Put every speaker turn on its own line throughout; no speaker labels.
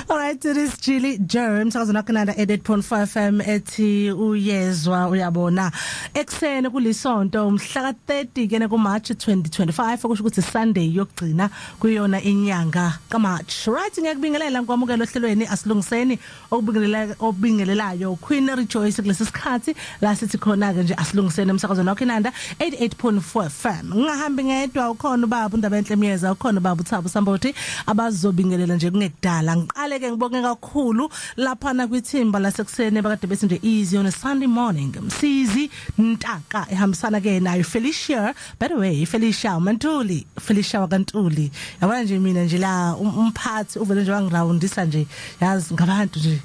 Alright, it is Jilly Jerem umsakazo wakho 88.5 FM ethi uyezwa uyabona. Ekseni kulisonto umhla ka30 kene ku March 2025, okusho ukuthi Sunday yokugcina kuyona inyanga ka March. Right, ngiyakubingelela ngikwamukela ohlelweni asilungiseni, okubingelela obingelelayo Queen Rejoice kulesi sikhathi la sithi khona ke nje asilungiseni emsakazweni wakho Inanda 88.4 FM. Ngingahambi ngedwa, ukhona ubaba uNdaba Enhle Myeza, ukhona ubaba uThabo Sambothi abazobingelela nje kungekudala. Ngiqale ke ngibonge kakhulu lapha na kwithimba lasekuseni bakade bethi nje easy on a Sunday morning. Msizi Ntaka ehambisana ke nayo Felicia, by the way Felicia Mantuli, Felicia wakaNtuli. Yabona nje mina nje la umphathi uvele nje wangiroundisa nje, yazi ngabantu nje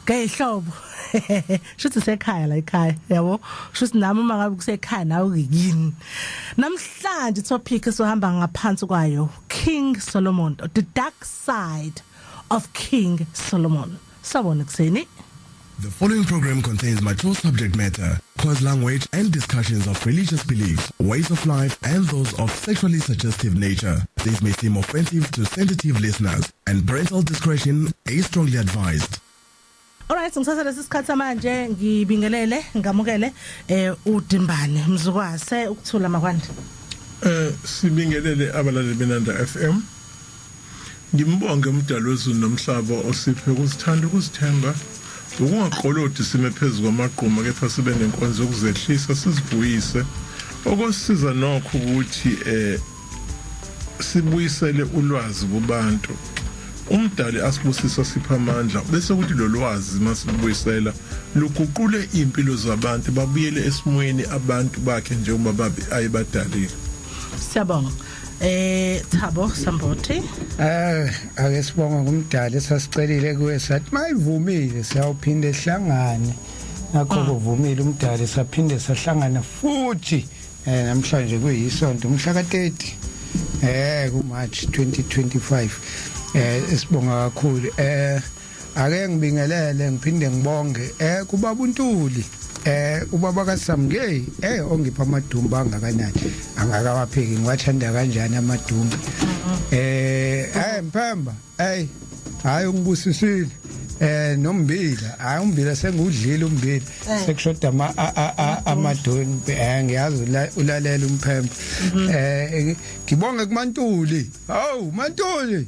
ngehlobo, shuthi sekhaya la ekhaya, yabo, shuthi nami uma ngabe kusekhaya nawe yini. Namhlanje topic esohamba ngaphansi kwayo, King Solomon, the dark side of King Solomon. Sawubona kuseni.
The following program contains mature subject matter, coarse language, and discussions of religious beliefs, ways of life, and those of sexually suggestive nature. These may seem offensive to sensitive listeners, and parental discretion is strongly advised.
Alright, ngithatha lesi sikhathi manje ngibingelele ngamukele uDimbane Mzukwase ukuthula makwande.
Sibingelele abalaleli beNanda FM. Ngimbonge umdali wezulu nomhlaba osiphe ukuzithanda, ukuzithemba, ukungaqolodi sime phezu kwamagquma kepha sibe nenkonzo yokuzehlisa sizibuyise. Okosiza nokho ukuthi sibuyisele ulwazi kubantu. Umdali asibusisa sipha amandla bese kuthi lo lwazi masilubuyisela luguqule impilo zabantu, babuyele esimweni abantu bakhe njengoba babe ayebadalile.
Siyabonga. Thabo Sambothi.
Ake sibonga kumdali, sasicelile kuye sathi mayivumile siyawuphinde sihlangane. Nakho kuvumile umdali, saphinde sahlangana futhi namhlanje kuyisonto umhla ka30 ku March 2025. Sibonga kakhulu. Ake ngibingelele ngiphinde ngibonge kubaba uNtuli, ubaba kaSamke, ongipha amadumba angakanani, angakawapheki, ngiwathanda kanjani amadumba. Mphemba, hey, hayi ungibusisile nombila, hayi umbila sengudlile umbila, sekushoda ama amadumba. Ngiyazi ulalela umphemba. Ngibonge kuMantuli. Hawu Mantuli,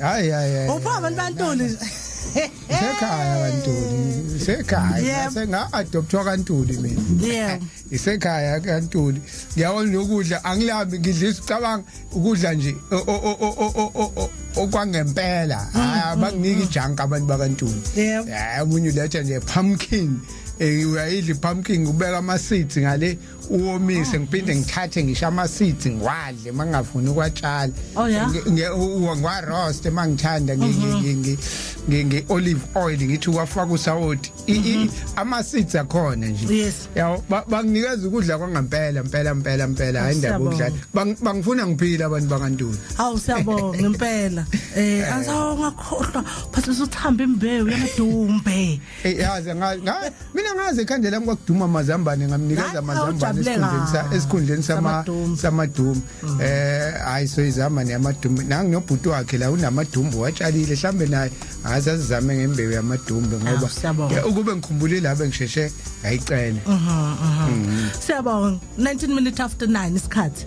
hayi hayi hayi.
Upha abantu baNtuli.
Isekhaya kaNtuli, isekhaya, senga adoptwa kaNtuli mina. Isekhaya kaNtuli, ngiyabona lokudla angilambi, ngidlisa ucabanga ukudla nje okwangempela. Hayi, abanginiki ijunk abantu bakaNtuli. Hayi, omunye uletha nje pumpkin, uyayidla pumpkin, ubeka ama seeds ngale, uwomise, ngiphinde ngithathe ngisho ama seeds ngiwadle mangafuni ukwatshala. Ngiwa roast mangithanda ngi olive oil, ngithi uwafaka usawoti, ama seeds akhona nje. Yawo, banginikeza ukudla kwangempela mpela mpela mpela, hayi indaba ukudla. Bangifuna ngiphila abantu bakaNtuli.
Hawu, siyabonga ngempela. Asawu ngakhohlwa phathi usuthamba imbewu yamadumbe.
Yazi mina ngazi ekhanda lami kwakuduma amazambane, ngamnikeza amazambane esikhundleni samadumbe. Hayi, soyizama yamadumbe nangi nobhuti wakhe la unamadumbe watshalile, mhlambe naye ngaze azizame ngembewu yamadumbe ngoba ukube ngikhumbulile abe ngisheshe ngayicela.
Siyabonga. 19 minutes after 9 isikhathi.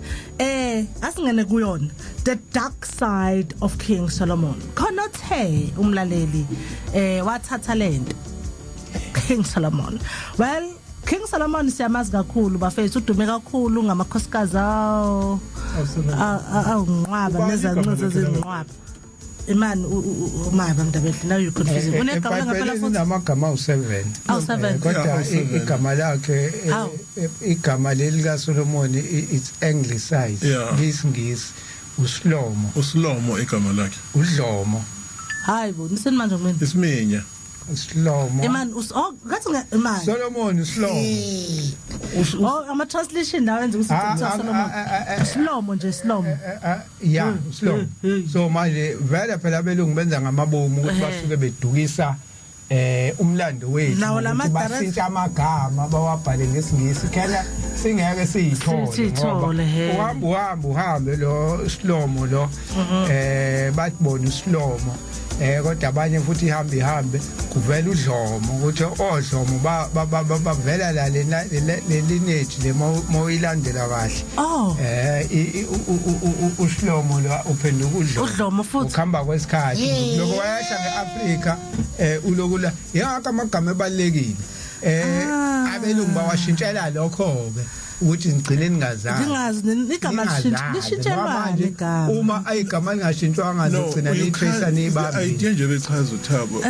Asingene kuyona the dark side of King Solomon. Khona othe umlaleli wathatha lento King Solomon. Well, King Solomon siyamazi kakhulu bafethu, udume kakhulu ngamakhosikazi awu awunqwaba nezancinza ezinqwaba. Imani umaba Mndabehle, now you confusing. Unegama ngempela futhi?
Unamagama awu7.
Awu7.
Kodwa igama lakhe, igama leli kaSolomon, it's anglicized, ngesingisi uSlomo.
uSlomo igama lakhe.
uDlomo.
Hayi bo, niseni manje kumina.
Isiminya.
Slomo.
Imani oh ngathi imani.
Solomon Slomo.
Oh, ama translation lawo enza ukuthi kuthiwa Solomon. Slomo nje, Slomo.
Ya, Slomo. So manje vele phela abelungu benza ngamabomu ukuthi basuke bedukisa umlando wethu, bashintsha amagama bawabhale ngesingisi khona singeke siyithole, ngoba uhamba uhambe uhambe lo Slomo lo, bathi bona uSlomo. Kodwa abanye futhi ihamba ihambe kuvela udlomo, ukuthi odlomo bavela la lena le lineage le moyilandela kahle. Ushlomo lo uphenduka udlomo.
Udlomo futhi.
Ukuhamba kwesikhathi lokho wayahla ngeAfrika, ulokula yaka amagama ebalekile. Abelungu bawashintshela lokho ke ukuthi ngigcine ningazani.
Ngingazi igama lishintshelwane igama.
Uma ayigama lingashintshwanga nogcina niyitrace
The
niyibambe.
idea nje bechaza uThabo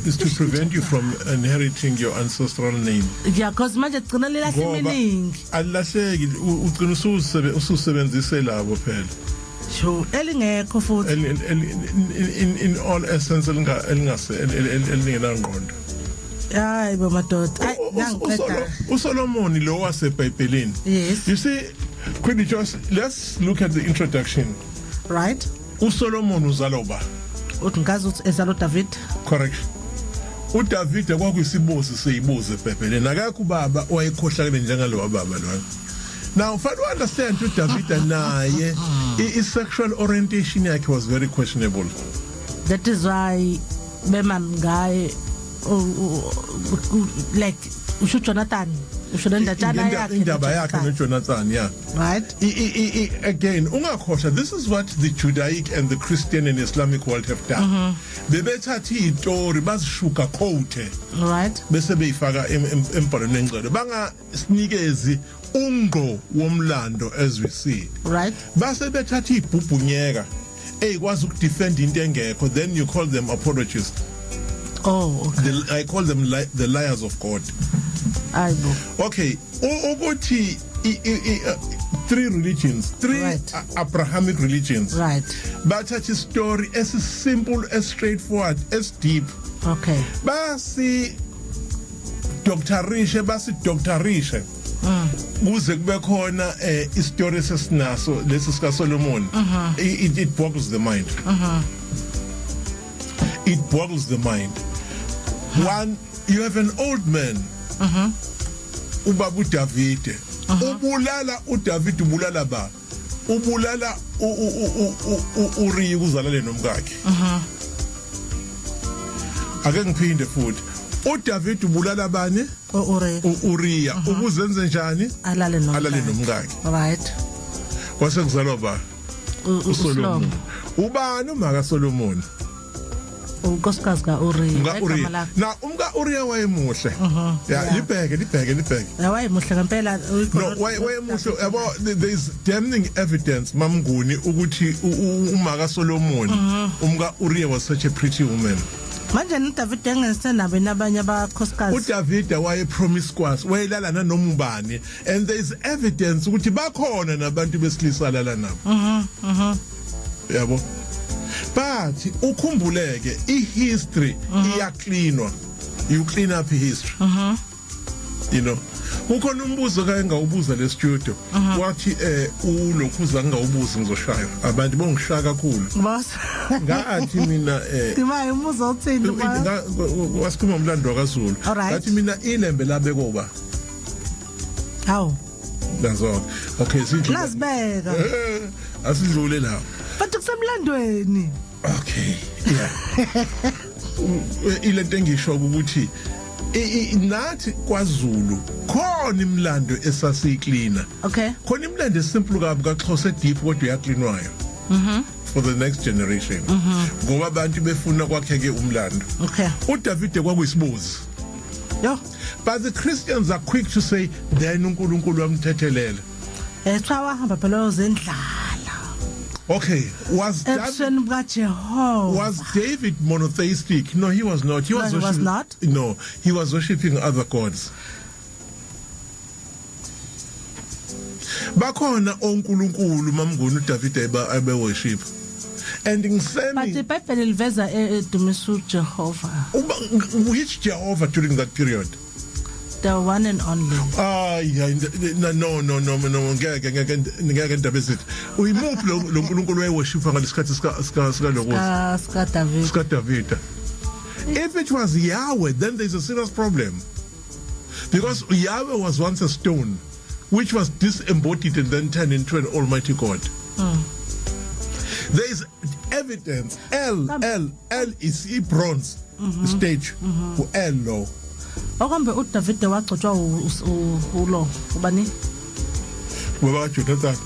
is to prevent you from inheriting your ancestral name.
Yeah, because manje gcina lilahle
Ngoba
iminingi.
Alilahleki, ugcina ususebenzise labo phela.
Sure, elingekho futhi.
In all essence elingase elingenangqondo.
Hayi bo madoda, hayi nangiqeda.
uSolomon lo waseBhayibhelini.
Yes.
You see, quickly, just let's look at the introduction.
Right.
uSolomon uzalwa ba?
Uthi ngazi ukuthi ezalo David.
Correct. uDavid kwakuyisibozi seyibuze eBhayibhelini. Akakho ubaba owayekhohlakele njengalo baba lwana. Now, for to understand uDavid naye, i sexual orientation yakhe was very questionable.
That is why bema ngaye like usho Jonathan, usho lendatshana yakhe.
Indaba yakhe noJonathan, yeah.
Right.
Again, ungakhohlwa, this is what the Judaic and the Christian and Islamic world have done. Bebethatha izitori bazishuka coat bese beyifaka embhalweni engcwele, bangasinikezi ungqo womlando as we see. Base bethatha ibhubhunyeka eyikwazi ukudefend into engekho, then you call them apologists.
Oh, okay.
I call them the liars of God.
Ayibo.
Okay, ukuthi three religions, three Abrahamic religions bathatha story as simple, as straightforward, as deep, basi doctorishe, basi doctorishe kuze kube khona istory esesinaso lesi sika Solomon. It boggles the mind. It boggles the mind. One, you have an old man, ubaba uDavid, ubulala uDavid, ubulala ba, ubulala uUriya ukuzalale nomkakhe. Ake ngiphinde futhi, uDavid ubulala bani?
Uriya.
uUriya, ukuzenze njani?
Alale nomkakhe.
Alale nomkakhe. Kwase kuzalwa ba?
uSolomon.
uSolomon. Ubani umaka Solomon?
Unkosikazi kaUriya.
Umka Uriya. Na umka Uriya wayemuhle ya. Libheke, libheke, libheke.
Wayemuhle ngempela.
No, wayemuhle, yabo. There is damning evidence, mamnguni, ukuthi umaka Solomon, umka Uriya, was such a pretty woman.
Manje noDavid engesenabo nabanye abakhosikazi?
uDavid waye promiscuous, wayelala nanoma ubani, and there is evidence ukuthi bakhona nabantu besilisa lala nabo. Yabo, but ukhumbuleke, ihistory iyacleanwa, you clean up history. Kukhona umbuzo kake ngawubuza le studio, wathi ulokhuza ngawubuza, ngizoshaywa abantu, bongishaya kakhulu.
Boss.
Ngathi mina
Dimaye umuzo uthini, boss?
Wasikhuluma umlando wakaZulu. Ngathi mina ilembe labekwa
Hawu.
Nazo, okay, sidlule.
Lazibeka.
Asidlule lapho.
But kusemlandweni.
Okay, yeah, ilento engisho ukuthi nathi kwaZulu khona imilando esasiyicleana. Khona imilando esimple kabi kaXhosa, deep, kodwa uyacleanwayo for the next generation, ngoba abantu befuna kwakheke umlando. uDavid kwakuyisibozi.
Yo.
But the Christians are quick to say then uNkulunkulu wamthethelela.
Cha, wahamba phela uyozendlala.
Okay, was David
Ebusweni bukaJehova.
Was David monotheistic? No, he was not. He was
No, he was
worshiping-
not.
No, he was worshiping other gods. Bakhona onkulunkulu, mamnguni, uDavid ebe worship. And
But
ngisemi
iBhayibheli liveza edumisa uJehova.
Which Jehovah during that period?
The one and only.
Ay, no, no, no, no, ngeke, ngeke, ngeke, indaba ezithi. Uyimuphi lo nkulunkulu wayeworship ngalesikhathi sika lokuthi?
Ska David.
Sika David. If it was Yahweh, then there's a serious problem. Because Yahweh was once a stone which was disembodied and then turned into an almighty God. There is evidence. evidence. L L L is i bronze stage u L lo.
Okambe uDavid wagcotshwa ulo ubani?
Baba Jonathan.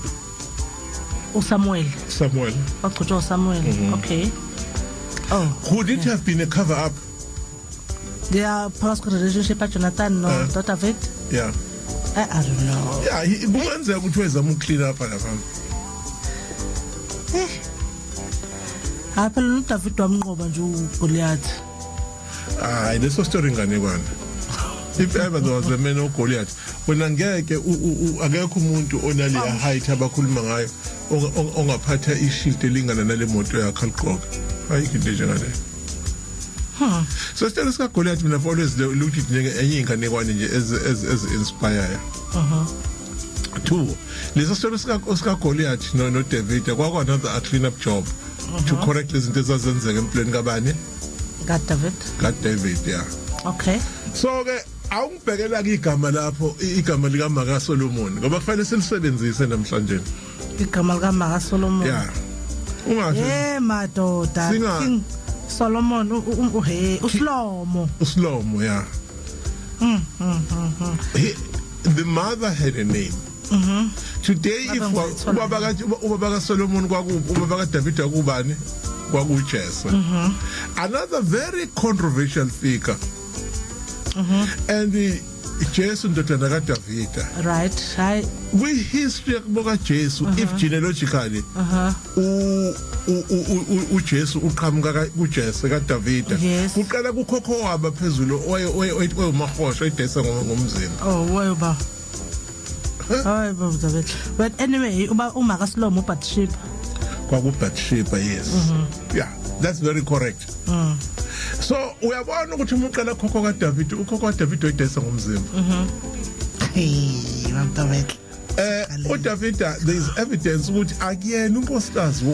uSamuel.
Samuel.
Wagcotshwa uSamuel. Okay. Oh.
Could it have been a cover up?
Yeah, phakathi relationship kaJonathan no David.
Yeah.
I don't know.
Yeah, kungenzeka ukuthi wezama uclean up lapha.
Eh. Hayi phela uDavid wamnqoba nje uGoliath.
Hayi, leso story inganekwane. If ever there was a man oGoliath, wena ngeke akekho umuntu onale height abakhuluma ngayo ongaphatha ishield elingana nale moto yakhe aliqoka. Ayikho into enjengaleyo. So story sika Goliath, mina I've always looked at njenge enye inganekwane nje as inspire. Two, leso story sika Goliath no David kwakwa another a clean up job to correct izinto ezazenzeka empilweni kabani?
KaDavid.
KaDavid, yeah.
Okay.
So ke awungibhekela ke igama lapho, igama lika Maka Solomon, ngoba kufanele silisebenzise namhlanje.
Igama lika Maka Solomon.
Yeah. Ungasho.
Eh madoda, King Solomon, he uSlomo.
uSlomo, yeah. The mother had a name. Today if ubaba ka Solomon kwaku ubaba ka David akubani? KwakuJese. Another very controversial figure. And the Jesu ndodana kaDavida.
Right. Hayi.
Kwi history yakubo kaJesu, if genealogically uJesu uqhamuka kuJese kaDavida. Kuqala kukhokho waba phezulu oyumahosha edesa ngomzimba.
Oh, wayoba. Hayi baba David. But anyway, uba uma kaSlomo uBathsheba.
KwakuBathsheba, yes. Yeah, that's very correct. So uyabona ukuthi uma uqala khokho kaDavid, ukhokho kaDavid oyidesa ngomzimba.
Hey, baba David.
uDavid, there is evidence ukuthi akuyena unkosikazi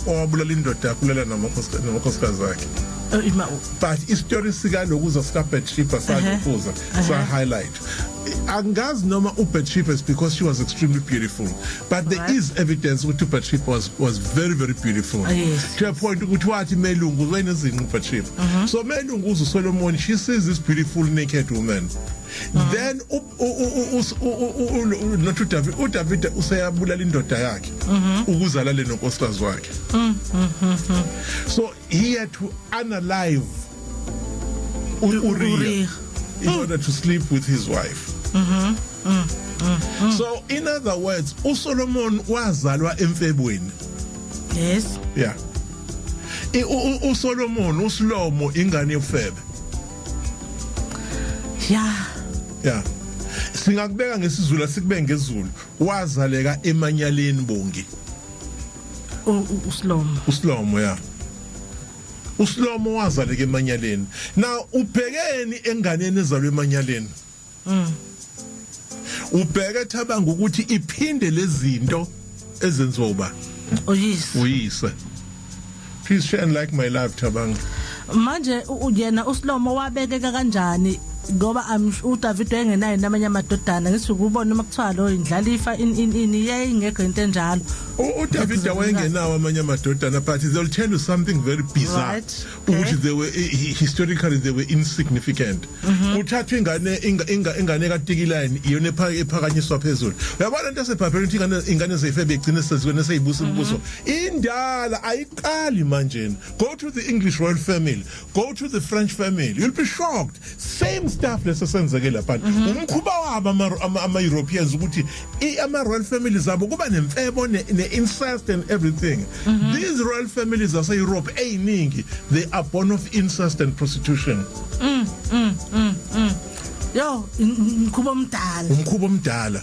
owabulala indoda yakulela namakhosikazi akhe.
Oh, ima
But istory sikalokuza sika Bathsheba salokuza sa highlight. Angazi noma uBathsheba is because she was extremely beautiful, but there is evidence ukuthi uBathsheba was very, very beautiful. To a point ukuthi wathi melungu wenezinqu uBathsheba. So melungu uSolomon, she sees this beautiful naked woman. Then not uDavid, uDavid useyabulala indoda yakhe ukuze alale nonkosikazi wakhe. So he had to unalive Uriah
Uriah.
In order to sleep with his wife. So in other words, uSolomon wazalwa emfebweni. Yeah. uSolomon, uSlomo, ingane yofebe. Yeah. Singakubeka ngesiZulu, sikubeke ngesiZulu. Wazaleka emanyaleni, Bongi.
uSlomo.
uSlomo, yeah. uSlomo wazaleka emanyaleni. Now ubhekeni enganeni ezalwe emanyaleni. Ubheke, thabanga, ukuthi iphinde lezinto ezenziwa uba
Uyise.
Uyise. Please share and like my live, Thabang.
Manje yena uSlomo wabekeka kanjani, ngoba uDavid engenayo namanye amadodana? Ngithi ukubona uma kuthiwa lo indlalifa in yayingekho into enjalo.
uDavid wayengenawo amanye amadodana, but they'll tell you something very bizarre ukuthi they were historically they were insignificant. Kuthathwa ingane ingane kaTikiline, iyona ephakanyiswa phezulu. Uyabona into esebhayibhelini ukuthi ingane zeyifebe igcine sezikweni seyibusa umbuso. Indala, ayiqali manje. Go to the English royal family, go to the French family, you'll be shocked. Same stuff leso senzeke lapha. Umkhuba wabo ama Europeans ukuthi ama royal families abo kuba nemfebo ne incest and everything. These royal families ase Europe eyiningi, they are born of incest and prostitution.
Yo, umkhuba omdala.
Umkhuba omdala.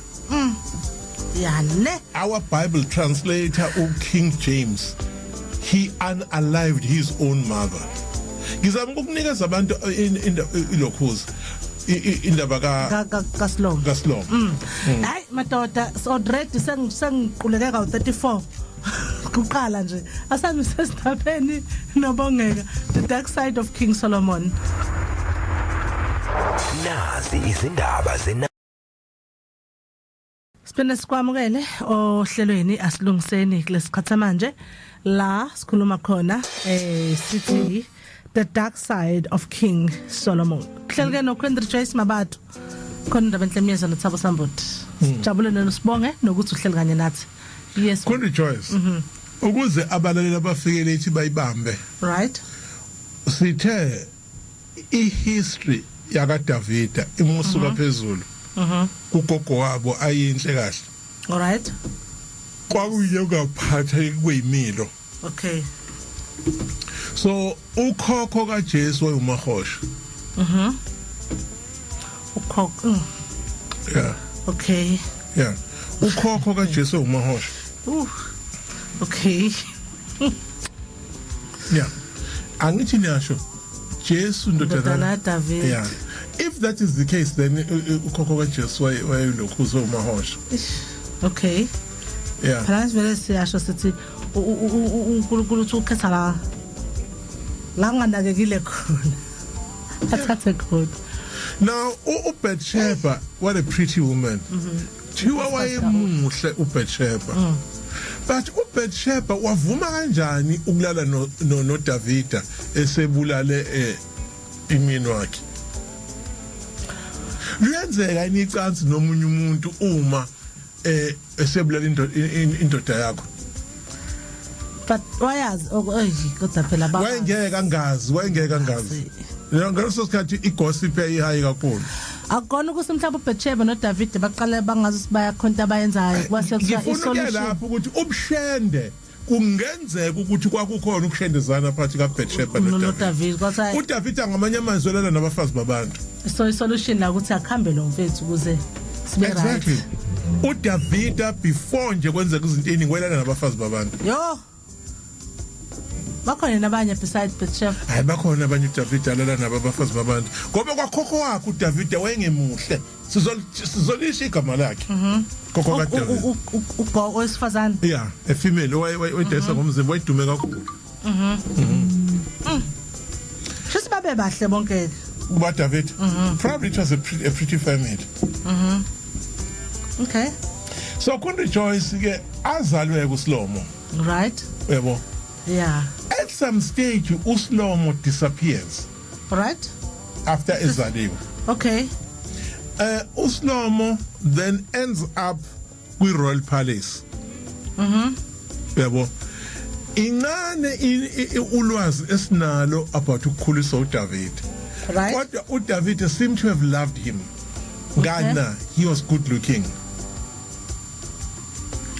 Ya ne.
Our Bible translator, uKing James, he unalived his own mother. Ngizama ukukunikeza abantu ilokhuza indaba ka
kaSlomo.
kaSlomo.
Hayi madoda, so already sengiquleke ka 34 kuqala nje. Asambe sesindabeni nobongeka, the dark side of King Solomon.
Nazi izindaba zena.
Siphinde sikwamukele ohlelweni Asilungiseni kulesikhathi manje. La sikhuluma khona sithi the dark side of King Solomon. Kuhleleke no Queen Rejoice Mabatho. Khona indaba enhle myeza noThabo Samboti. Sijabule nosibonge nokuthi uhleli kanye nathi. Yes.
Queen Rejoice. Ukuze abalaleli abafike lethi bayibambe.
Right?
Sithe ihistory yaka Davida imusuka phezulu. Kugogo wabo ayinhle kahle.
All right.
Kwakuye ungaphatha kuyimilo.
Okay.
So ukhokho kaJesu wayumahosha.
Ukhokho.
Yeah.
Okay.
Yeah. Ukhokho kaJesu wayumahosha.
Okay.
Yeah. Angithi niyasho Jesu
ndodana kaDavid.
Yeah. If that is the case then ukhokho kaJesu wayelokhu umahosha.
Okay.
Yeah.
Phela sivele siyasho sithi uNkulunkulu uthi ukhetha la la nganakekile khona. Athathe khona.
Now uBathsheba, what a pretty woman. Thiwa wayemuhle uBathsheba. But uBathsheba wavuma kanjani ukulala no no Davida esebulale imini wakhe? Luyenzeka yini icansi nomunye umuntu uma esebulala indoda yakho?
But wayazi kodwa phela baba
wayengeke angazi. Ngaleso sikhathi igossip yayihayi kakhulu.
Akukona ukuthi mhlawumbe uBathsheba noDavid baqale bangazi bayakhonta abayenzayo kwase kuthiwa
isolution lapho ukuthi ubushende kungenzeka ukuthi kwakukhona ukushendezana phakathi kaBathsheba
noDavid. Kwase
uDavid ngamanye amazwi elala nabafazi babantu.
So isolution la ukuthi akhambe lo mfethu ukuze sibe right.
Exactly. uDavid before nje kwenzeka izinto eziningi welala nabafazi babantu.
Yo. Bakhona nabanye besides Bathsheba.
Hayi bakhona abanye uDavid alala nabo abafazi babantu. Ngoba kwakhokho wakhe uDavid wayengemuhle. Sizolisha igama lakhe. Khokho kaDavid.
Ugo owesifazane.
Yeah, a female owayedayisa ngomzimba wayedume kakhulu.
Shuthi babe bahle bonke.
Kuba David. Probably it was a pretty family.
Okay.
So Queen Rejoice ke azalwe kuSlomo.
Right?
Yebo.
Yeah.
At some stage uSlomo disappears.
Right?
After ezaliwe.
Okay.
uSlomo then ends up kwi Royal Palace. Yebo. Incane ulwazi esinalo about ukukhulisa uDavid.
Right.
Kodwa uDavid seemed to have loved him. Ngana, he was good looking.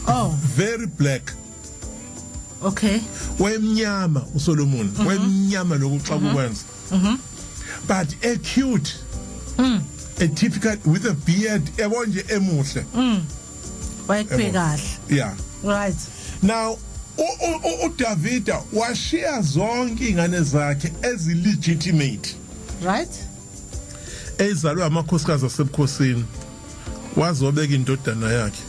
Oh,
very black.
Okay.
Wayemnyama uSolomon, wayemnyama lokuxa kukwenza. But a cute. A typical with a beard, yabo nje emuhle.
Wayekuphe kahle.
Yeah.
Right.
Now uDavida washiya zonke ingane zakhe ezi legitimate.
Right?
Ezalwe amakhosikazi asebukhosini. Wazobeka indodana yakhe.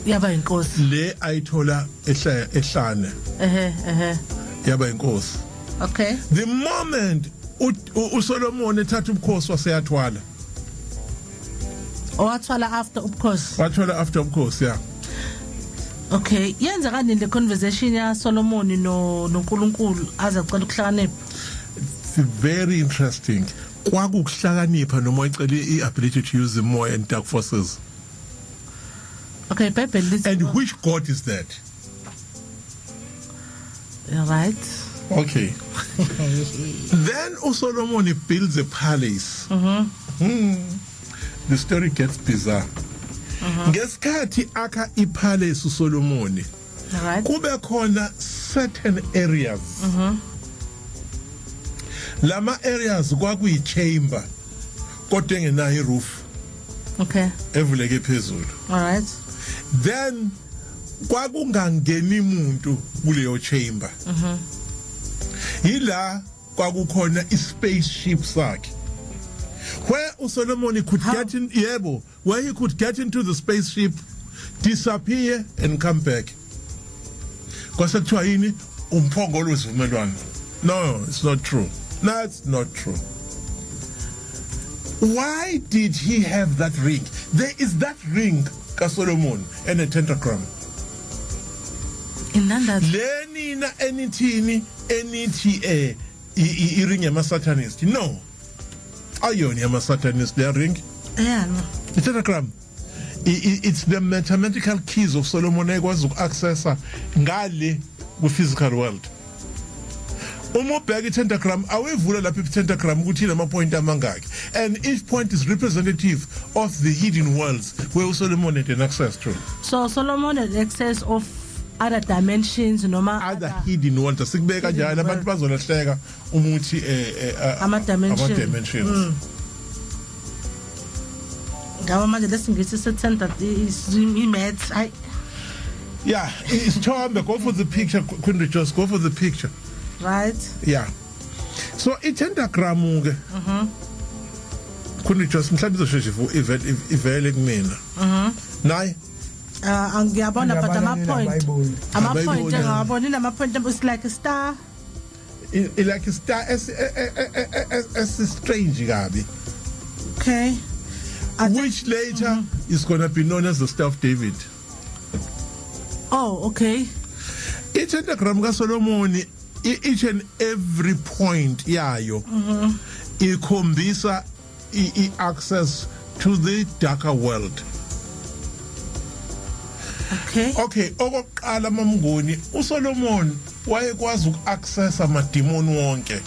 Yaba inkosi.
Le ayithola ehlane.
Ehe.
Yaba inkosi.
Okay.
The moment uSolomon ethatha ubukhosi waseyathwala.
Owathwala after ubukhosi.
Wathwala after ubukhosi, yeah.
Okay, yenza kanini le conversation ya Solomon no noNkulunkulu azacela ukuhlakanipha?
It's very interesting. Kwakukuhlakanipha noma icela iability to use the more and dark forces.
Okay, Bible lithi.
And which God is that?
Right.
Okay. Then uSolomon builds a palace. The story gets bizarre. Ngesikhathi akha ipalace uSolomon.
Right.
Kube khona certain areas. Lama areas kwakuyi chamber kodwa engenayo iroof.
Okay.
Evuleke phezulu.
All right.
Then kwakungangeni umuntu kuleyo chamber. Yila kwakukhona ispaceship sakhe. Where uSolomon could get in, yebo, where he could get into the spaceship, disappear and come back. Kwase kuthiwa yini umphongolo wesivumelwano. No, it's not true. That's not true. Why did he have that ring? There is that ring kaSolomon and a pentagram.
Indandatho.
Le nina enithini enithi i-ring yama satanist? No, ayona yama satanist le ring.
Yeah, no.
I-pentagram, it's the mathematical keys of Solomon ekwazi uku-accessa ngale ku-physical world. Uma ubheka i-pentagram, awuyivula lapha i-pentagram ukuthi inama point amangaki, and each point is representative of the hidden worlds where uSolomon had an access to.
So Solomon had access of other dimensions noma
other hidden worlds, asikubeka kanjalo, abantu bazolahleka uma uthi
Ama dimensions.
Ama dimensions.
Ngaba manje lesingisi sethenda i-maths, hayi.
Yeah, isithombe, go for the picture, Queen, just go for the picture. Yeah, so i-pentagram ke, Queen, just mhlawumbe izosheshe ivele kumina nayi.
Ngiyabona, but
Ngiyabona,
ama
nina
point
abayiboni.
ama point
Abayiboni.
Ngawabona, inama point, it's like a star.
Like a star es strange kabi.
Okay.
Which later is going to be known as the Star of David.
Oh, okay.
I-pentagram kaSolomon, each and every point yayo ikhombisa i-access to the darker world. Okay, okokuqala, mamnguni, uSolomon wayekwazi uku-access amadimoni wonke.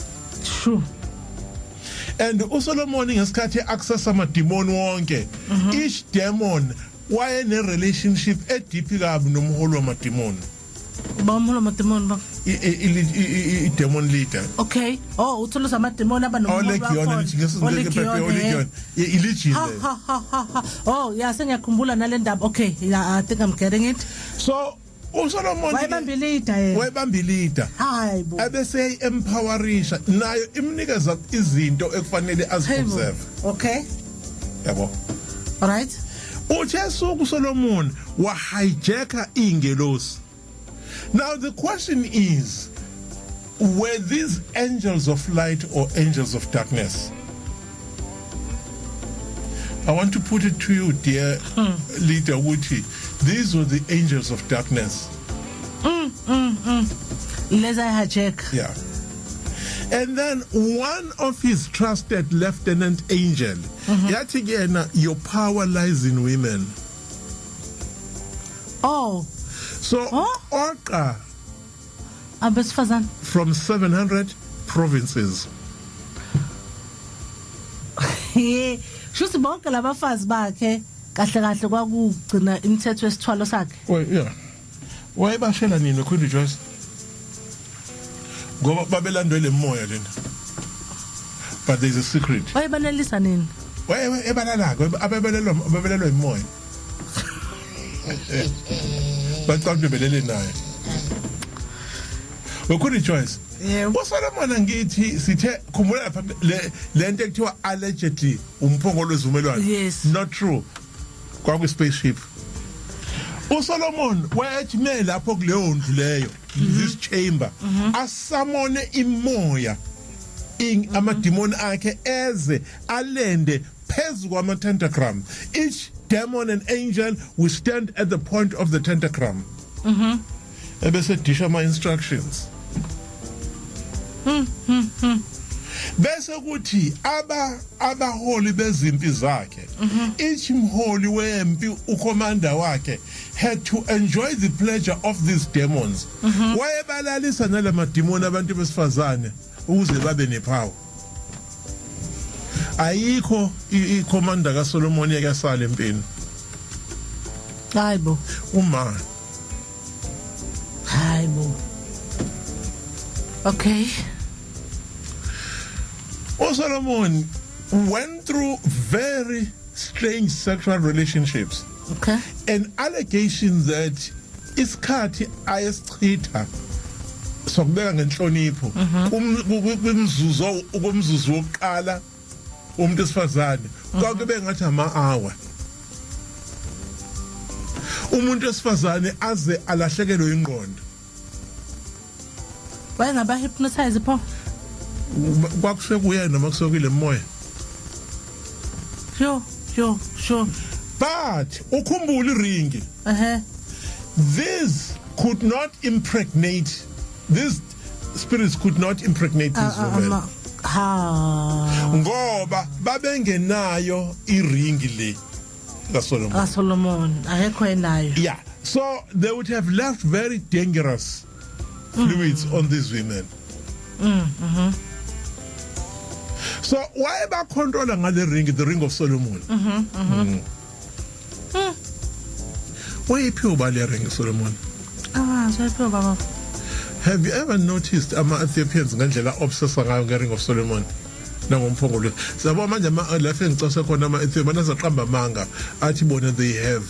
And uSolomon ngesikhathi access amadimoni wonke, each demon wayene relationship e-deep kabi nomholi wamadimoni.
Bomholo mademoni ba?
I-demon leader.
Okay, oh, uthola amademoni aba nomholo.
Olegion, lithi ngesizulu, i-legion.
Ha ha ha ha ha. Oh yeah, sengiyakhumbula nale ndaba. Okay, yeah, I think I'm getting it.
So uSolomon
wayebamba leader yena.
Wayebamba leader.
Hayi bo.
Ebese empowerisha nayo, imnikeza izinto ekufanele azi-observe. Yabo.
All right.
Uthe suku Solomon wa hijacka ingelosi. Now the question is, were these angels of light or angels of darkness? I want to put it to you, dear leader, ukuthi these were the angels of darkness.
Leza hijack.
Yeah, and then one of his trusted lieutenant angel yathi kuyena, "Your power lies in women."
Oh.
So
Huh?
oqa
Abesifazane.
From 700 provinces.
Shuthi bonke labafazi bakhe kahle kahle kwakugcina imithetho yesithwalo sakhe.
Well, yeah, wayebashela nini, Queen Joyce, ngoba babelandwe lemoya lena, but there's a secret.
Wayebanelisa nini?
Waye ebalalako, abebelelwa imoya, bacabanga belele naye, we Queen Joyce.
Yebo.
uSolomon, ngithi sithe, khumbula lapha le lento ekuthiwa allegedly umphongolo wezivumelwano. Not true, kwaku spaceship. uSolomon wayethi me lapho kuleyo ndlu leyo, this chamber, asummone imoya, amademoni akhe eze alende phezu kwama pentagram. Each demon and angel will stand at the point of the pentagram, ebese disha ama instructions, bese kuthi abaholi bezimpi zakhe, each mholi wempi, ucommander wakhe, had to enjoy the pleasure of these demons. Wayebalalisa nalamademoni abantu besifazane ukuze babe nepower. Ayikho i-commander kaSolomon yakasala empini.
Hayibo.
Uma
Hayibo, okay.
uSolomon went through very strange sexual relationships. An allegation that isikhathi ayesichitha, sokubeka ngenhlonipho, kumzuzu wokuqala umuntu esifazane, kwakube ngathi ama hour, umuntu esifazane aze alahlekelwe ingqondo.
Wayengaba hypnotize pho?
Kwakusuke kuye noma kusokile moya.
Sure sure sure
But ukhumbula iringi. These Could not impregnate these spirits, could not impregnate these women.
Ha.
Ngoba babengenayo iringi le kaSolomon.
KaSolomon akekho enayo.
Yeah, so they would have left very dangerous fluids on these women. So why ba controla ngale ring, the ring of Solomon? Wayiphiwe ba le ring Solomon?
Ah, so baba.
Have you ever noticed ama Ethiopians ngendlela obsessed ngayo nge ring of Solomon? Nangomphongolo. Siyabona manje ama lapha engicashe khona ama Ethiopians azaqamba amanga athi bona they have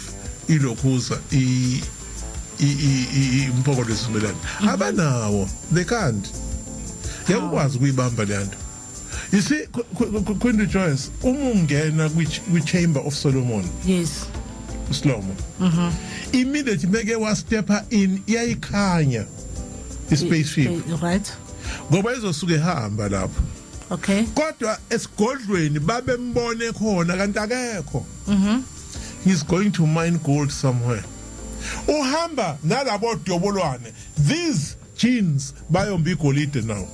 ilokhuza i i imphongolo yesivumelwano. Abanawo, they can't. Ngeke ukuyibamba le nto. You see, Queen Rejoice, uma ungena kwi chamber of Solomon, Slomo. Immediately meke wa stepa in, iyayikhanya i-spaceship.
Right.
Ngoba izosuke ihamba lapho. Kodwa esigodlweni babembone khona kanti akekho. He's going to mine gold somewhere. Uhamba nalabo dobolwane. These jinns bayomba igolide now.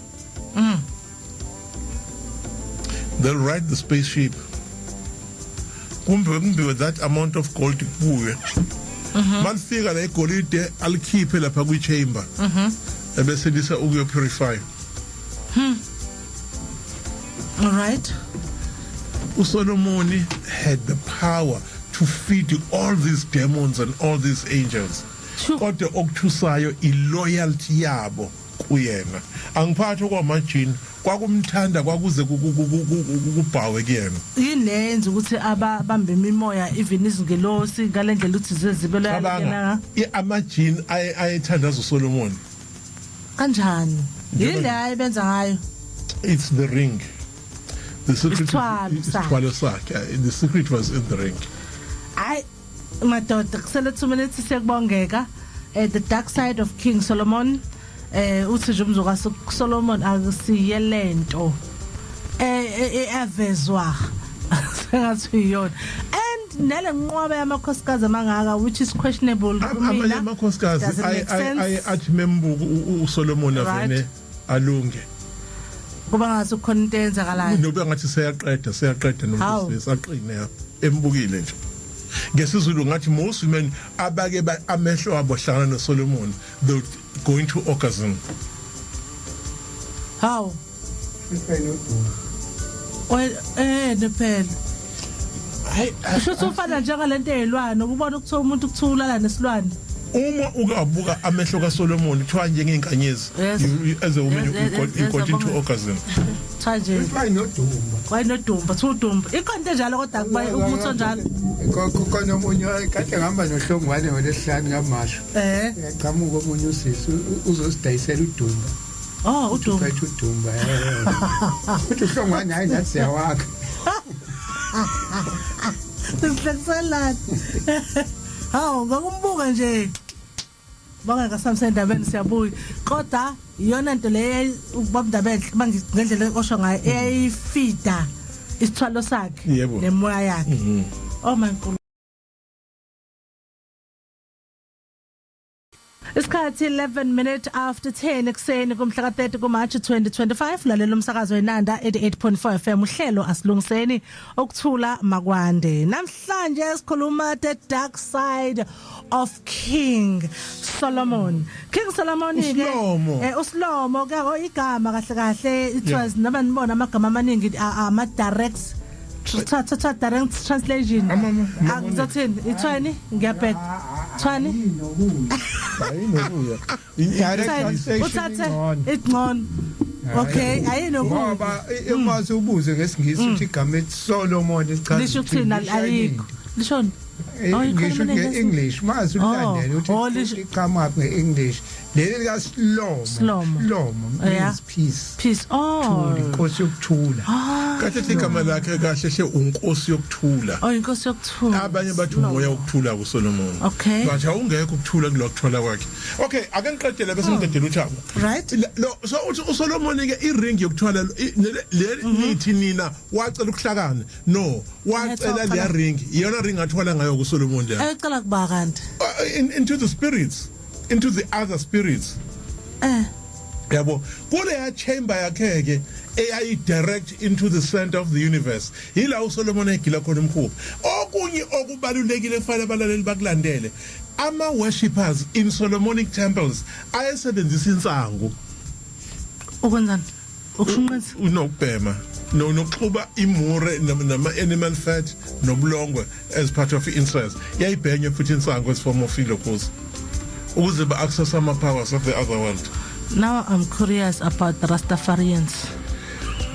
They'll ride the spaceship. Kumbe that amount of gold kubuye. Malifika la igolide, alikhiphe lapha kwi chamber. Ebese lisa ukuyo purify.
All right.
uSolomon had the power to feed all these demons and all these angels. Kodwa okuthusayo iloyalty yabo kuyena. Angiphathi kwamajini kwakumthanda, kwakuze kubhawe kuyena.
Yini lenza ukuthi ababambe imimoya, even izingelosi, ngalendlela ukuthi zezibelo?
Cabanga, amajini ayethandaza uSolomon.
Kanjani? Yini le ayibenza ngayo?
It's the ring. The secret.
Isithwalo sakhe.
Isithwalo sakhe. The secret was in the ring.
Hayi madoda, kusele 2 minutes, siyakubongeka. The dark side of King Solomon. Uthi nje umzuka Solomon akusiyelento avezwa sengathi iyona, and nale nqwaba yamakhosikazi amangaka, which is questionable.
Amanye amakhosikazi athi membuku uSolomon avene alunge.
Kuba ngathi kukhona into eyenzakalayo.
Nobe ngathi seyaqeda, seyaqeda nomuntu, saqine embukile nje. NgesiZulu ngathi most women abake amehlo abo hlangana noSolomon, they go into orgasm.
How? Well, phela
Hayi.
Kusho ufana njengalento eyilwane, ukubona ukuthi umuntu kuthiwa ulala nesilwane.
Uma ukabuka amehlo kaSolomon, kuthiwa njengeinkanyezi, as a woman you got into orgasm.
Cha nje.
Bayinodumba.
Wayinodumba, thiwa udumba. Ikhona into enjalo, kodwa kuba umuthi onjalo.
Khona omunye kade ngihamba noHlongwane ngolesihlanu ngamasho. Yaqhamuka omunye usisi uzosidayisela udumba.
Oh, udumba.
Uphethe udumba. Uthi uHlongwane, hayi, nathi siyawakha.
Sihlekiselana. Hawu, ngakumbuka nje. Bonga kaSamsa endabeni, siyabuya. Kodwa iyona nto le, ubaba Ndabenhle, ngendlela osho ngayo, eyayifida isithwalo sakhe nemoya yakhe. Oh my God. Isikhathi 11 minutes after 10 ekuseni kumhla ka30 kuMarch 2025. Lalela umsakazo weNanda 88.4 FM, uhlelo Asilungiseni, ukuthula makwande. Namhlanje sikhuluma the dark side of King Solomon. King Solomon ke
uSlomo.
uSlomo ke, igama kahle kahle it was, noma nibona amagama amaningi ama direct thatha direct translation. Akuzothini, ithwani, ngiyabheda, thwani.
Ayinokuya.
Direct translation
Uthathe
ingcono.
Ingcono, okay, ayinokuya.
Ngoba uma ubuze ngesingisi uthi igama ethi Solomon lichaza
Lisho ukuthini? Ayikho, lishoni? Oh, ikhona
Ngisho
mina.
nge-English mase ulandela uthi
Oh,
iqhamuka nge-English leli lika Slomo.
Slomo.
Slomo means peace.
Peace, oh.
Thula, inkosi yokuthula.
Kahle hle igama lakhe kahle hle unkosi yokuthula.
Oh, inkosi yokuthula.
Abanye bathi umoya wokuthula kuSolomon. Bathi awungekho ukuthula kulokuthola kwakhe. Okay, ake ngiqedele bese ngiqedele uThabo. Lo so uthi uSolomon ke i-ring yokuthwala le nithi nina wacela ukuhlakana, no, wacela
Ecela.
Le ring, iyona ring athwala ngayo kuSolomon le.
Ecela kuba kanti
Into the spirits. Into the other spirits. Yabo, kuleya chamber yakhe ke eyayi direct into the center of the universe, yila uSolomon egila khona umkhuba. Okunye okubalulekile kufanele abalaleli bakulandele, ama worshippers in Solomonic temples ayesebenzisa insangu.
Ukwenzani? Ukushunqisa?
Unokubhema, no, nokuxuba imure nama animal fat nobulongwe as part of incense. Yayibhenywe futhi insangu as form of ilokhuza ukuze ba access ama powers of the other world.
Now I'm curious about the Rastafarians.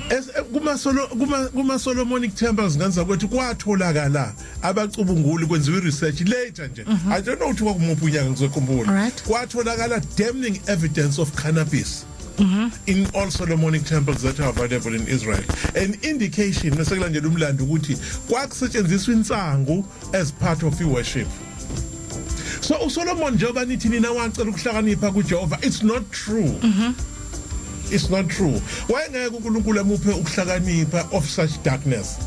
Es kuma solo kuma Solomonic temples, nganza kwethu, kwatholakala abacubunguli, kwenziwa research later nje. I don't know ukuthi kwakumuphi unyaka, ngizokhumbula. Kwatholakala damning evidence of cannabis in all Solomonic temples that are available in Israel, an indication bese kulandela umlando ukuthi kwakusetshenziswa insangu as part of worship. So uSolomon, njengoba nithi nina wacela ukuhlakanipha kuJehova, it's not true. It's not true. Wayengeke uNkulunkulu amuphe ukuhlakanipha of such darkness.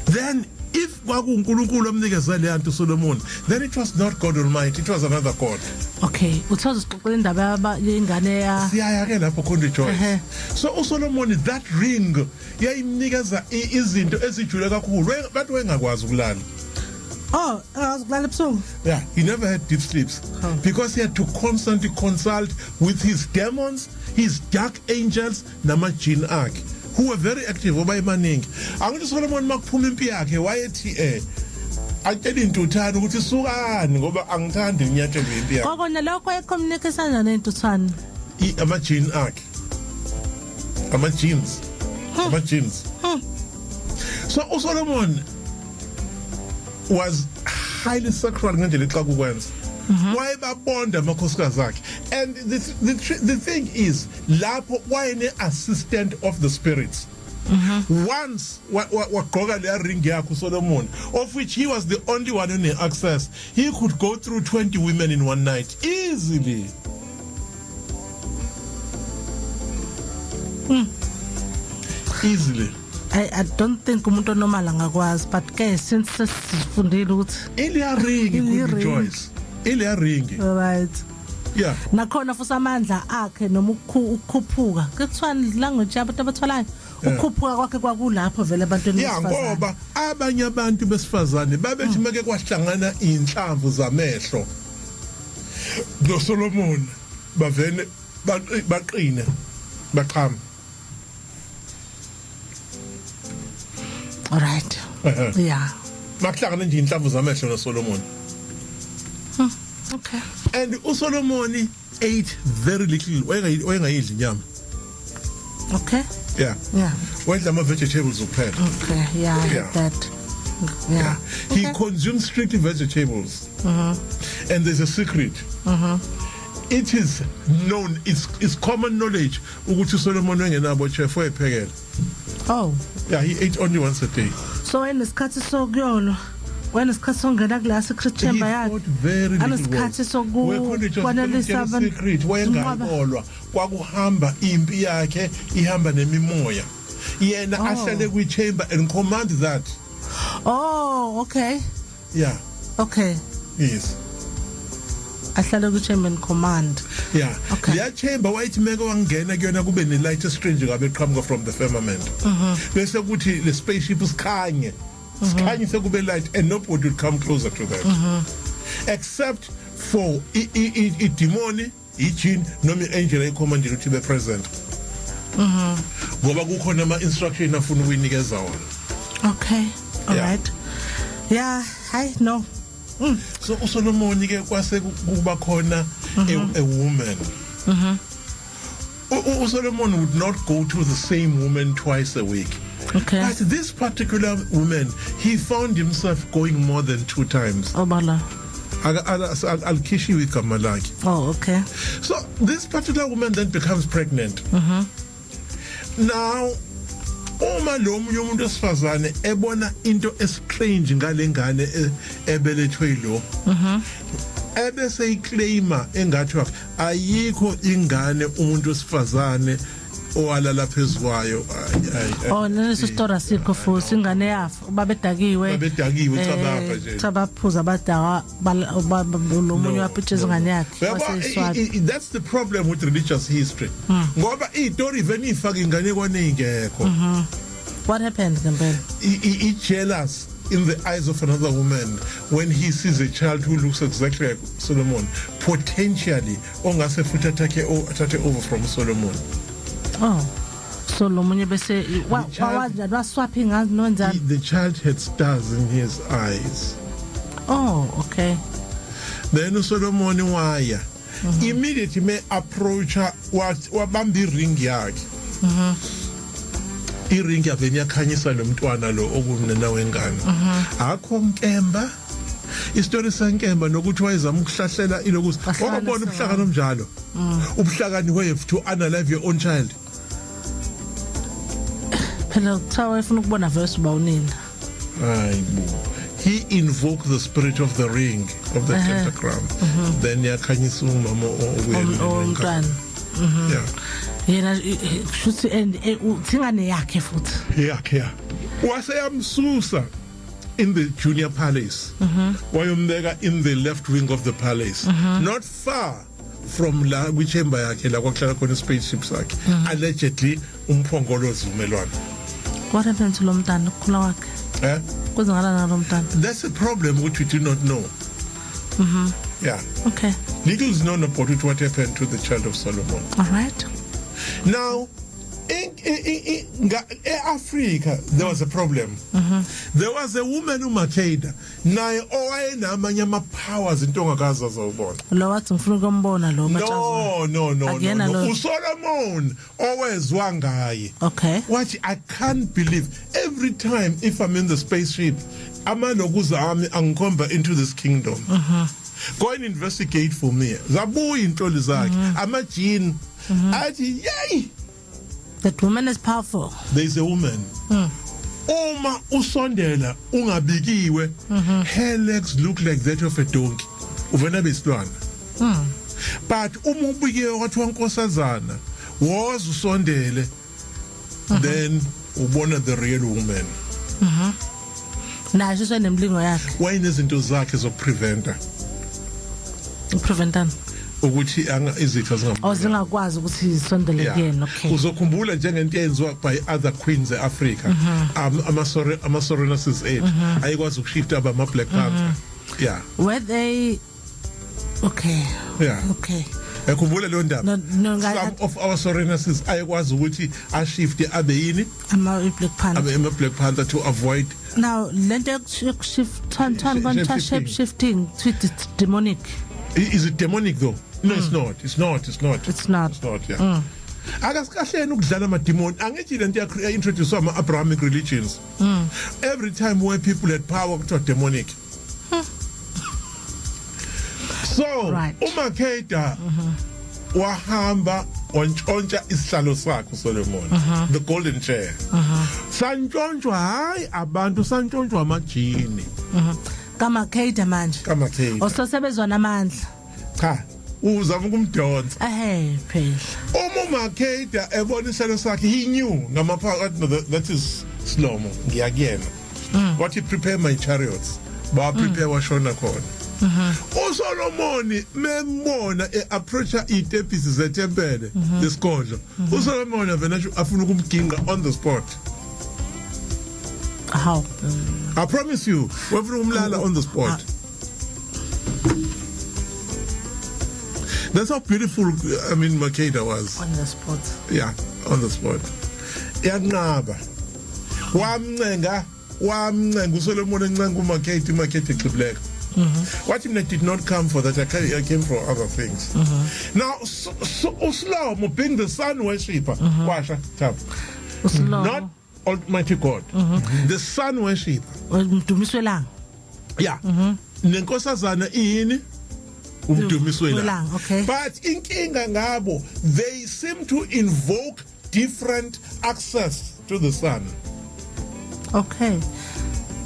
Then if kwakuNkulunkulu omnikeza le yanto Solomon, then it was not God Almighty, it was another god.
Okay, uthoza sixoxela indaba yengane ya
Siyaya ke lapho, Khonti Joyce. So uSolomon, that ring yayimnikeza izinto ezijule kakhulu. Bathi wayengakwazi ukulala.
Oh, akazi kulala ebusuku.
Yeah, he never had deep sleeps because he had to constantly consult with his demons, his dark angels, namajini akhe who were very active oba emaningi. Angithi Solomon makuphuma impi yakhe wayethi atshela intuthane ukuthi sukani ngoba angithandi inyathelo yempi yakhe.
Kokona lokho ecommunication nentuthwane.
Amajini akhe. Ama-jinns. Ama-jinns. So uSolomon was highly sexual ngendlela exaka ukwenza. Wayebabonda amakhosikazi akhe, and the thing is, lapho wayene assistant of the spirits. Once wagqoka leya ring yakhe uSolomon, of which he was the only one who had access, he could go through 20 women in one night easily. Easily.
I don't think umuntu onormal angakwazi, but ke since sesifundile ukuthi
Ileya ring.
Ile
Good
ring.
Joyce, ileya ring.
Right. Nakhona futhi amandla akhe noma ukukhuphuka, kuthiwa language yabantu abathwalayo, ukukhuphuka kwakhe kwakulapho vele ebantwini besifazane.
Ngoba abanye abantu besifazane babethi make kwahlangana inhlamvu zamehlo no Solomon, bavene baqine baqhama.
All right.
Makuhlangana nje inhlamvu zamehlo no Solomon. And uSolomon ate very little. Wayengayidli inyama. Yeah. Wedla ama vegetables kuphela.
Okay, yeah, I heard that, yeah.
He consumed strictly vegetables. And there's a secret. It is known, it's common knowledge ukuthi Solomon wengenabo chef wayephekela.
Oh.
Yeah, he ate only once a day.
So wayenesikhathi sokuyolwa, wayenesikhathi sokungena kula secret chamber
He
yakhe
fought very little.
Anesikhathi sokukwanelisa abantu.
Secret wayengakolwa, kwakuhamba impi yakhe ihamba nemimoya. Yena ahlale kwi chamber and command that.
Oh, okay.
Yeah.
Okay.
Yes.
Ahlale ku chamber and command.
Yeah.
Okay.
Leya chamber wayithi meke wangena kuyona kube ne light strange ngabe eqhamuka from the firmament. Bese kuthi le spaceship sikhanye. Sikhanyise kube light and nobody would come closer to that. Except for i demon, ijin noma iangel ayicommandile ukuthi be present. Ngoba kukhona ama instruction afuna ukuyinikeza wona.
Okay, all right, yeah, hayi, no.
So uSolomon ke kwase kuba khona a woman. USolomon would not go to the same woman twice a week. But this particular woman, he found himself going more than two times.
Obala.
Alikhishiwe igama lakhe.
Oh, okay.
So this particular woman then becomes pregnant. Now uma lo munye umuntu wesifazane ebona into estrange ngalengane ebelethwe yilo, ebese iclaima engathi ayikho ingane umuntu wesifazane. Owalala phezukwayo.
Oh, leso story asikho futhi, ingane yafa, babedakiwe.
Babedakiwe, cabanga nje.
Cha, baphuza badakwa, lo munye wapitsheza ingane yakhe.
Uyabo,
waseyiswapha.
That's the problem with religious history, ngoba izitori vele ifaka inganekwane ingekho.
What happened ngempela?
He jealous in the eyes of another woman when he sees a child who looks exactly like Solomon, potentially ongase futhi athathe over from Solomon.
Oh, so lo munye bese wanjani, waswapha ingane nonjani?
The child had stars in his eyes.
Oh, okay.
Then uSolomon waya immediately me approacha, wabamba iring yakhe. Iring yaveni yakhanyisa lo mntwana lo okunena wengane. Akho nkemba, isitori senkemba nokuthi wayezama ukuhlahlela ilokuthi
Wahlala
wakubona ubuhlakani omnjalo, ubuhlakani where you have to unalive your own child.
Phela kuthiwa wayefuna ukubona verse uba unina.
Hayibo, he invoked the spirit of the ring of the pentagram, then yakhanyisa umama okuyena.
Umntwana.
Yeah.
Yena kushuthi and uthi ingane yakhe futhi.
Yakhe, ya. Waseyamsusa in the junior palace, wayombeka in the left wing of the palace, not far from la kwichamber yakhe la kwakuhlala khona spaceship sakhe, allegedly umphongolo wezivumelwano.
What happened to lo mntana, ukukhula kwakhe?
Eh?
Kwenzakala nalo mntana?
That's a problem which we do not know. Yeah. Little is known about it, what happened to the child of Solomon.
All right.
Now, in Africa, there was a problem. There was a woman, uMakeda, naye owayenamanye ama-powers, into ongakaze azawubona.
Lo wathi ngifuna ukumbona lo Matshaza.
No.
Akuyena
No.
lo.
uSolomon owezwa ngaye. Wathi, "I can't believe, every time if I'm in the spaceship, amalokuza ami angikhomba into this kingdom. Go and investigate for me." Zabuya inhloli zakhe, amajini athi, "Yey,
That woman is powerful.
There is a woman. Uma usondela ungabikiwe, her legs look like that of a donkey. Uvena besilwane. But uma ubikiwe kwathiwa nkosazana, woza usondele, then ubona the real woman."
Naye senemlingo yakhe.
Wayenezinto zakhe zokupreventa.
Upreventana.
Ukuthi izitha zingambulali.
Oh, zingakwazi ukuthi zisondele kuyena, okay.
Uzokhumbula njengento eyenziwa by other queens eAfrica, ama-sorceresses ethu ayikwazi ukushifta aba ama-Black Panther, yeah.
Were they okay?
Yeah.
Okay.
Yakhumbula leyo ndaba?
No.
Some of our sorceresses ayekwazi ukuthi ashifte abe yini?
Ama Black Panther.
Abe ama-Black Panther to avoid
Now lento yokushift turn turn
Shape
shape
shifting.
Shifting to it's demonic.
Is it demonic though? No, it's not, it's not, it's not.
It's not.
It's not, yeah. Akasikahleni ukudlala amadimoni. Angithi lento ya-introduce ama-Abrahamic religions, every time where people had power kuthiwa demonic. So uMakeda wahamba wantshontsha isihlalo sakhe uSolomon, the golden chair. Santshontshwa hayi abantu, santshontshwa amajini.
KaMakeda manje.
KaMakeda.
Ososebezwa namandla.
Cha, uzama ukumdonsa.
Ehe, phela.
Uma uMakeda ebona isihlalo sakhe, he knew ngamaphakathi, no, that is Slomo, ngiyakuyena. Wathi, "Prepare my chariots." Ba prepare, washona khona. uSolomon membona eapproacha itepisi zethempele lesigodlo, uSolomon avena afuna ukumginqa on the spot.
How?
I promise you, wafuna ukumlala on the spot. That's how beautiful, I mean, Makeda was.
On the spot.
Yeah, on the spot. Yanqaba, wamncenga, wamncenga uSolomon, encenga uMakeda, uMakeda exhibileka. Wathi, "Mina did not come for that. I came for other things." Now so, uSlomo being the sun worshipper, washa thapha.
Uslomo.
Not almighty God, the sun worshipper.
Umdumiswelanga.
Yeah, nenkosazana iyini? Umdumiswelanga.
Welanga, okay.
But inkinga ngabo, they seem to invoke different access to the sun.
Okay,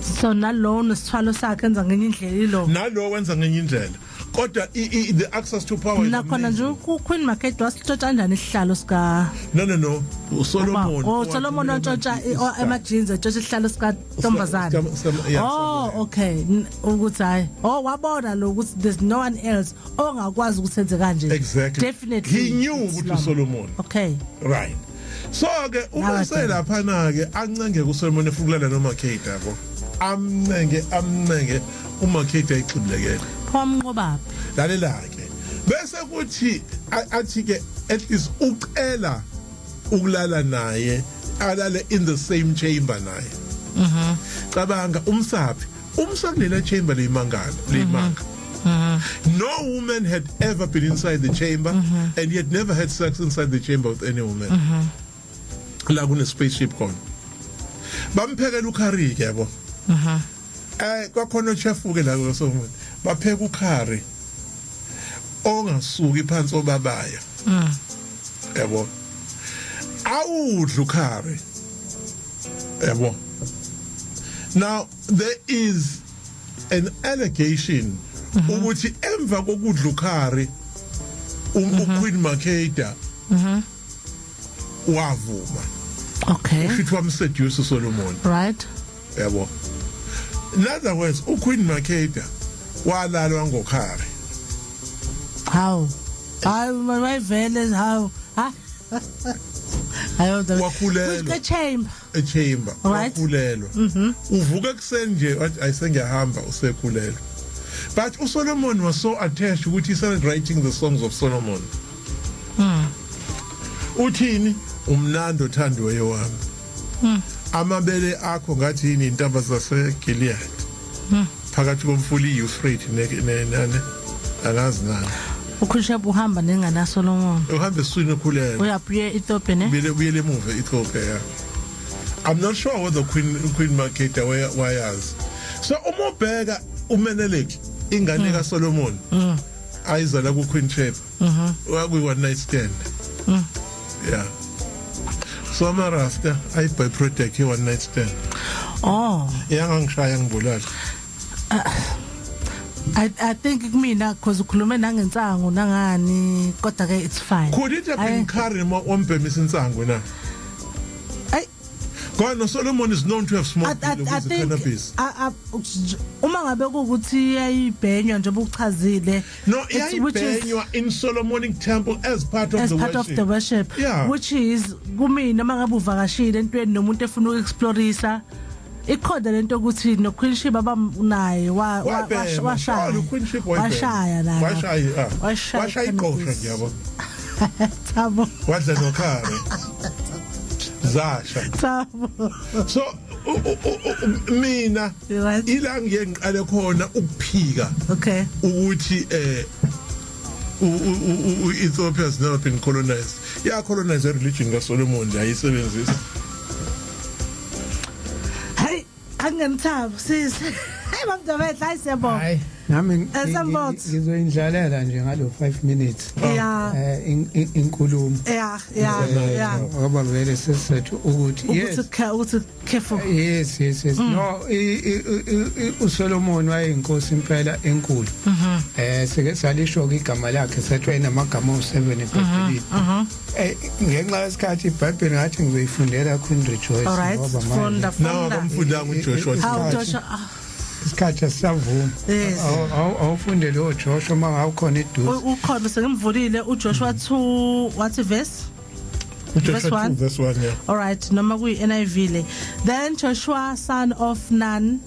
so nalo nesithwalo sakhe enza ngenye indlela ilo.
Nalo wenza ngenye indlela. Kodwa the access to power is
Nakhona nje
amazing.
uQueen Makate wasitshontsha kanjani isihlalo sika
No, uSolomon.
Oh, Solomon wantshontsha ema-jeans, etshontsha isihlalo sika ntombazana.
Yeah,
Oh,
Solomon.
okay. Ukuthi hayi. Oh, wabona lo ukuthi there's no one else ongakwazi ukuthi enze kanje.
Exactly.
Definitely.
He knew
it's
ukuthi uSolomon.
Okay.
Right. So ke
Now
uma
I get it.
selaphana ke ancenge kuSolomon efuna ukulala noMakate, yabo. Amncenge uMakate ayixibulekele.
Pho
Lalela ke. Bese kuthi athi ke at least ucela ukulala naye, alale in the same chamber naye. Cabanga umsaphi? Umsa kulela chamber leyimangala, leyimanga. No woman had ever been inside the chamber and he had never had sex inside the chamber with any woman. La kune spaceship khona. Bamphekela ukhari ke, yabo. Kwakhona chef ke la kuSolomon. Bapheka ukhari ongasuki phansi obabaya. Yabo. Awudla ukhari. Yabo. Now there is an allegation ukuthi emva kokudla ukhari uQueen Makeda wavuma. Ushithi wamseduce uSolomon. Yabo. In other words, uQueen Makeda walalwa ngokhari.
How? Hayi, mayivele, how? Ha? Hayi.
Wakhulelwa.
Kwi chamber.
Echamber. Wakhulelwa. Uvuka ekuseni nje, wathi ayisengiyahamba, usekhulelwa. But uSolomon was so attached ukuthi he started writing the Songs of Solomon. Uthini? Umnandi othandiweyo wami. Amabele akho ngathi yini intaba zaseGilead. Phakathi komfula iEuphrates ne nane angazi nani.
Ukhusha uhamba nengane Solomon.
Uhamba eswini ukhulelwe.
Uyabuye Ethiopia, ne?
Buyele emuva eEthiopia, yeah. I'm not sure whether Queen Makeda wayazi. So uma ubheka uMenelik, ingane kaSolomon ayizala ku Queen Sheba, wakuyi one night stand. Yeah. So ama-rasta ayi byproduct ye one night stand.
Oh.
Iyangangishaya ngibulala.
I think kumina, because ukhulume nangensangu nangani, kodwa ke it's fine.
Could it have been curry wambhemisa insangu na?
Ay.
Kodwa no Solomon is known to have smoked
I
with
think
cannabis.
Uma ngabe kuukuthi iyayibhenywa njengoba uchazile,
No,
which is
iyayibhenywa in Solomonic temple as part of
as
the
part
worship.
of the worship, which is kumina, mangabe uvakashile entweni nomuntu efuna ukuexplorisa, ikhona lento ukuthi no Queen Sheba bamnaye wa
Wayibhema.
washaya.
Oh, uQueen Sheba wayibhema.
Washaya la.
Washaya, ah.
Washaya
Washaya iqosha
cannabis.
nje, yabo.
Thabo.
Wadla nokhari. Zasha.
Thabo.
So mina ila ngiye ngiqale khona ukuphika ukuthi Ethiopia has never been colonized. Yeah, colonized religion kaSolomon nje ayisebenzisa.
Hey, angenithabo sisi. Hey, bamdabetla, hayi, siyabonga.
Hayi, nami
Sambotho.
ngizoyindlalela nje ngalo 5 minutes inkulumo. Ngoba vele sesisethu ukuthi yes.
Ukuthi careful.
Yes. No, uSolomon wayeyinkosi impela enkulu. Sike salisho ke igama lakhe, sathi wayenamagama awu7 eBhayibhelini. Ngenxa yesikhathi, iBhayibheli ngathi ngizoyifundela Queen Rejoice
All right.
ngoba manje
Funda.
Naw,
Funda.
akamfundanga uJoshua.
Hawu, Joshua, ah.
Isikhathi asisavuma.
Yes.
Awufunde lo Joshua uma ngawukhona eduze.
Ukhona, sengimvulile uJoshua 2, wathi verse
uJoshua
Verse 1.
2 verse 1, yeah.
All right, noma kuyi NIV le. Then Joshua son of Nun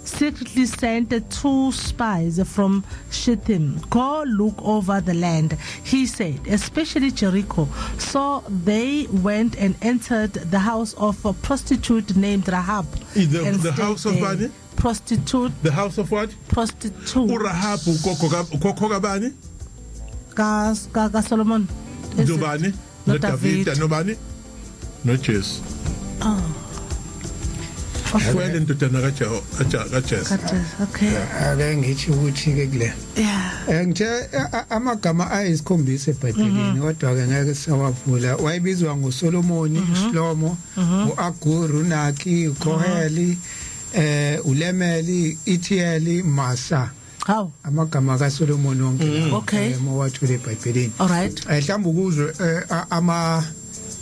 secretly sent two spies from Shittim. "Go look over the land," he said, "especially Jericho." So they went and entered the house of a prostitute named Rahab and
The
stayed
house of
there.
bani?
Prostitute.
The house of what?
Prostitute.
uRahab ugogo ka ukhokho kabani?
Ka Solomon. Is it?
Nobani?
No.
NoDavid.
David.
Nobani? NoJesu.
Oh.
Shwele indodana kaJeho kaJesu.
Okay.
Ake ngithi ukuthi ke kule ngithe amagama ayisikhombisa eBhayibhelini, kodwa ke ngeke sawavula. Wayebizwa ngoSolomoni, uShlomo, uAgur, uNaki, uKoheli, uLemeli, Itieli, Masa.
Hawu.
Amagama kaSolomon wonke lawa, mawathole eBhayibhelini.
All right.
Mhlawumbe ukuzwe ama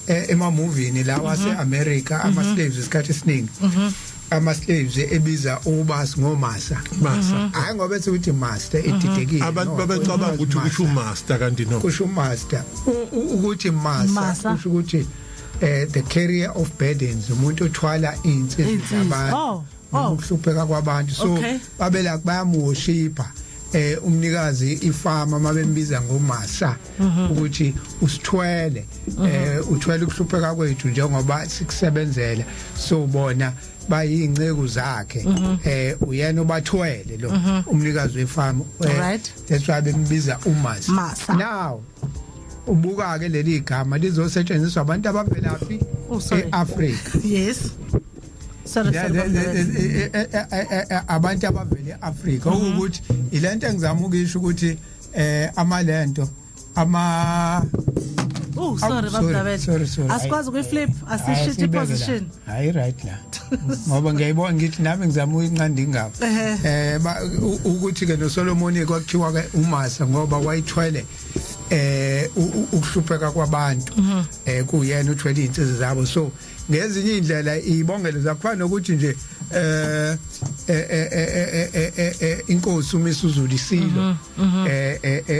ema-movini lawa ase-America, ama slaves isikhathi esiningi, ama slaves ebiza ubasi ngomasa.
Masa.
Hayi, ngoba ethi ukuthi master ididekile.
Abantu
No,
babecabanga ukuthi kusho umaster, kanti no.
Kusho umaster. Ukuthi masa
Masa.
kusho ukuthi the carrier of burdens, umuntu othwala insizi
Insizi.
zabantu
Oh.
ukuhlupheka kwabantu, so babela bayamuworshipha umnikazi ifama mabembiza ngomasa, ukuthi usithwele, uthwele ukuhlupheka kwethu njengoba sikusebenzela, so bona bayinceku zakhe, uyena obathwele lo umnikazi wefama. That's why bembiza umasa.
Masa.
Now ubuka ke leli gama lizosetshenziswa abantu abavelaphi?
Oh, sorry.
eAfrika.
Yes, sorry, sorry, Baba.
Abantu abavele eAfrika, ukuthi ilento engizama ukisho ukuthi amalento ama
Oh, sorry.
Oh,
Baba Dabela.
sorry, sorry.
Asikwazi ukuyiflip, asishintshe
Sibeke la.
position.
Hayi, right la, ngoba ngiyayibona, ngithi nami ngizama uyinqanda ingaba ukuthi ke noSolomon kwakuthiwa ke umasa ngoba wayithwele ukuhlupheka kwabantu, kuyena uthwele izinsizi zabo. So ngezinye indlela ibongelo zakufana nokuthi nje inkosi uMisuzulu, isilo,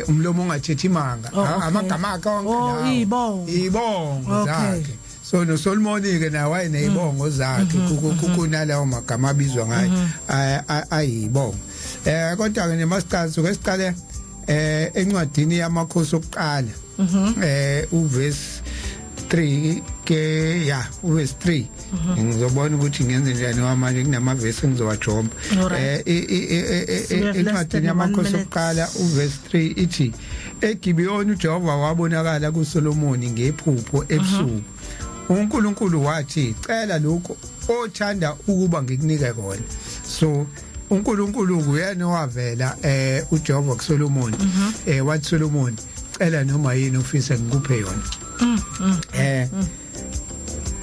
umlomo ongathethi imanga.
Oh, okay.
Amagama akhe onke
Oh,
lawo.
iy'bongo.
Ibongo zakhe. So noSolomon ke naye wayenezibongo zakhe, kunalawo magama abizwa ngayo ayibongo. Kodwa ke nemasiqala, suke siqale encwadini yamakhosi okuqala, uverse 3 ke, ya, uverse 3. Ngizobona ukuthi ngenze njani manje, kunamavesi engizowajomba.
So we have less
Encwadini
than one
yamakhosi
minute.
okuqala uverse 3 ithi, "EGibiyoni uJehova wabonakala kuSolomoni ngephupho ebusuku. uNkulunkulu wathi, 'Cela lokho othanda ukuba ngikunike kona.'" So uNkulunkulu uyena owavela uJehova kuSolomon, wathi, "Solomon, cela noma yini ufisa ngikuphe yona."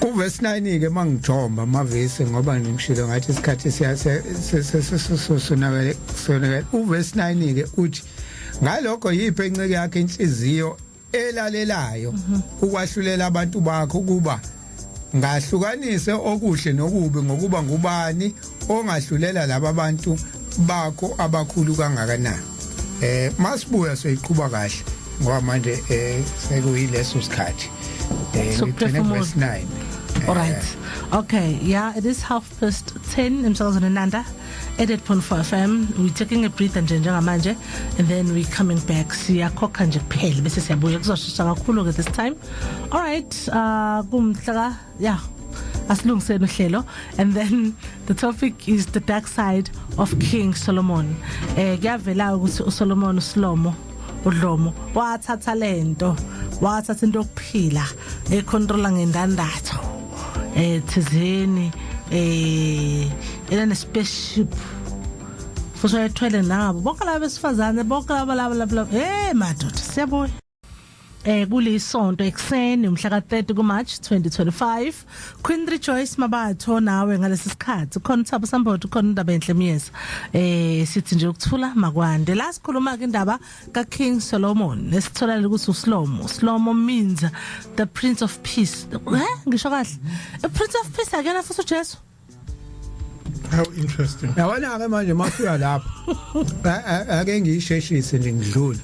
Kuverse 9 ke mangijomba amavesi, ngoba ngishilo ngathi isikhathi siya sonakele sonakele. Uverse 9 ke uthi, "Ngalokho yiphi inceke yakhe inhliziyo elalelayo ukwahlulela abantu bakho, kuba ngahlukanise okuhle nokubi, ngokuba ngubani ongahlulela laba bantu bakho abakhulu kangakanani?" Masibuya soyiqhuba kahle, ngoba manje sekuyileso sikhathi ngigcine
Sokuphefumula.
Verse 9.
All right. Okay, yeah, it is 10:30 emsakazweni Nanda 88.4 FM. We're taking a breather nje njengamanje and then we coming back. Siyakhokha nje kuphela bese siyabuya, kuzoshesha kakhulu ke this time. All right, kumhla ka, yeah. Asilungiseni uhlelo, and then the topic is the dark side of King Solomon. Kuyavela ukuthi uSolomon, uSlomo, uDlomo, wathatha lento, wathatha into yokuphila econtrola ngendandatho thizeni, ena spaceship, futhi wayethwele nabo bonke laba besifazane, bonke laba laba laba. Madoda, siyabuya kulisonto ekseni umhla ka30 kuMarch 2025. Queen Rejoice Mabatho nawe ngalesi sikhathi, khona Thabo Sambodo, khona indaba enhle Miyeza. Sithi nje ukuthula makwande. La sikhuluma ke indaba ka King Solomon, esithola ukuthi uSlomo, Slomo means the prince of peace. Ngisho kahle, a prince of peace akena futhi uJesu.
How interesting.
Yabona ke manje mafika lapho, ake ngiyisheshise nje ngidlule.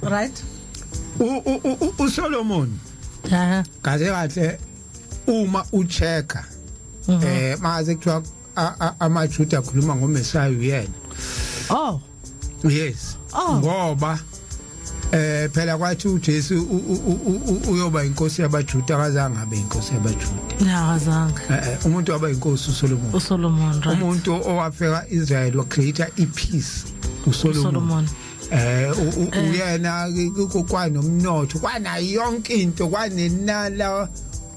uSolomon kahle kahle uma uchecka maze kuthiwa amaJuda akhuluma ngoMessiah, uyena.
Oh.
Yes.
Oh.
Ngoba phela kwathi uJesu uyoba inkosi yabaJuda, akazange abe inkosi yabaJuda.
Yakazange.
Umuntu waba inkosi uSolomon.
uSolomon, right.
Umuntu owafika Israel wa create ipeace uSolomon.
uSolomon.
Uyena kwanomnotho, kwanayo yonke into, kwanenala,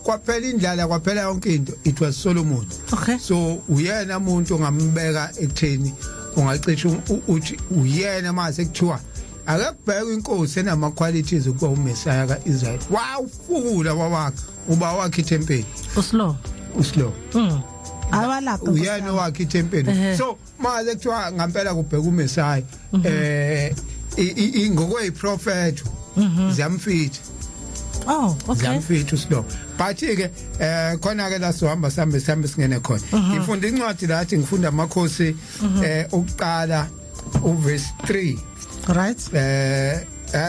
kwaphela indlala, kwaphela yonke into. It was Solomon. So uyena umuntu ongambeka ekutheni ungacisha uthi uyena mase kuthiwa ake kubheke inkosi enama qualities ukuba uMessiah kaIsrael. Wawufukula wawakha, uba wakhe ithempeli.
uSlo
uSlo.
Awalapha.
Uyena owakhe ithempeli. So manje kuthiwa ngempela kubheka uMesaya, ngokweyiprofetho ziyamfitha.
Oh, okay.
Ziyamfitha uSilongo, but ke khona ke la sohamba sambe sambe singene khona. Ngifunda incwadi lathi ngifunda amakhosi ukuqala uverse 3.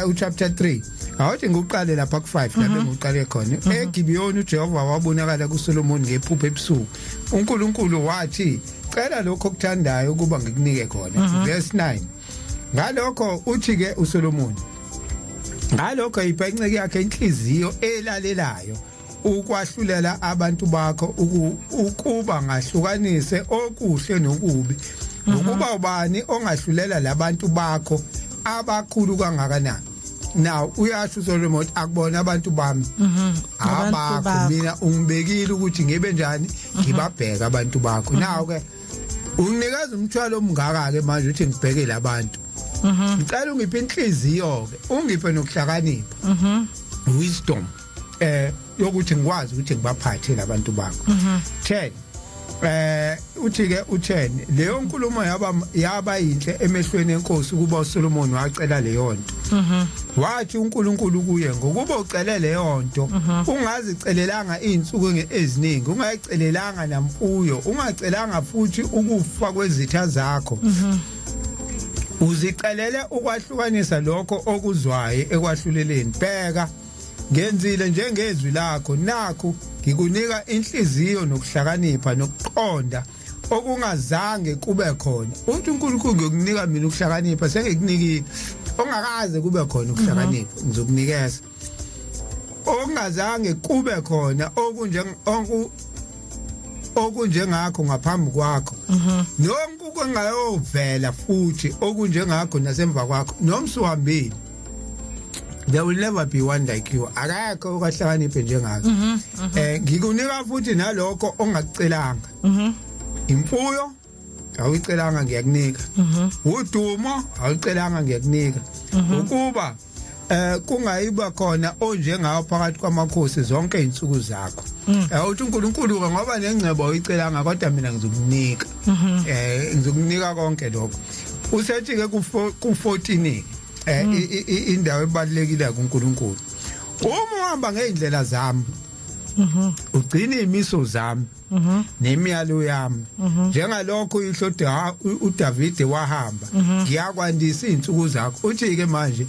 Uchapter 3, awuthi ngiqale lapha ku5 la bengiqale khona. EGibiyoni uJehova wabonakala kuSolomon ngephupho ebusuku. uNkulunkulu wathi, "Cela lokho okuthandayo ukuba ngikunike khona." Verse 9, ngalokho uthi ke uSolomon, "Ngalokho ipha inceke yakhe inhliziyo elalelayo ukwahlulela abantu bakho, ukuba ngahlukanise okuhle nokubi, ngokuba ubani ongahlulela labantu bakho abakhulu kangakanani?" Now uyasho uSolomon ukuthi akubona abantu bami,
Abantu
abakho.
Bakho.
Mina ungibekile ukuthi ngibe njani, ngibabheka abantu bakho. Now ke unginikeza umthwalo omngaka ke manje uthi ngibheke labantu. Ngicela ungiphe inhliziyo ke, ungiphe nokuhlakanipha, wisdom, yokuthi ngikwazi ukuthi ngibaphathe labantu bakho. 10, uthi ke u10, leyo nkulumo yaba yinhle emehlweni enkosi kuba uSolomon wacela leyo nto. Wathi uNkulunkulu kuye, "Ngokuba ucele leyo nto, ungazicelelanga izinsuku eziningi, ungayicelelanga namfuyo, ungacelanga futhi ukufa kwezitha zakho, uzicelele ukwahlukanisa lokho okuzwayo ekwahluleleni, bheka, ngenzile njengezwi lakho. Nakho ngikunika inhliziyo nokuhlakanipha nokuqonda okungazange kube khona." Uthi uNkulunkulu, "Ngikunika mina ukuhlakanipha, sengikunikile ongakaze kube khona ukuhlakanipha, ngizokunikeza okungazange kube khona okunjengakho ngaphambi kwakho, nonke okungayovela futhi okunjengakho nasemva kwakho noma usuhambile. There will never be one like you, akekho okahlakaniphe njengakho. Ngikunika futhi nalokho ongakucelanga. Imfuyo awuyicelanga, ngiyakunika. Udumo awucelanga, ngiyakunika, ukuba kungayiba khona onjengawo phakathi kwamakhosi zonke izinsuku zakho." Uthi uNkulunkulu ke, ngoba nengcebo awuyicelanga, kodwa mina ngizokunika, ngizokunika konke lokho. Usethi ke ku 14 indawo ebalekile kuNkulunkulu, "Uma uhamba ngeindlela zami, ugcina imiso zami nemiyalo yami, njengalokho uyihlo uDavide wahamba, ngiyakwandisa izinsuku zakho." Uthi ke manje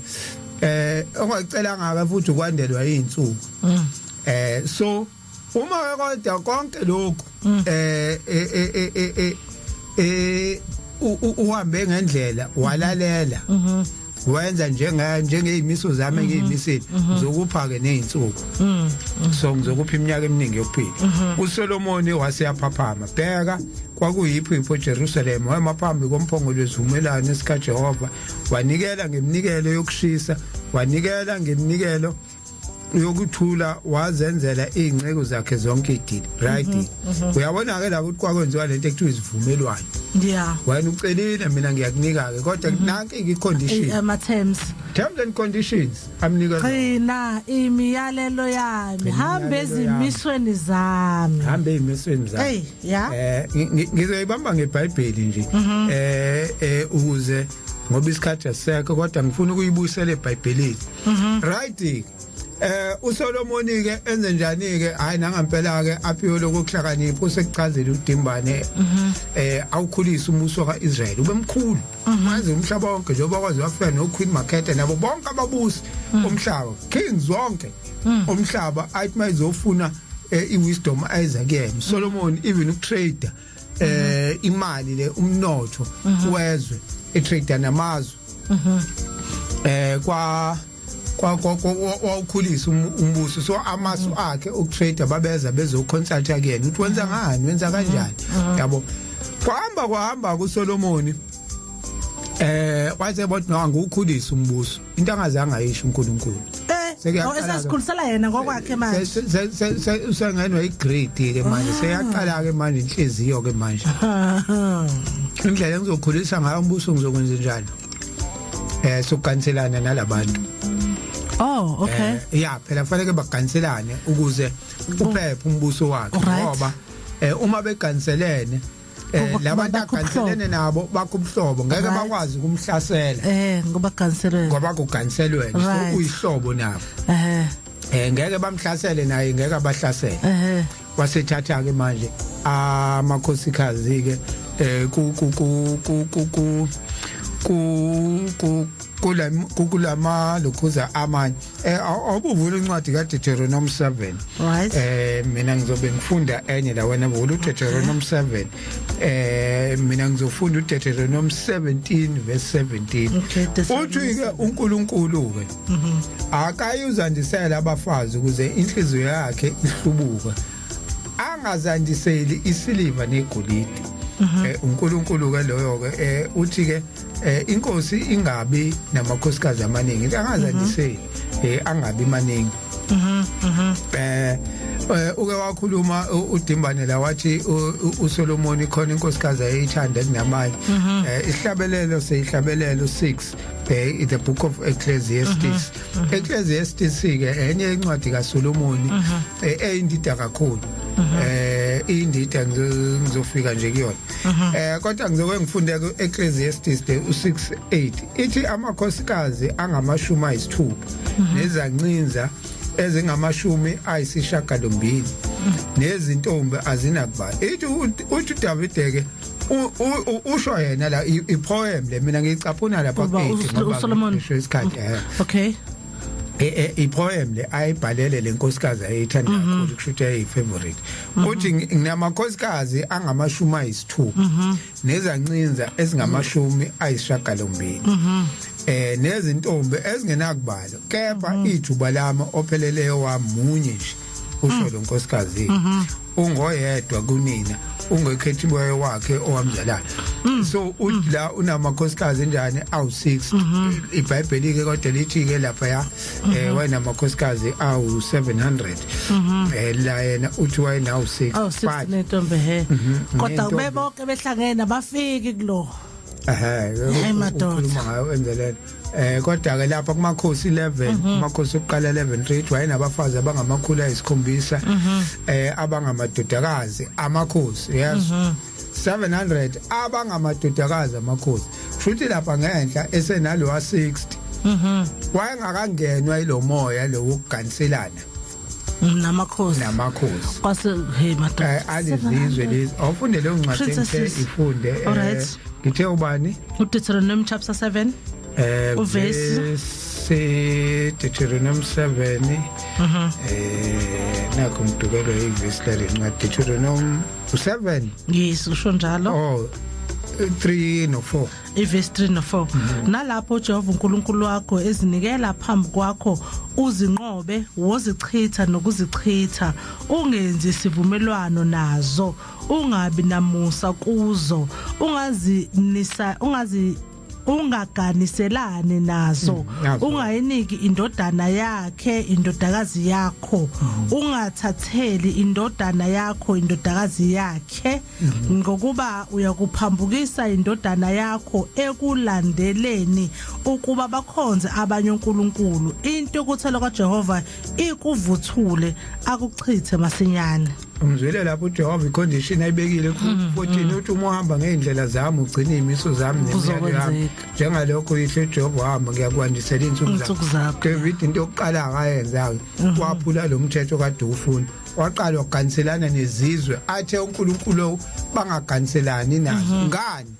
ongacelanga ke futhi ukwandelwa izinsuku. So uma ke kodwa konke lokhu uhambe ngendlela, walalela, wenza njengeyimiso zami engiyimisile, ngizokupha ke nezinsuku, so ngizokupha iminyaka eminingi yokuphila. USolomoni waseyaphaphama, bheka, kwakuyiphupho eJerusalem. Wema phambi komphongolo wesivumelwano sikaJehova, wanikela ngeminikelo yokushisa, wanikela ngeminikelo yokuthula, wazenzela izinceku zakhe zonke idili. Right, uyabona ke la ukuthi kwakwenziwa lento ekuthiwa isivumelwano. Wena ucelile, mina ngiyakunika ke, kodwa nanki i-condition.
Ama terms.
Terms and conditions amnika.
Gcina imiyalelo yami.
Gcina
hambe
imiyalelo yami.
Ezimisweni zami.
Hambe ezimisweni zami.
Hey, yeah.
Ngizoyibamba ngeBhayibheli nje ukuze, ngoba isikhathi asisekho, kodwa ngifuna ukuyibuyisela eBhayibhelini. Right, uSolomon ke enze njani ke? Hayi, nangampela ke aphiwe lokuhlakanipha, usekuchazela uDimbane, awukhulisa umbuso kaIsrael ube mkhulu, wazi umhlaba wonke, njengoba kwazi wafika no Queen Makete nabo bonke ababusi omhlaba, kings wonke umhlaba, athi mayizofuna iwisdom ayiza kuyena Solomon. Even ukutrade imali le, umnotho wezwe, etrade namazwe, kwa kwa wawukhulisa umbuso. So amasu akhe ukutrade, babeza bezoconsulta kuyena ukuthi wenza ngani, wenza kanjani, yabo. Kwahamba kwahamba kuSolomon, waze bothi no, angukhulisa umbuso, into angazange ayisho uNkulunkulu.
Oh, esesikhulisela yena ngokwakhe manje.
Usengenwa igreed ke manje, seyaqala ke manje inhliziyo ke manje, indlela engizokhulisa ngayo umbuso, ngizokwenza njani, sokuganiselana nalabantu.
Oh, okay.
Ya, phela kufanele baganiselane ukuze uphephe umbuso wakhe, ngoba Uma beganiselene, labantu
Bakho ubuhlobo.
aganiselene nabo bakho ubuhlobo, ngeke bakwazi ukumhlasela.
Ngoba ganiselwe.
Ngoba kuganiselwene, so uyihlobo nabo. Ngeke bamhlasele, naye ngeke abahlasele. Wasethatha ke manje amakhosikazi ke ku ku ku ku ku ku ku ku kula kulama lokhuza amanye. Awubuvula incwadi kaDeuteronomy 7. Mina ngizobe ngifunda enye la, wena vula uDeuteronomy 7. Mina ngizofunda uDeuteronomy 17 verse 17.
Okay, Deuteronomy.
Uthi ke uNkulunkulu ke akayuzandisela abafazi ukuze inhliziyo yakhe ihlubuke, angazandiseli isiliva negolide. uNkulunkulu ke loyo ke. Uthi ke inkosi ingabi namakhosikazi amaningi, angazandiseli, angabi maningi. Uke wakhuluma uDimbane la, wathi uSolomon khona inkosikazi ayithanda kunamanye. Ihlabelelo seyihlabelelo 6, the book of Ecclesiastes. Ecclesiastes ke enye incwadi kaSolomon eyindida kakhulu. Indida ngizofika nje kuyona. Kodwa ngizoke ngifunde ku Ecclesiastes u6:8, ithi amakhosikazi angama-60 nezancinza ezingama-98 nezintombi azinakubala. Ithi uthi uDavid ke, usho yena la, ipoem le mina ngiyicaphuna lapha
Kuba
ku-8 ngoba
uSolomon.
ngisho isikhathi.
Okay.
Ipoem le ayibhalele lenkosikazi ayithanda kakhulu, kusho ukuthi ayi favorite. Uthi nginamakhosikazi angama-60 nezancinza ezingama-98 nezintombi ezingenakubala, kepha ijuba lami opheleleyo wami munye nje, usho lo nkosikazi, ungoyedwa kunina, ungekhethiweyo wakhe owamzalayo. So uthi la unamakhosikazi njani awu6? iBhayibheli ke kodwa lithi ke lapha ya wayenamakhosikazi awu700. La yena uthi wayenawu6.
Oh, 6 nentombi, he. Kodwa
Nentombi.
bebonke behlangene bafiki kulo.
Ehe.
Hey, madoda.
Ukhuluma ngayo enzeleni. Kodwa ke lapha kumakhosi 11, kumakhosi oqala 11:3, wayenabafazi abangama-700 abangamadodakazi amakhosi, yes, 700 abangamadodakazi amakhosi. Futhi lapha ngenhla esenalo 60 wayengakangenwa ilomoya lo wokuganiselana
Namakhosi.
Namakhosi.
Kwase, hey madoda.
Alizizwe lezi, awufunde leyo ncwadi engithe
Princesses.
ifunde.
Alright.
Ngithe ubani?
uDeuteronomy chapter 7. Uvesi?
Verse, Deuteronomy 7. Nakho ngidukelwe ivesi lale ncwadi, Deuteronomy 7.
Yes, usho njalo.
Oh, 3 no 4.
Ivesi 3 no 4. Nalapho uJehova uNkulunkulu wakho ezinikela phambi kwakho uzinqobe, wozichitha nokuzichitha. Ungenzi sivumelwano nazo, ungabi namusa kuzo, ungazi nisa ungazi ungaganiselani nazo.
Nazo.
Ungayiniki indodana yakhe indodakazi yakho, ungathatheli indodana yakho indodakazi yakhe, ngokuba uyakuphambukisa indodana yakho ekulandeleni ukuba bakhonze abanye onkulunkulu, intukuthelo kaJehova ikuvuthule, akuchithe masinyane.
Umzwile lapho uJehova icondition ayibekile ku 14, uthi uma uhamba ngeindlela zami, ugcina izimiso zami nemiyalo yami,
Kuzokwenzeka.
njengalokho yihle uJehova wahamba, ngiyakwandisela insuku
Insuku zakho.
David into yokuqala akayenza ke, waphula lo mthetho kade ufuna, waqala waganiselana nezizwe athe uNkulunkulu bangaganiselani nazo. Ngani?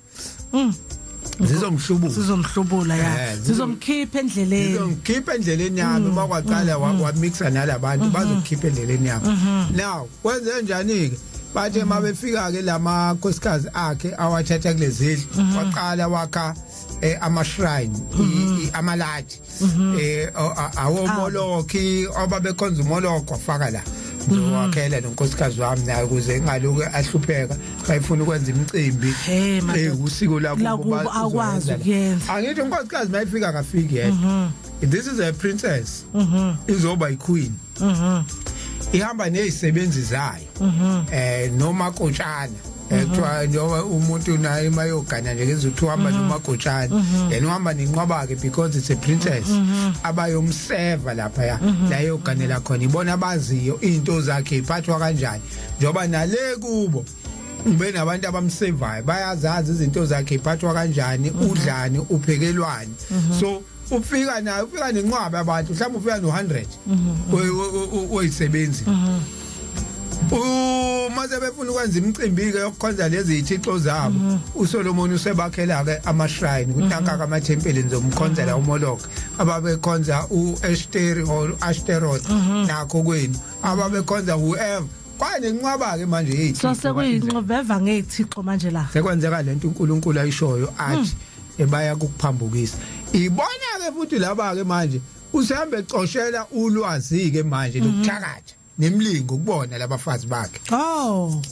Zizomhlubuka.
Sizomhlubula ya. Sizomkhipha endleleni.
Ngizongikhipha endleleni yami. Uma kwaqala wamixa nalabantu, bazokukhipha endleleni yami. Now kwenze njani ke? Bathe mabefika ke lamakhosikazi akhe awathatha kulezidlu, waqala wakha ama shrine, amalathi awomoloki ababekhonza umoloko, wafaka la, ngizowakhela nonkosikazi wami naye ukuze engaloku ahlupheka bayifuna ukwenza imicimbi.
Hey, madoda.
Usiko lakubo
Lakubo akwazi
uzoyenza la.
ukuyenza.
Angithi unkosikazi mayifika akafiki yedwa. This is a princess, izoba iqueen. Ihamba nezisebenzi zayo noma kotshana, kuthiwa njengoba umuntu naye mayogana nje ngezuthi uhamba noma kotshana, yena uhamba nenqwaba ke because it's a princess abayomseva lapha ya la yoganela khona, ibona abaziyo izinto zakhe iphathwa kanjani, njengoba nale kubo ube nabantu abamsevayo, bayazazi izinto zakhe iphathwa kanjani, udlani, uphekelwani. So ufika naye, ufika nenqwaba abantu, mhlawumbe ufika no100 oyisebenzi. Uma sebefuna ukwenza imicimbi ke yokukhonza lezi zithixo zabo, uSolomon usebakhela ke ama shrine kutanka kamathempeli nizomkhonzela uMoloch, ababekhonza uEshteri or Ashtaroth, nakho kwenu ababekhonza whoever, kwanenqwaba ke manje
yezithixo. So sekuyinxoveva ngezithixo manje la.
Sekwenzeka lento uNkulunkulu ayishoyo athi ebaya kukuphambukisa. Ibona ke futhi laba ke manje usehambe ecoshela ulwazi ke manje lokuthakatha nemlingo kubona labafazi bakhe.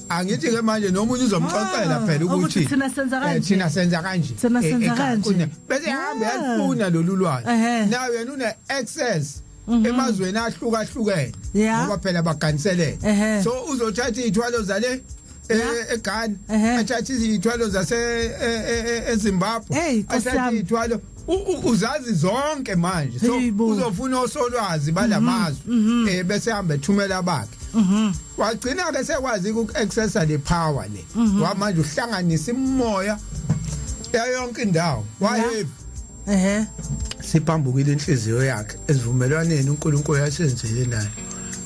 Angithi ke manje nomunye uzomxoxela phela ukuthi
thina senza kanje,
thina senza kanje.
Thina senza kanje.
Bese ehamba yalifuna lolu lwazi. Nawe yena une access emazweni ahlukahlukene ngoba phela baganiselene, so uzothatha izithwalo zale eGhana, athathe izithwalo zase eZimbabwe, athathe izithwalo uzazi zonke manje. So uzofuna osolwazi balamazwe bese hamba ethumela bakhe. Wagcina ke sekwazi uku-accessa le power le, wamanje uhlanganisa imoya yayonke indawo, waheavy. Siphambukile inhliziyo yakhe esivumelwaneni uNkulunkulu yasenzele naye.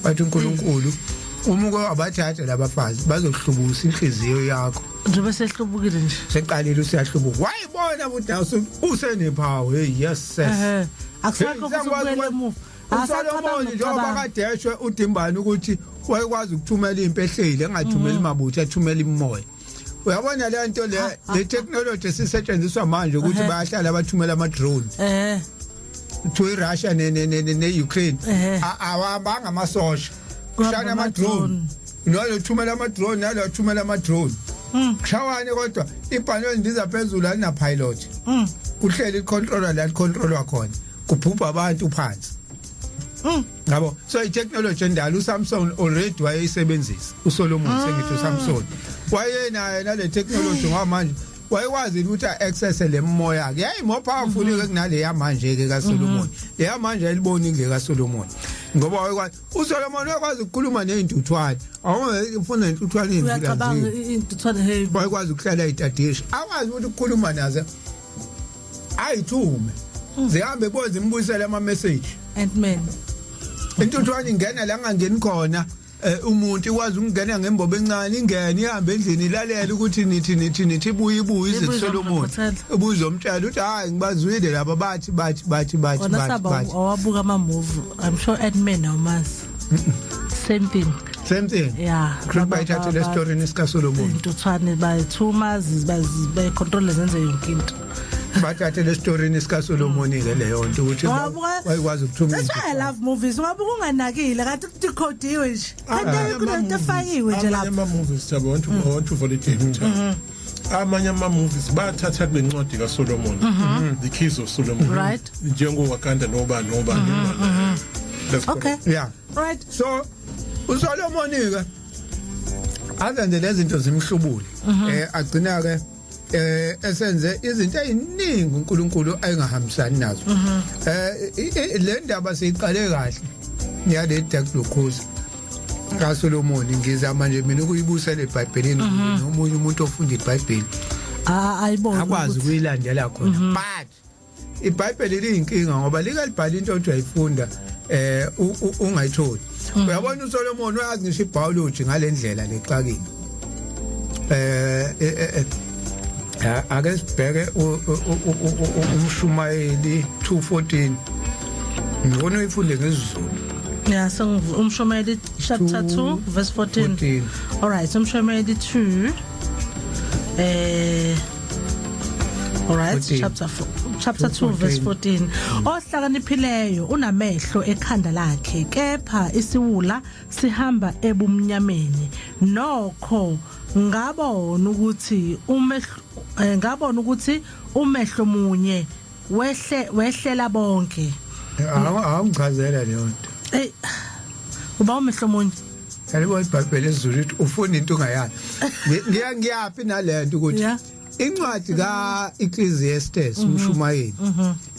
Bathi uNkulunkulu uma uke wabathatha labafazi bazohlubusa inhliziyo yakho.
Njengoba sehlubukile nje.
Seqalile usiyahlubuka, wayibona ukuthi nawe usenepower. Hey, yes sis.
Akusekho ukubuyela emuva.
USolomon njengoba kadeshwe udimbane ukuthi wayekwazi ukuthumela impi ehleli, engathumeli mabutho, athumela imoya. Uyabona le nto le, le technology esisetshenziswa manje ukuthi bayahlala bathumela ama drone to iRussia ne ne ne Ukraine, awabanga amasosha, kushana ama drone, nalo thumela ama drone, nalo thumela ama drone, kushawane, kodwa ibhanoyi ndiza phezulu alina pilot, kuhleli icontroller la licontrolwa khona, kubhubha abantu phansi. Yabo, so i-technology endala uSamson already wayeyisebenzisa, uSolomon, sengithi uSamson wayenayo nale technology, ngoba manje wayekwazi ukuthi a-access le moya ke, yayi more powerful ke kunale yamanje ke kaSolomon. Le yamanje ayiliboni kule kaSolomon, ngoba wayekwazi uSolomon wayekwazi ukukhuluma nezintuthwane, awufuna intuthwane.
Uyacabanga, intuthwane, hey.
Wayekwazi ukuhlala itadishi, akwazi ukuthi ukukhuluma nazo, ayithume zihambe bo zimbuyisele ama message.
Ant-Man.
Intuthwane ingena la ngangeni khona umuntu, ikwazi ukungena ngembobo encane, ingene ihambe endlini, ilalela ukuthi nithi nithi nithi, ibuye ibuye ize
Ibuye
kuSolomon.
izomreportela.
Ibuye izomtshela ukuthi hayi, ngibazwile laba, bathi bathi bathi bathi
Kona
bathi
saba
bathi.
awabuka ama movie, I'm sure Ant-Man awumazi, same thing.
Same thing.
Yeah.
Kusho bayithathe le story nisika Solomon.
Intuthwane bayithuma, bayicontrol, zenze yonke into.
Bathathe le story nisika Solomon ke leyo nto ukuthi wayekwazi ukuthuma.
That's why I love movies. Ungabuka unganakile kanti kudekhodiwe nje. Kanti kunento efakiwe nje lapha.
Amanye ama-movies, Thabo, I want to validate, Thabo. Amanye ama-movies bathatha kule ncwadi kaSolomon, The Keys of Solomon. NjengoWakanda noba noba noba. That's correct.
Yeah.
Right.
So uSolomon ke azenze lezi zinto zimhlubule, agcina ke esenze izinto eziningi uNkulunkulu ayengahambisani nazo. Le ndaba siyiqale kahle yale dark glucose kaSolomon, ngizama nje mina ukuyibusela eBhayibhelini nomunye umuntu ofunda iBhayibheli
Ah, ayibona.
Akwazi ukuyilandela khona, but iBhayibheli liyinkinga ngoba like libhala into othi uyayifunda ungayitholi. Uyabona, uSolomon uyazi ngisho ibiology ngalendlela lexakile. Ake sibheke umshumayeli 2:14, ngibona uyifunde ngesiZulu.
Yeah, so umshumayeli chapter 2 verse 14.
14.
All right, umshumayeli 2 all right,
14.
Chapter 4, chapter 2 verse 14. Ohlakaniphileyo unamehlo ekhanda lakhe, kepha isiwula sihamba ebumnyameni. Nokho ngabona ukuthi umehlo munye wehle wehlela bonke.
Awungichazela leyo nto.
Ey. Uba umehlo munye.
Yalibo iBhayibheli esiZulu ithi ufuna into ungayazi. Ngiya ngiyaphi nalento ukuthi incwadi ka Ecclesiastes umshumayeli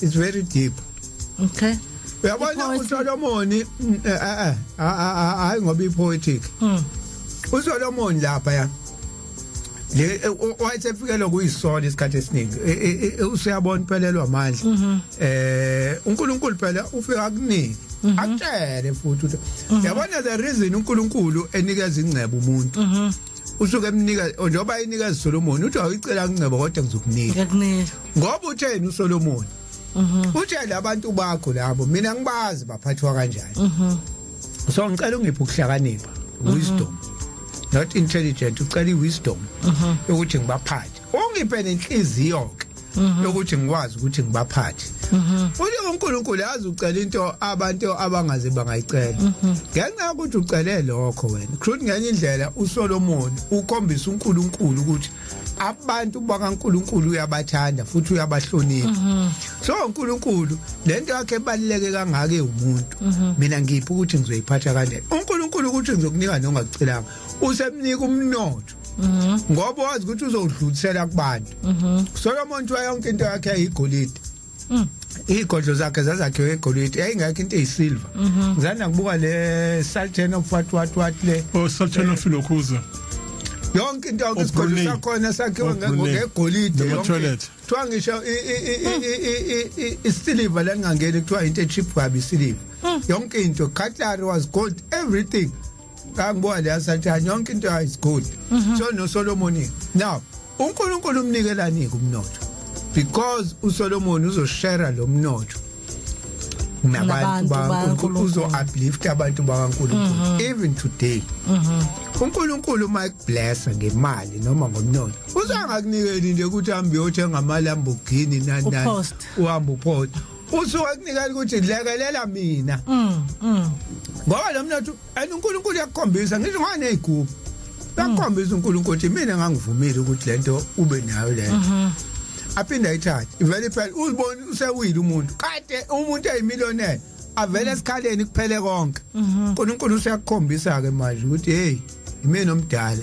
it's very deep.
Okay.
Uyabona uSolomon hayi ngoba ipoetic. uSolomon lapha ya le wayesefikelwa kuyisola isikhathi esiningi, usuyabona uphelelwa amandla. uNkulunkulu phela ufika kuningi akutshele futhi ukuthi yabona the reason uNkulunkulu enikeza ingcebo umuntu, usuke emnika njengoba enikeza uSolomon, uthi awuyicela ingcebo kodwa ngizokunika.
Ngiyakunika.
Ngoba utheni uSolomon? Utshele abantu bakho labo, mina ngibazi baphathwa kanjani, so ngicela ungiphe ukuhlakanipha, wisdom, not intelligent, ucela iwisdom ukuthi ngibaphathe, ungiphe nenhliziyo ke yokuthi ngikwazi ukuthi ngibaphathe. Uthi uNkulunkulu, yazi ucela into abantu abangaze bangayicela. Ngenxa yokuthi ucele lokho wena, kusho ngenye indlela uSolomon ukhombisa uNkulunkulu ukuthi abantu bakaNkulunkulu uyabathanda futhi uyabahlonipha. So uNkulunkulu, lento yakhe ebaluleke kangaka umuntu, mina ngiphi ukuthi ngizoyiphatha kanjani? uNkulunkulu ukuthi ngizokunika nongakucelanga, usemnika umnotho ngoba wazi ukuthi uzowudlulisela kubantu. Solomon kuthiwa yonke into yakhe yayigolide, igodlo zakhe zazakhiwe egolide, yayingekho into eyisilver. Ngizana kubuka le Sultan of what what what le.
Oh, Sultan of Lokhuza.
Yonke into, yonke isigodlo
Brunei.
sakhona sakhiwe
Oh, Brunei.
ngegolide
Noma
yonke.
toilet.
Kuthiwa ngisho isiliva langangeni, kuthiwa into echeap kabi isiliva. Yonke into, cutlery was gold, everything. Ngangibuka leya Sultan, yonke into is gold. So no Solomon now, uNkulunkulu umnikelani umnotho? Because uSolomon uzoshare lo mnotho nabantu
nabantu
bakaNkulunkulu.
bakaNkulunkulu.
Uzo uplift abantu bakaNkulunkulu. Even today uNkulunkulu uma ekublessa ngemali noma ngomnotho, uzangakunikeli nje ukuthi hambe uyothenga ama Lamborghini nani nani.
Upost.
Uhamba upost, usuke kunikela ukuthi lekelela mina ngoba lo mnotho and uNkulunkulu uyakukhombisa ngisho nganezigubhu, uyakukhombisa uNkulunkulu ukuthi mina ngangivumile ukuthi lento ube nayo lento. Aphinde ayithathe ivele iphele, uzibone usewile umuntu, kade umuntu eyimillionaire avele esikhaleni kuphele konke. uNkulunkulu useyakukhombisa ke manje ukuthi hey, imina omdala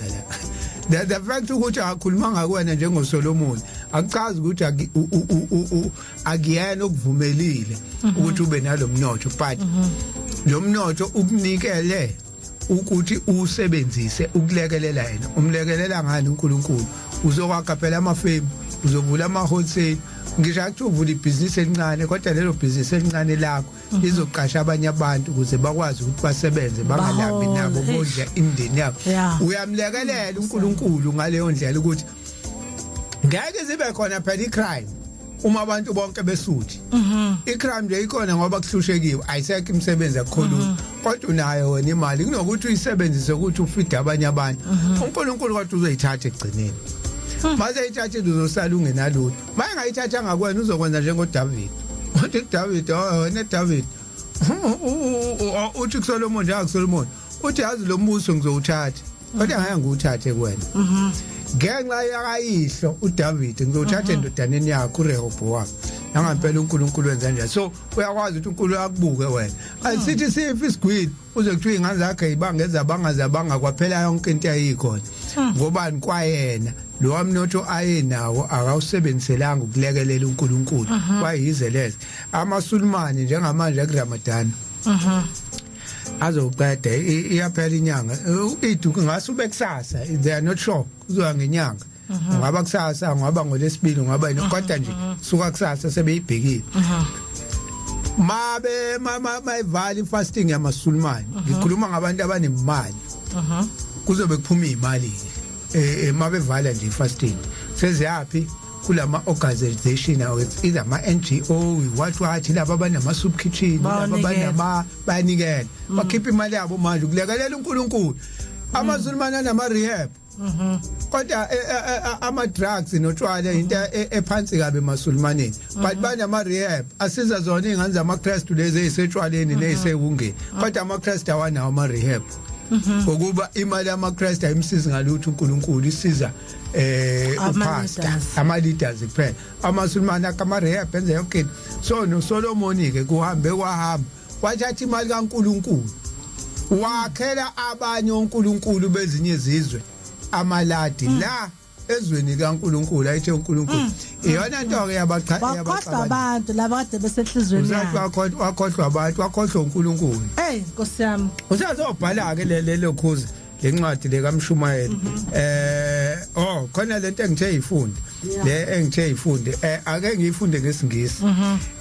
la. The fact ukuthi akakhulumanga kuwena njengoSolomon akuchazi ukuthi akuyena okuvumelile ukuthi ube nalomnotho, but lo mnotho ukunikele ukuthi usebenzise ukulekelela yena. Umlekelela ngani uNkulunkulu? Uzokwakha phela amafemu, uzovula ama wholesale, ngisho akuthi uvula ibhizinisi elincane, kodwa lelo bhizinisi elincane lakho lizoqasha abanye abantu ukuze bakwazi ukuthi basebenze bangalambi nabo
Bahole.
bondla imindeni yabo. Uyamlekelela uNkulunkulu ngaleyo ndlela ukuthi ngeke zibe khona phela icrime uma abantu bonke besuthi. Icrime nje ikhona ngoba kuhlushekiwe, ayisekho imisebenzi, akukhuluma, kodwa unayo wena imali, kunokuthi uyisebenzise ukuthi ufide abanye abantu, uNkulunkulu kodwa uzoyithatha ekugcineni. Mase eyithathile, uzosala ungenalutho. Mayengayithathanga kuwena, uzokwenza njengoDavid. Uthi kuDavid, oh wena David, uthi kuSolomon, njengakuSolomon, uthi yazi lo mbuso ngizowuthatha, kodwa ngeke ngiwuthathe kuwena ngenxa yakayihlo uDavid, ngizowuthatha endodaneni yakho uRehoboam. Nangampela uNkulunkulu wenza njalo. So uyakwazi ukuthi uNkulunkulu akubuke wena, asithi sifa isigwili, uze kuthiwa ingane zakhe ibangeza bangazabanga kwaphela yonke into ayikhona. Ngobani? Kwayena lo wamnotho ayenawo akawusebenziselanga ukulekelela uNkulunkulu, kwayizeleze. Amasulumane njengamanje kuRamadan azoqeda, iyaphela inyanga iduku ngase ube kusasa, they are not sure, kuzoya ngenyanga, ungaba kusasa, ungaba ngolesibili, ungaba yini, kodwa nje suka kusasa sebeyibhekile. Mabe mayivala ifasting yamasulumane, ngikhuluma ngabantu abanemali, kuzobe kuphuma imali ke mabevala nje ifasting, seziyaphi? Kulama organization awo, either ama NGO, what what, laba abanama soup kitchen, laba
Bawanikela.
abanama, bayanikela, bakhipha imali yabo manje ukulekelela uNkulunkulu. Amasulumane anama rehab, kodwa ama drugs notshwala into ephansi kabe emasulumaneni, but banama rehab asiza zona izingane zamaKristu lezi ezisetshwaleni nezisewungeni, kodwa amaKristu awanawo ama rehab ngokuba imali yamaKristu ayimsizi ngalutho uNkulunkulu, isiza
Ama
upastor,
leaders.
ama leaders kuphela. Amasulumane akama rehab, enze yonke into. So no Solomon ke kuhambe kwahamba wathatha imali kaNkulunkulu. Wakhela abanye onkulunkulu bezinye izizwe amaladi la ezweni kaNkulunkulu ayithe uNkulunkulu. Iyona nto ke yabacha
Wakhohlwa abantu laba kade besenhlizweni
usathi
yakhe.
Wakhohlwa abantu, wakhohlwa uNkulunkulu.
Hey, Nkosi yami.
Usazobhala ke le lokhuza lencwadi lekaMshumayeli. Oh, khona lento engithe ifunde, le engithe ifunde, ake ngiyifunde ngesiNgisi.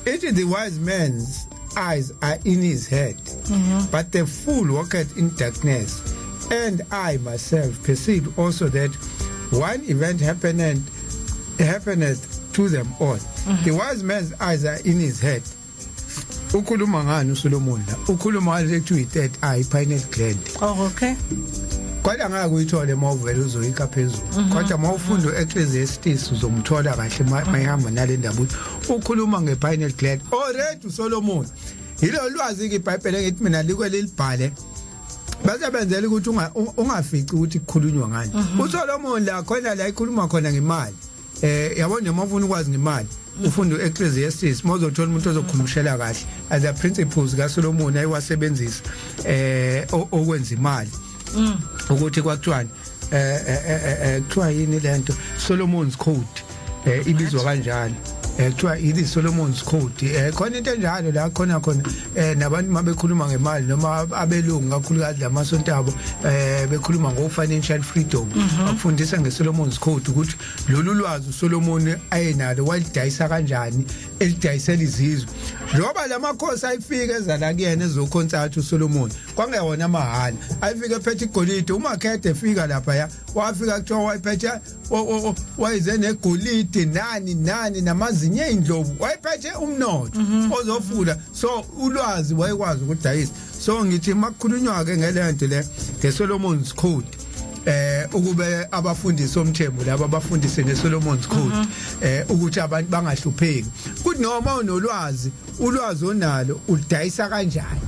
Ithi, "The wise man's eyes are in his head, but the fool walketh in darkness. And I myself perceive also that one event happeneth to them all. The wise man's eyes are in his head." Ukhuluma ngani uSolomon la? Ukhuluma ngale kuthiwa i-third eye, pineal gland.
Oh, okay.
Kodwa ngeke uyithole uma uvela uzoyika phezulu, kodwa uma ufunda u-Ecclesiastes uzomthola kahle mayihamba nale ndaba ukuthi ukhuluma nge-pineal gland already uSolomon. Yilo lwazi-ke iBhayibheli engithi mina likwe lilibhale bese benzela ukuthi ungafici ukuthi kukhulunywa ngani uSolomon la. Khona la ikhuluma khona ngemali. Yabo nje, uma ufuna ukwazi ngemali, ufunda uEcclesiastes, mawuzothola umuntu ozokhulumshela kahle as the principles kaSolomon ayiwasebenzisa okwenza imali, ukuthi kwakuthiwani, kuthiwa yini lento, Solomon's Code, ibizwa kanjalo, kuthiwa ithi Solomon's Code. Khona into enjalo la khona khona nabantu mabekhuluma ngemali noma abelungu kakhulukazi lamasonto abo bekhuluma ngo financial freedom, bakufundisa ngeSolomon's Code ukuthi lolu lwazi uSolomon ayenalo walidayisa kanjani, elidayisela izizwe, njengoba lamakhosi ayifika eza la kuyena ezoconsult uSolomon. Kwangewona amahhala, ayifika ephethe igolide. Umakhethe efika lapha ya wafika kuthiwa wayiphethe wayize negolide nani nani namazinyo ey'ndlovu, wayephethe umnotho ozofula. So ulwazi wayekwazi ukudayisa. So ngithi makukhulunywa-ke ngelento le nge-Solomon's Code, ukube abafundisi omthembu laba abafundise ngeSolomon's Code ukuthi abantu bangahlupheki, kuthi noma unolwazi, ulwazi onalo ulidayisa kanjani?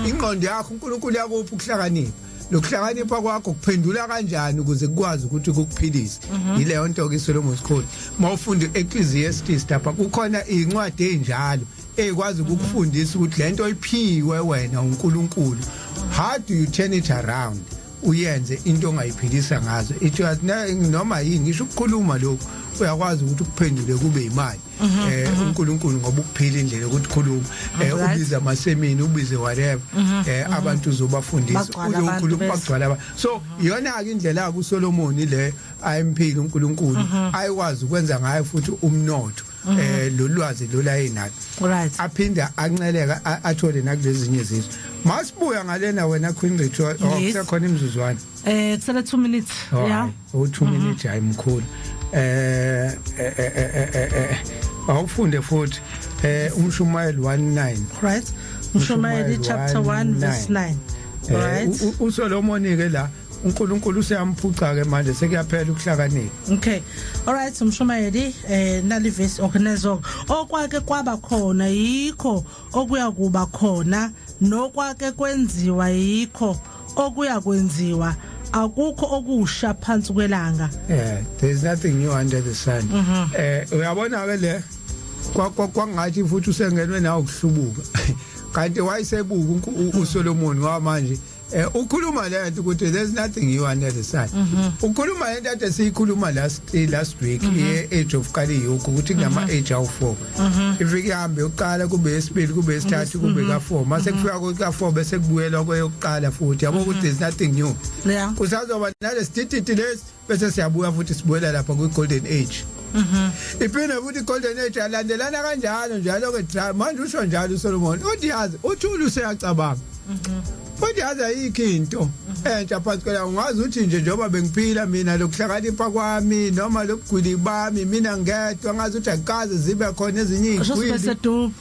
Ingqondo yakho, uNkulunkulu yakuphi ukuhlakanipha, lokuhlakanipha kwakho kuphendula kanjani ukuze kukwazi ukuthi kukuphilise? Yileyo nto ke iSolomon's Code. Mawufunda Ecclesiastes lapha, kukhona incwadi enjalo ekwazi ukukufundisa ukuthi lento iphiwe wena uNkulunkulu, how do you turn it around, uyenze into ongayiphilisa ngazo? It was noma yini, ngisho ukukhuluma lokhu uyakwazi ukuthi ukuphendule kube imali, uNkulunkulu ngoba ukuphila indlela yokuthi khuluma, ubize amasemini, ubize whatever, abantu uzobafundisa.
Bagcwala abantu
uzokhuluma
bese.
Bagcwala so iyona ke indlela kuSolomon le ayimphila uNkulunkulu ayikwazi ukwenza ngayo futhi umnotho, lo lwazi lo layinalo, aphinda anceleka athole nakulezinye izizwe. Masibuya ngalena wena, Queen Ritual, oh,
Yes.
kusekhona imizuzwana.
Kusele 2 minutes.
Oh,
Yeah.
hayi, u2 minutes, hayi mkhulu. Awufunde futhi uMshumayeli 19.
Right. Mshumayeli chapter 1 verse 9. Right.
uSolomon ke la uNkulunkulu useyamphuca ke manje, sekuyaphela ukuhlakanipha.
Okay. Alright, Umshumayeli nali verse okunezo okwake kwaba khona yikho okuya kuba khona, nokwake kwenziwa yikho okuya kwenziwa, akukho okusha phansi kwelanga.
Yeah, there is nothing new under the sun. Uyabona ke le kwangathi futhi usengenwe nawo ukuhlubuka, kanti wayesebuka uSolomon ngoba manje ukhuluma lento ukuthi there's nothing new under the sun. Ukhuluma lento ade siyikhuluma last week, ye age of Kali Yuga, ukuthi kunama age awu4. Ifike ihambe yokuqala, kube yesibili, kube yesithathu, kube ka4. Mase kufika ka4 bese kubuyelwa kweyokuqala futhi. Yabo ukuthi there's nothing new. Kusazoba nalesitititi lesi, bese siyabuya futhi sibuyela lapha kwi golden age. Iphinde futhi golden age alandelana kanjalo njalo ke. Manje usho njalo uSolomon, uthi yazi uthula useyacabanga, uthi yazi ayikho into entsha phansi kwela. Ungazi uthi nje njengoba bengiphila mina, lokuhlakanipha kwami noma lobugwili bami mina ngedwa, ngazi ukuthi akukaze zibe khona ezinye
Kusho
izigwili.
sibe sedubu.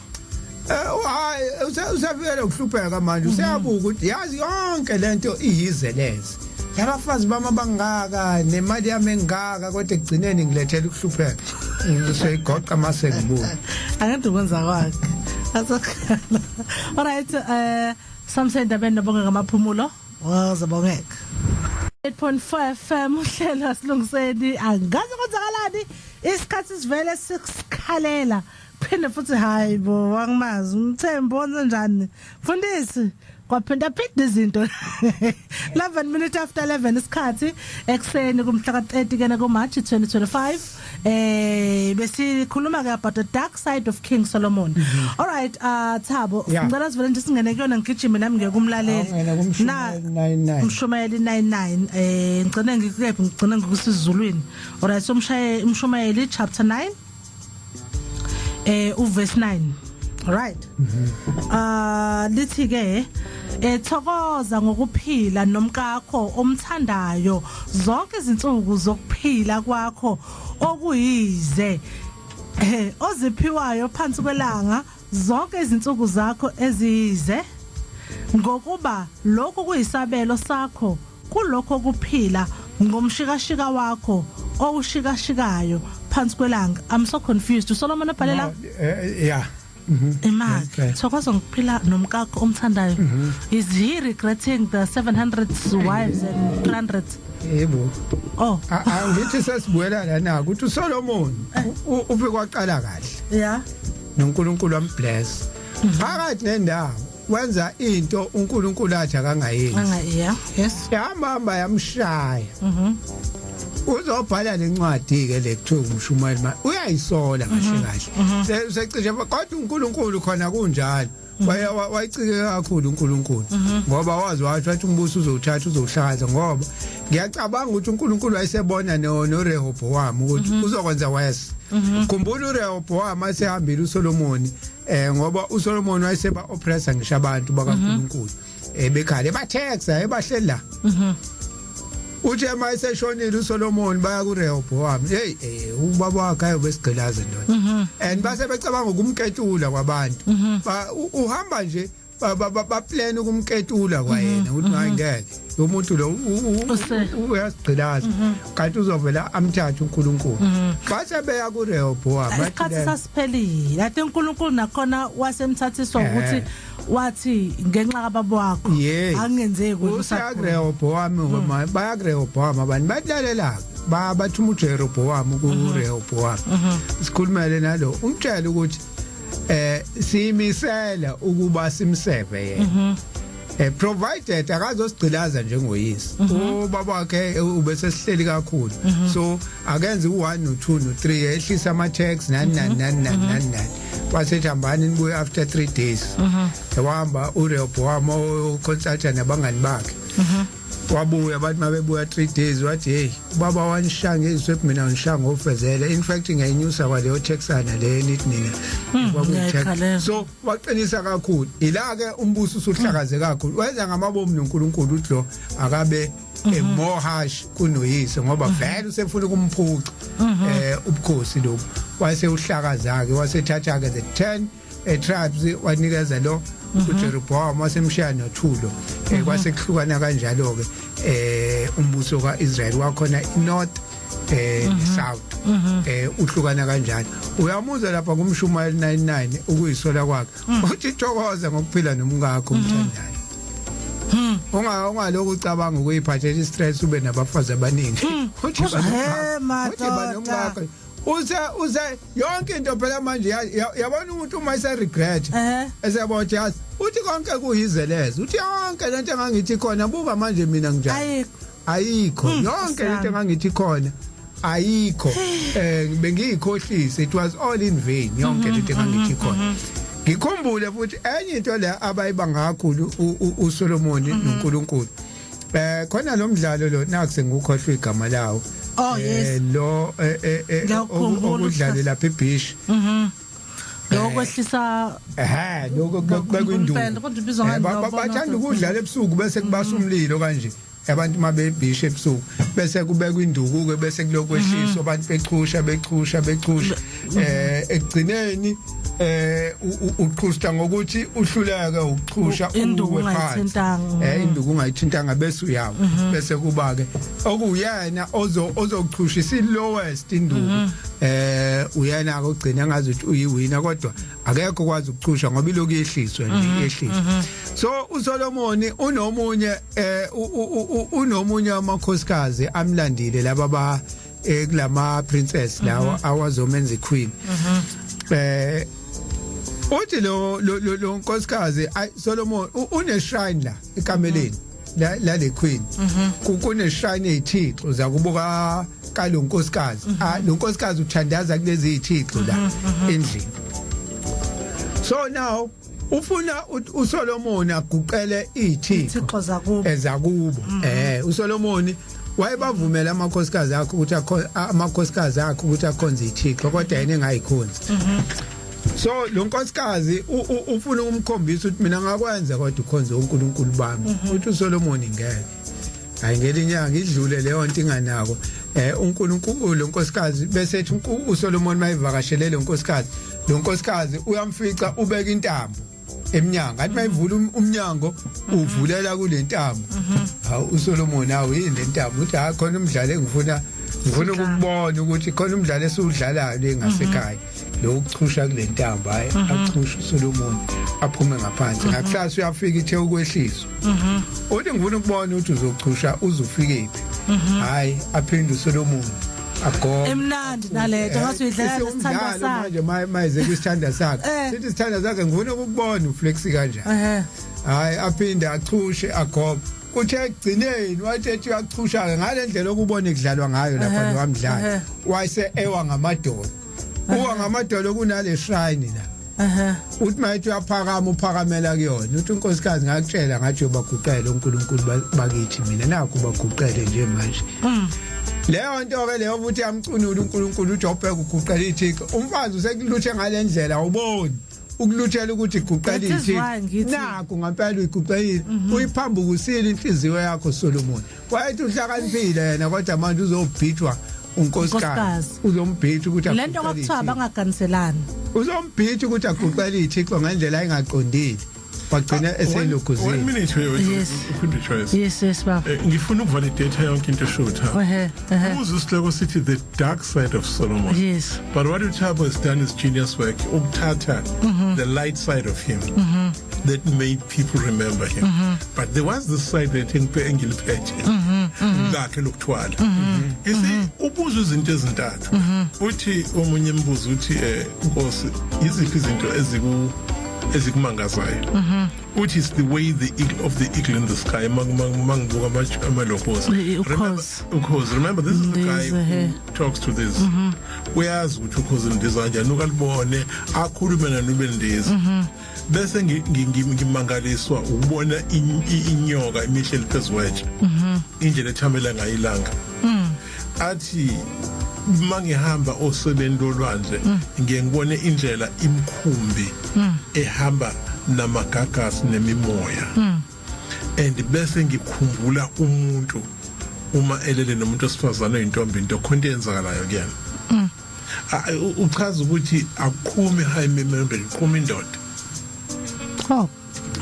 Hayi, usafikele ukuhlupheka manje, useyabuka ukuthi yazi yonke lento iyize lezi. Labafazi bami bangaka nemali yami engaka, kodwa ekugcineni ngilethela ukuhlupheka. Ngiseyigoqa mase ngibuka.
Angeke ukwenza kwakhe. Asakhala. Alright, Samse ndabeni nobonge ngamaphumulo. Wazabongeka. 8.5 FM, uhlelo Asilungiseni. Angazi kwenzakalani, isikhathi sivele sikhalela phinde futhi. Hayi bo, wangimazi umthembu, wenze njani mfundisi? Kwaphinda phinda izinto. 11 minutes after 11 isikhathi ekseni kumhla ka30 kena ku March 2025. Besikhuluma ke about the dark side of King Solomon. All right, Thabo, ngicela sivele nje singene kuyona, ngigijime nami ngeke kumlaleli.
Awungena kuMshumayeli 99.
Umshumayeli 99, ngicine ngikephi? Ngicine ngikusizulwini. Alright, so umshaye Umshumayeli chapter 9 uverse 9. Alright, lithi ke, thokoza ngokuphila nomkakho omthandayo zonke izinsuku zokuphila kwakho okuyize, oziphiwayo phansi kwelanga, zonke izinsuku zakho eziyize, ngokuba lokhu kuyisabelo sakho kulokho kuphila ngomshikashika wakho owushikashikayo phansi kwelanga. I'm so confused. uSolomon obhalela?
No, yeah.
Imali.
Okay.
Thokoza ngokuphila nomkakho omthandayo. Is he regretting the 700 wives and 300?
Yebo.
Oh.
Angithi sesibuyela lana ukuthi uSolomon ufike waqala kahle noNkulunkulu wambless. Phakathi nendawo wenza into uNkulunkulu athi akangayenzi.
Anga, yeah, yes.
Yahamba hamba yamshaya. Uzobhala lencwadi ke le kuthiwa Umshumayeli, uyayisola kahle kahle. Secishe, kodwa uNkulunkulu khona kunjalo. Wayicike kakhulu uNkulunkulu ngoba wazi, wathi umbuso uzowuthatha, uzowuhlakaza, ngoba ngiyacabanga ukuthi uNkulunkulu wayesebona no Rehoboam ukuthi uzokwenza worse. Khumbula uRehoboam asehambile uSolomon, ngoba uSolomon wayeseba oppressor ngisho abantu bakaNkulunkulu, bekhale bataxa ebahleli la. Uthi ema eseshonile uSolomon, baya kuRehoboam, hey, ubaba wakhe ayobesigqilaza ndoda, and base becabanga ukumketula kwabantu. Uhamba nje ba plan ukumketula kwayena ukuthi hayi, ngeke, lo muntu lo uyasigqilaza, kanti uzovela amthathe uNkulunkulu. Base beya kuRehoboam, bathi
Isikhathi sasiphelile. I think uNkulunkulu nakhona wasemthathiswa ukuthi wathi ngenxa kababa wakho angenzeki wena usakhula.
UseyakuRehoboam ngoba baya kuRehoboam abantu batlalela, ba bathuma uJeroboam kuRehoboam, sikhulumele nalo, umtshele ukuthi siyimisela ukuba simseve yena, provided akazosigcilaza njengoyise. Ubaba wakhe ubesesihleli kakhulu, so akenze u1 no2 no3, ehlisa ama tax, nani nani nani nani nani nani. Wasethi hambani nibuye after 3 days. Wahamba uRehoboam, oconsulta nabangani bakhe, wabuya. Bathi mabebuya 3 days, wathi hey, ubaba wanishaya ngeziswebhu, mina ngishaya ngofezela. In fact ngiyayinyusa kwaleyo taxana le nithi nina kwakuyi-tax.
Ngiyayikhalela.
So waqinisa kakhulu, ila ke umbuso usuhlakaze kakhulu, wenza ngamabomu noNkulunkulu uthi lo akabe more harsh kunoyise, ngoba vele usefuna ukumphuca ubukhosi lobu. Wase uhlakaza ke, wasethatha ke the 10 tribes, wanikeza lo uJeroboam, wasemshaya nothulo. Kwase kuhlukana kanjalo ke umbuso kaIsrael, wakhona inorth south, uhlukana kanjalo. Uyamuzwa lapha kuMshumayeli 99 ukuyisola kwakhe, uthi thokoza ngokuphila nomkakho umthandayo. Ungalokhu ucabanga ukuyiphathela istress, ube nabafazi abaningi. Uthi
He,
uthi banomkakho. Use yonke into phela manje, yabona umuntu uma ese regret, esebona ukuthi yazi, uthi konke kuyizeleze, uthi yonke lento engangithi khona, buka manje mina nginjani.
Ayikho.
Ayikho yonke lento engangithi khona, ayikho. Bengiyikhohlisa, it was all in vain yonke lento engangithi khona. Ngikhumbule futhi enye into le abayibanga kakhulu uSolomon noNkulunkulu, khona lo mdlalo lo, nakuse ngukhohlwa igama lawo.
Oh, yes.
Lo
Ngiyakukhumbula.
okudlale lapha ebeach.
Lokwehlisa.
Ehhe, lokho kubekwa induku.
Impela, kodwa ibizwa ngani lo
Bathanda ukudlala ebusuku bese kubasa umlilo kanje. Abantu mabebhisha ebusuku bese kubekwa induku ke, bese kulokwehliswa, abantu bechusha, bechusha, bechusha. Ekugcineni uqhusta ngokuthi uhluleke ukuchusha
Induku
uwe phansi.
ungayithintanga.
Induku ungayithintanga, bese uyawa. Bese kuba ke okuyena ozochushisa i-lowest induku, uyena ke ogcina ngazi ukuthi uyiwina, kodwa akekho kwazi ukuchusha ngoba iloku yehliswe nje, yehliswe. So uSolomon unomunye unomunye amakhosikazi amlandile laba ba kulama princess lawa awazomenza iqueen. Uthi lo lo lo lo nkosikazi, ay, Solomon, une shrine la ekameleni la le queen, kune shrine ezithixo zakubuka kalo nkosikazi. Ah, lo nkosikazi uthandaza kulezi izithixo la endlini. So now ufuna uSolomon aguqele izithixo
Thixo zakubo.
Ezakubo. uSolomon wayebavumela amakhosikazi akhe ukuthi akhonze ithixo, kodwa yena engayikhonzi. So lo nkosikazi ufuna ukumkhombisa ukuthi mina ngakwenza, kodwa ukhonze uNkulunkulu bami. Uthi uSolomon ngeke. Hayi, ngelinyanga idlule leyo nto inganako. uNkulunkulu, lo nkosikazi bese ethi uSolomon mayivakashele lo nkosikazi, lo nkosikazi uyamfica ubeka intambo eminyango, athi mayivula umnyango uvulela kule ntambo. Hawu, uSolomon, awu, yini le ntambo? Uthi hayi, khona umdlalo engifuna ukukubona ukuthi khona umdlalo esiwudlalayo lengasekhaya lo ukuchusha kule ntambo. Hayi, achusha uSolomon, aphume ngaphansi. Ngakusasa uyafika, ithe ukwehliswa. Uthi ngifuna ukubona ukuthi uzochusha uzufike phi. Hayi, aphinde uSolomon agobe.
Emnandi nalento, ngathi uyidlala nesithandwa
Isiwumdlalo
sakhe.
Manje mayize kwisithanda sakhe, sithi isithanda sakhe, ngifuna ukukubona uflexi kanjani. Hayi, aphinde achushe, agobe. Kuthe ekugcineni wathi ethi uyachusha ke ngale ndlela okubona kudlalwa ngayo lapha nowamdlalo, wayese ewa ngamadolo, uwa ngamadolo kunale shrine la. Uthi mayethi uyaphakama, uphakamela kuyona. Uthi unkosikazi, ngakutshela ngathi uyobaguqela uNkulunkulu bakithi, mina nakho baguqele nje manje. Leyo nto ke leyo futhi yamcunula uNkulunkulu. Uthi obheka uguqela ithixo, umfazi usekuluthe ngalendlela, awuboni ukuluthela ukuthi guqela
That is
ithixo.
why ngithi-
Nakho ngempela uyiguqelile, uyiphambukisile inhliziyo yakho Solomon. Wayethi uhlakaniphile yena, kodwa manje uzobhithwa unkosikazi.
Unkosikazi.
Uzombhitha ukuthi
Lento
aguqele
kwakuthiwa
ithixo.
bangaganiselani.
Uzombhitha ukuthi aguqele ithixo ngendlela engaqondile, wagcina
One
eseloguzile.
minute.
Yes.
Ukhuluma Joyce.
Yes, baba.
Ngifuna ukuvalidate yonke into eshotha.
Ehe ehe
Uzwe isihloko sithi The Dark Side of Solomon. But what uThabo has done is genius work. Ukuthatha the light side of him that made people remember him. But there was this side that engiliphethe. Lakhe lokuthwala. You see, ubuza izinto ezintathu. Uthi omunye imbuzo, uthi Nkosi, iziphi izinto ezikumangazayo? Uthi it's the way the eagle of the eagle in the sky, mangibuka amalokhozi.
Ukhozi.
Ukhozi. Remember, this is the guy
Ndiza, he.
who talks to this. Uyazi ukuthi ukhozi ndiza kanjani, ukalibone akhulume nanube ndiza. Bese ngimangaliswa ukubona inyoka imihleli phezukwetshe. Indlela ethamela ngayo ilanga. Athi mangihamba osebeni lolwandle, ngiye ngibone indlela imkhumbi ehamba namagagasi nemimoya, and bese ngikhumbula umuntu uma elele nomuntu osifazane oyintombi into khonto eyenzakalayo kuyena. Uchaza ukuthi akuqhumi high memory, qhuma indoda.
Oh.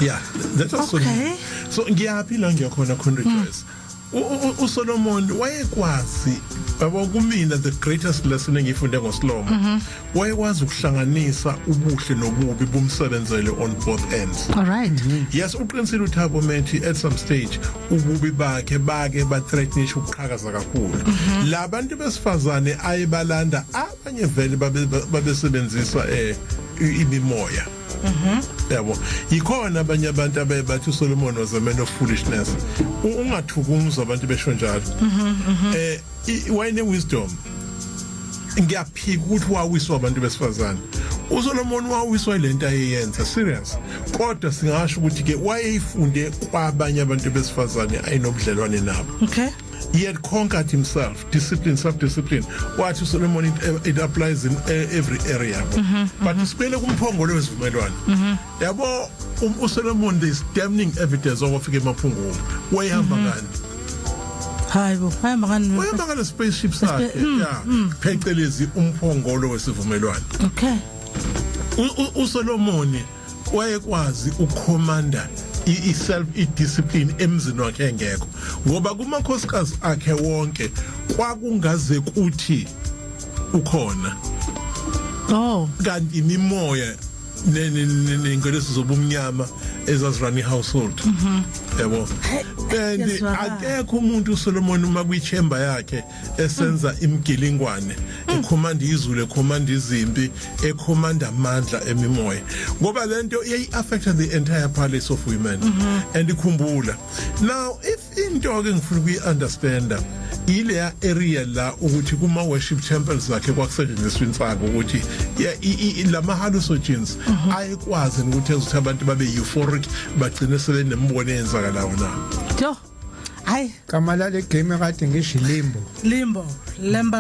Yeah, that's also. So ngiyaphi la ngiyakhona khona, Joyce? uSolomon wayekwazi, yabo, kumina the greatest lesson engifunde ngoSolomon, wayekwazi ukuhlanganisa ubuhle nobubi bumsebenzele on both ends.
All right.
Yes, uqinisile uThabo methi at some stage ububi bakhe bake ba threatenisha ukuqhakaza kakhulu. Labantu besifazane ayebalanda, abanye vele babesebenzisa imimoya. Yabo, yikhona abanye abantu abaye bathi uSolomon was a man of foolishness. Ungathuka umzwa abantu besho njalo. Wayene wisdom. Ngiyaphika ukuthi wawiswa abantu besifazane. uSolomon wawiswa lento ayeyenza, serious. Kodwa singasho ukuthi ke wayeyifunde kwabanye abantu besifazane ayinobudlelwane nabo. He had conquered himself, discipline, self discipline. Wathi uSolomon it applies in every area. But sibele kumphongolo wesivumelwano. Yabo, uSolomon, there is damning evidence okwafika emaphungulu. Wayehamba ngani?
Hayibo, hamba ngani?
Wayehamba ngale spaceship sakhe, yeah, phecelezi umphongolo wesivumelwano. uSolomon wayekwazi ukukhomanda i-self i-discipline emzini wakhe engekho, ngoba kumakhosikazi akhe wonke kwakungaze kuthi ukhona, kanti imimoya nengelesi zobumnyama ezazirun i-household. Yabo, and
Kuyezwakala.
akekho umuntu uSolomon uma kwichemba yakhe esenza imgilingwane, ekhomanda izulu, ekhomanda izimpi, ekhomanda amandla emimoya, ngoba lento iyayi affect the entire palace of women. And ikhumbula now, if into ke ngifuna ukuyi understanda ileya area la ukuthi kuma worship temples zakhe kwakusetshenziswa insango, ukuthi lama hallucinogens ayekwazi ukuthi enze ukuthi abantu babe euphoric, bagcine sebenembono eyenzakalayo na.
Jo, hayi.
Gama lale game kade ngisho limbo.
Limbo, limbo.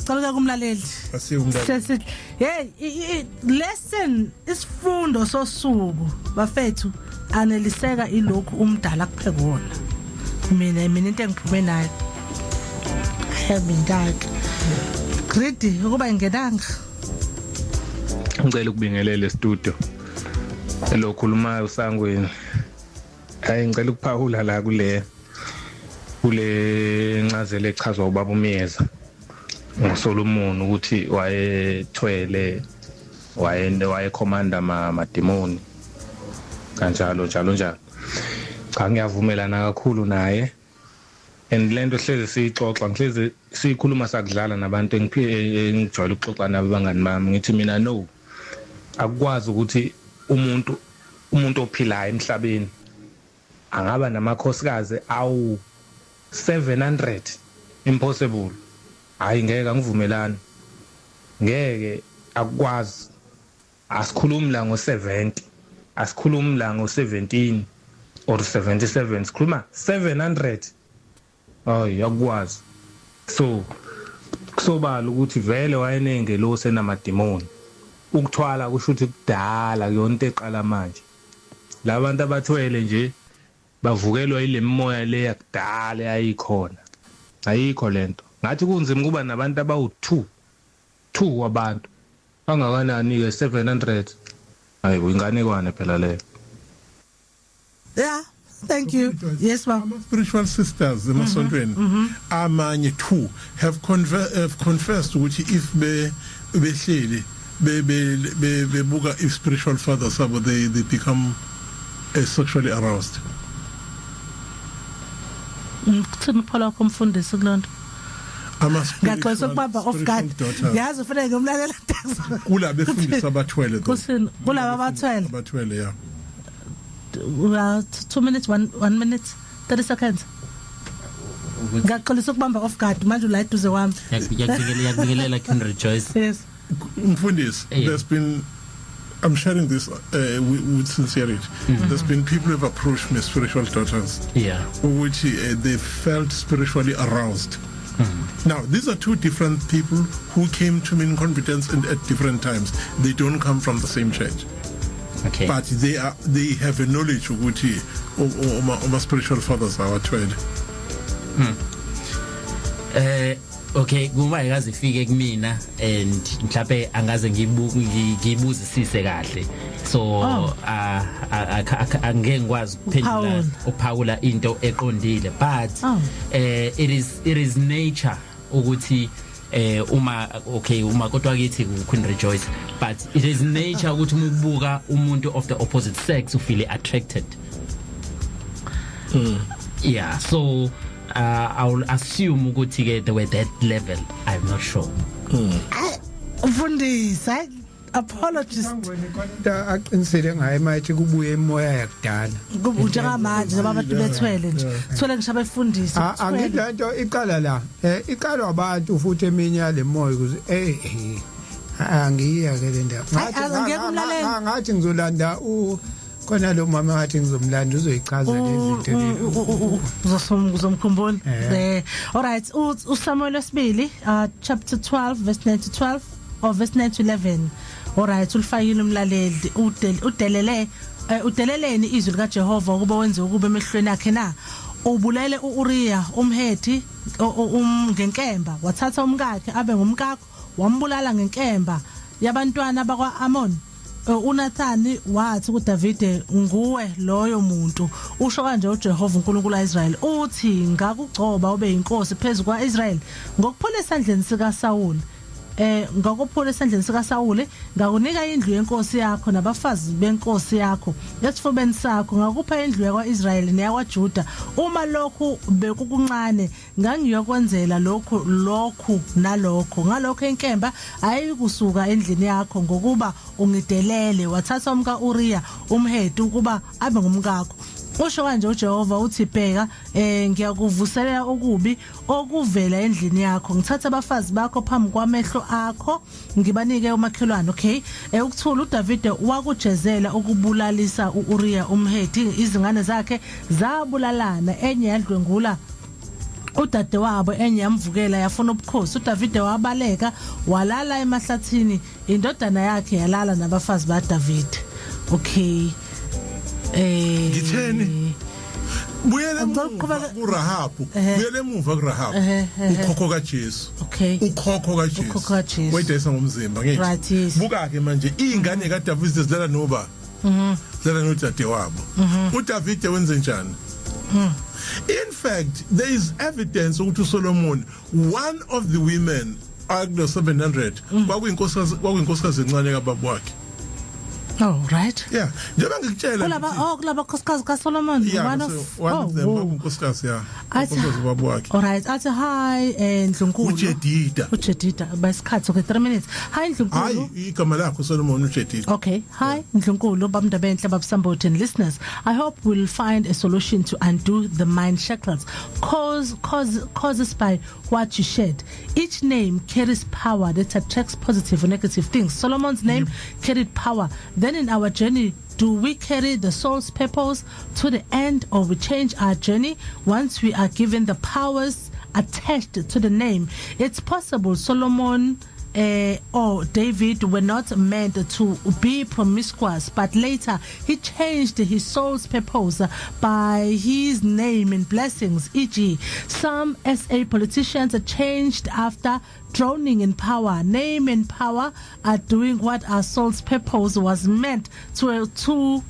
Cela kumlaleli.
Asiye kumlaleli.
Sesi, hey, lesson, isifundo sosuku, bafethu, aneliseka ilokhu umdala kuphekona. Mina into engiphume nayo, having greedy ukuba ingenanga.
Ngicela ukubingelela e-studio. Lo khulumayo usangweni. Hayi, ngicela ukuphawula la kule ncazelo echazwa ubaba uMiyeza ngoSolomon, ukuthi wayethwele, wayekhomanda amademoni, kanjalo njalo njalo. Cha, ngiyavumelana kakhulu naye, and lento hlezi siyixoxa, ngihlezi siyikhuluma, sakudlala nabantu engijwayele ukuxoxa nabo, abangani bami. Ngithi mina, no, akukwazi ukuthi umuntu ophilayo emhlabeni angaba namakhosikazi awu 700. Impossible. Hayi, ngeke, angivumelani, ngeke, akukwazi. Asikhulumi la ngo70, asikhulumi la ngo17 or 77, sikhuluma 700. Hayi, akukwazi. So kusobala ukuthi vele wayenengelosi enamadimoni. Ukuthwala kusho ukuthi kudala, kuyonto eqala manje. Labantu abathwele nje bavukelwa ile mimoya le yakudala eyayikhona. Ayikho lento. Ngathi kunzima kuba nabantu abawu2 2 wabantu kangakanani ke 700. Hayi, inganekwane phela leyo.
Yeah, thank you. Yes, ma'am.
Ama spiritual sisters emasontweni amanye two have confessed ukuthi if be behleli be be bebuka if spiritual father sabo, they become sexually aroused.
Kuthini uphola wakho, umfundisi, kulonto?
Ama
Ngiyaxolisa ukubamba off guard. Yazi ufanele ngomlalela.
Kula befundisi abathwele though.
Kusini kulaba abathwele?
Abathwele, yeah.
2 minutes, 1 minute 30 seconds. Ngiyaxolisa ukubamba off guard manje, ula eduze kwami.
Yakubingelela, King Rejoice.
Yes.
Mfundisi, there's been, I'm sharing this with sincerity. There's been people who have approached me, spiritual daughters, which they felt spiritually aroused. Now, these are two different people who came to me in confidence and at different times. They don't come from the same church. But they have a knowledge ukuthi oma spiritual fathers abathwele.
Okay, kuma ikaze ifike kumina and mhlawumbe angaze ngibuzisise kahle, so angeke ngikwazi ukuphendula,
Uphawula.
uphawula into eqondile, but it is nature ukuthi uma, okay, uma kodwa kithi ku Queen Rejoice, but it is nature ukuthi uma ubuka umuntu of the opposite sex, u feel attracted. Yeah, so I will assume ukuthi ke they were that level. I'm not sure.
Mfundisi, hayi, apologist.
Sangweni, khona into aqinisele ngayo mayithi kubuye imoya yakudala.
Njengamanje njengoba abantu bethwele nje, thwele ngisho abefundisi.
Angithi lento iqala la, iqalwa abantu futhi eminye yale moya ukuze angiya ke le ndaba.
Hayi, angeke umlalele.
Ngathi ngizolanda u khona lo mama, ngathi ngizomlanda, uzoyichaza lezi zinto.
Uzomkhumbula. Alright, uSamuel wesibili, chapter 12 verse 9 to 12 or verse 9 to 11. Alright, ulifakile umlaleli. Udelele udeleleni izwi lika Jehova ukuba wenze ukube emehlweni akhe na? Ubulele uUriya umHethi ngenkemba, wathatha umkakhe abe ngumkakho, wambulala ngenkemba yabantwana bakwa-Amon. uNathani wathi kuDavide, "Nguwe loyo muntu! Usho kanje uJehova uNkulunkulu kaIsrael, uthi, ngakugcoba ube inkosi phezulu kwaIsrael ngokuphula esandleni sikaSaul." Ngakuphula esandleni sika Sawule, ngakunika indlu yenkosi yakho nabafazi benkosi yakho esifubeni sakho, ngakupha indlu yakwaIsrayeli neyakwaJuda. Uma lokhu bekukuncane, ngangiyokwenzela lokhu lokhu nalokho. Ngalokho inkemba ayikusuka endlini yakho, ngokuba ungidelele, wathatha umka Uriya umHeti ukuba abe ngumkakho. Usho kanje uJehova uthi, bheka, ngiyakuvuselela okubi okuvela endlini yakho, ngithatha abafazi bakho phambi kwamehlo akho, ngibanike umakhelwane. Okay, ukuthula uDavide wakujezela ukubulalisa uUriya umHeti. Izingane zakhe zabulalana, enye yadlwengula udadewabo, enye yamvukela yafuna ubukhosi. uDavide wabaleka walala emahlathini, indodana yakhe yalala nabafazi baDavide. Okay.
Ngitheni? Buyele
Ngicela
emuva
ukuqhubeka-
kuRahab, buyele emuva kuRahab, ukhokho kaJesu. Ukhokho kaJesu.
Ukhokho kaJesu.
Wayidayisa ngomzimba, ngithi.
Right, yes.
Buka ke manje izingane kaDavid zidlala noba zidlala nodadewabo. uDavid wenze njani? In fact, there is evidence ukuthi uSolomon, one of the women akulo 700, kwakuyinkosikazi encane kababa wakhe.
Oh, right.
Yeah, njengoba ngikutshela
Kulaba
ngithi-
oh, kulaba khosikazi kaSolomon.
Yeah,
one of
so one
oh,
of them
whoa.
kwakuyinkosikazi, yeah.
Athi
Unkosikazi ubaba wakhe.
All right, athi hi, Ndlunkulu.
uJedida.
uJedida bayisikhathi. Okay, 3 minutes. Hi Ndlunkulu.
Hayi, igama lakho Solomon uJedida.
Okay. Hi, Ndlunkulu, Bamndabenhle, Babsambothi and listeners. I hope we'll find a solution to undo the mind shackles causes by what you shared. Each name carries power that attracts positive or negative things. Solomon's name carried power. Then in our journey, do we carry the soul's purpose to the end, or we change our journey once we are given the powers attached to the name? It's possible Solomon or David were not meant to be promiscuous, but later he changed his soul's purpose by his name and blessings. E.g., some SA politicians changed after drowning in power. Name and power are doing what our soul's purpose was meant to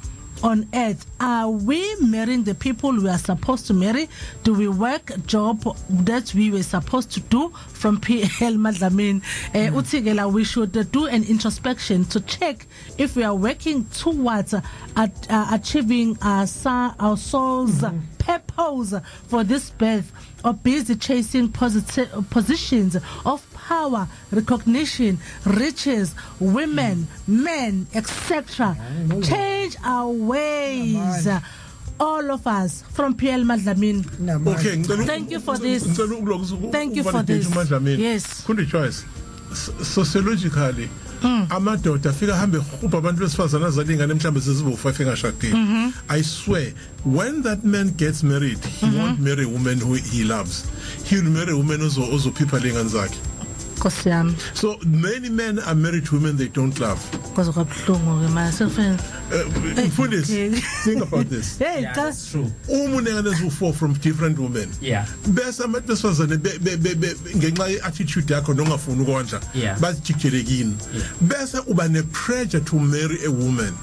on earth. Are we marrying the people we are supposed to marry? Do we work job that we were supposed to do? From PL Madlamin. Uthi ke la, we should do an introspection to check if we are working towards achieving our soul's purpose for this birth, or busy chasing positive positions of power, recognition, riches, women, men, etc. Change our ways, all of us. From PL Madlamin.
Okay, ngicela
Thank you for this.
Ngicela ukulokhu
Thank you for this.
uMadlamini.
Yes.
Kundi Choice. Sociologically, amadoda afika ahambe ehubha abantu besifazana azalingane mhlambe sezibo 5 engashadile. I swear, when that man gets married, he won't marry a woman who he loves. He will marry a woman ozophipha lengane zakhe.
Nkosi yami.
So many men are married to women they don't love.
Kwaze kwabuhlungu ke manje sefena.
Mfundisi,
Okay.
think about this.
Hey,
Yeah,
cha.
that's true.
Uma unengane eziwu-4 from different women, bese abantu besifazane ngenxa ye-attitude yakho nongafuni ukondla, bazijikijele kini, bese uba ne-pressure to marry a woman,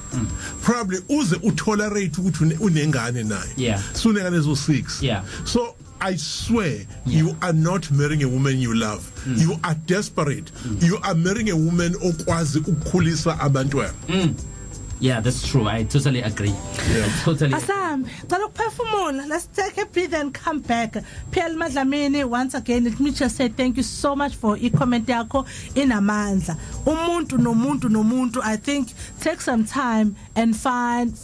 probably uze utolerate ukuthi unengane naye, sunengane eziwu-6. So I swear, you are not marrying a woman you love. You are desperate. You are marrying a woman okwazi ukukhulisa abantwana.
Yeah, that's true. I totally agree.
Yeah.
I totally.
Asambe, cela ukuphefumula. Let's take a breath and come back. PL Madlamini, once again, let me just say thank you so much for i-comment yakho inamandla. Umuntu nomuntu nomuntu, I think take some time and find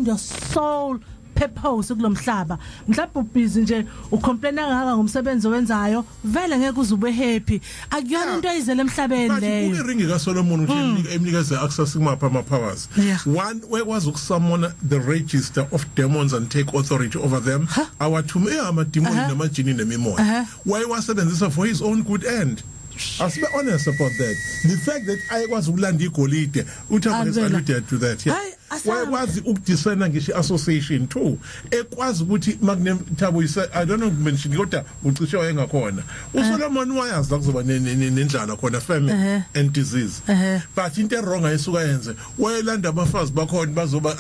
your soul purpose kulomhlaba. Mhlawumbe ubusy nje ucomplain kangaka ngomsebenzi owenzayo, vele ngeke uze ube happy. Akuyona into eyizele emhlabeni
But
leyo.
uringi kaSolomon uthi emnikeze access kumapha ama powers. One, wekwazi ukusummon the register of demons and take authority over them. Awathume ama demon namajini nemimoya. Wayewasebenzisa for his own good end. Asibe honest about that. The fact that ayekwazi ukulanda igolide, uthi
Avela.
alluded to that. Yeah.
Hayi. Asambe.
Wayekwazi ukudiscern ngisho association too, ekwazi ukuthi makunethabo yise, I don't know, mention, kodwa ucishe wayengakhona uSolomon. Wayazi la kuzoba nendlala khona, famine and disease, but into wrong ayisuka yenze, wayelanda abafazi bakhona bazoba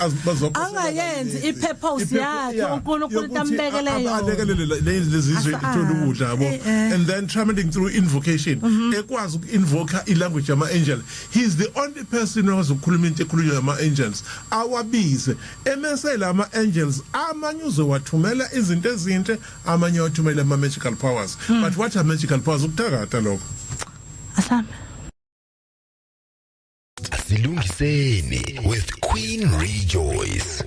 Angayenzi i-purpose yakhe, uNkulunkulu
yokuthi
ambekele yona.
alekelele lezi zizwe ithola ukudla, yabo. And then traveling through invocation, ekwazi uku-invoke i-language yama-angel. He's the only person okwazi ukukhuluma into ekhulunywa yama-angels, awabize emese la ama-angels. Amanye uzowathumela izinto ezinhle, amanye wathumela ama-magical powers. But what are magical powers? Ukuthakatha lokho.
Asambe.
Silungiseni with Queen Rejoice.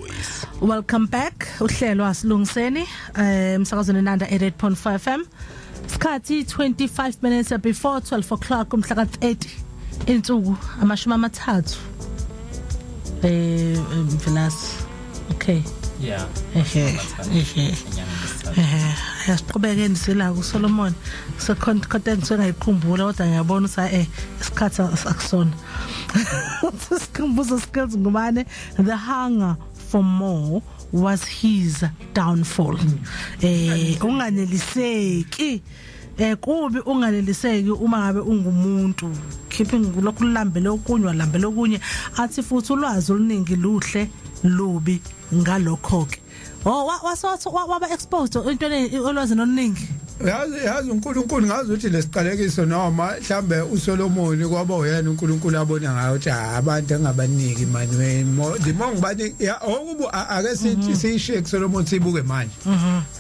Welcome back. Uhlelo asilungiseni emsakazweni Nanda 88.5 FM. Sikhathi 25 minutes before 12 o'clock, umhla ka30, insuku 30, Velas. Okay.
Yeah.
Ehe. Ehe, ayasiqhubeke sila kuSolomon. Second content sengayikhumbula, kodwa ngiyabona ukuthi isikhathi akusona. Sikhumbuzo Skills Ngubane, the hunger for more was his downfall. Unganeliseki, kubi unganeliseki uma ngabe ungumuntu, keeping lokhu lambele okunywa, lambele okunye. Athi futhi ulwazi oluningi luhle lubi ngalokho ke. Oh, waso waba exposed entweni, olwazi oluningi.
Yazi uNkulunkulu, ngazi ukuthi lesiqalekiso noma mhlambe uSolomon kwaba uyena uNkulunkulu abona ngayo ukuthi, "Ah, abantu engabaniki mani, the more ngibaniki okubu." Ake sithi siyishiye kuSolomon, sibuke manje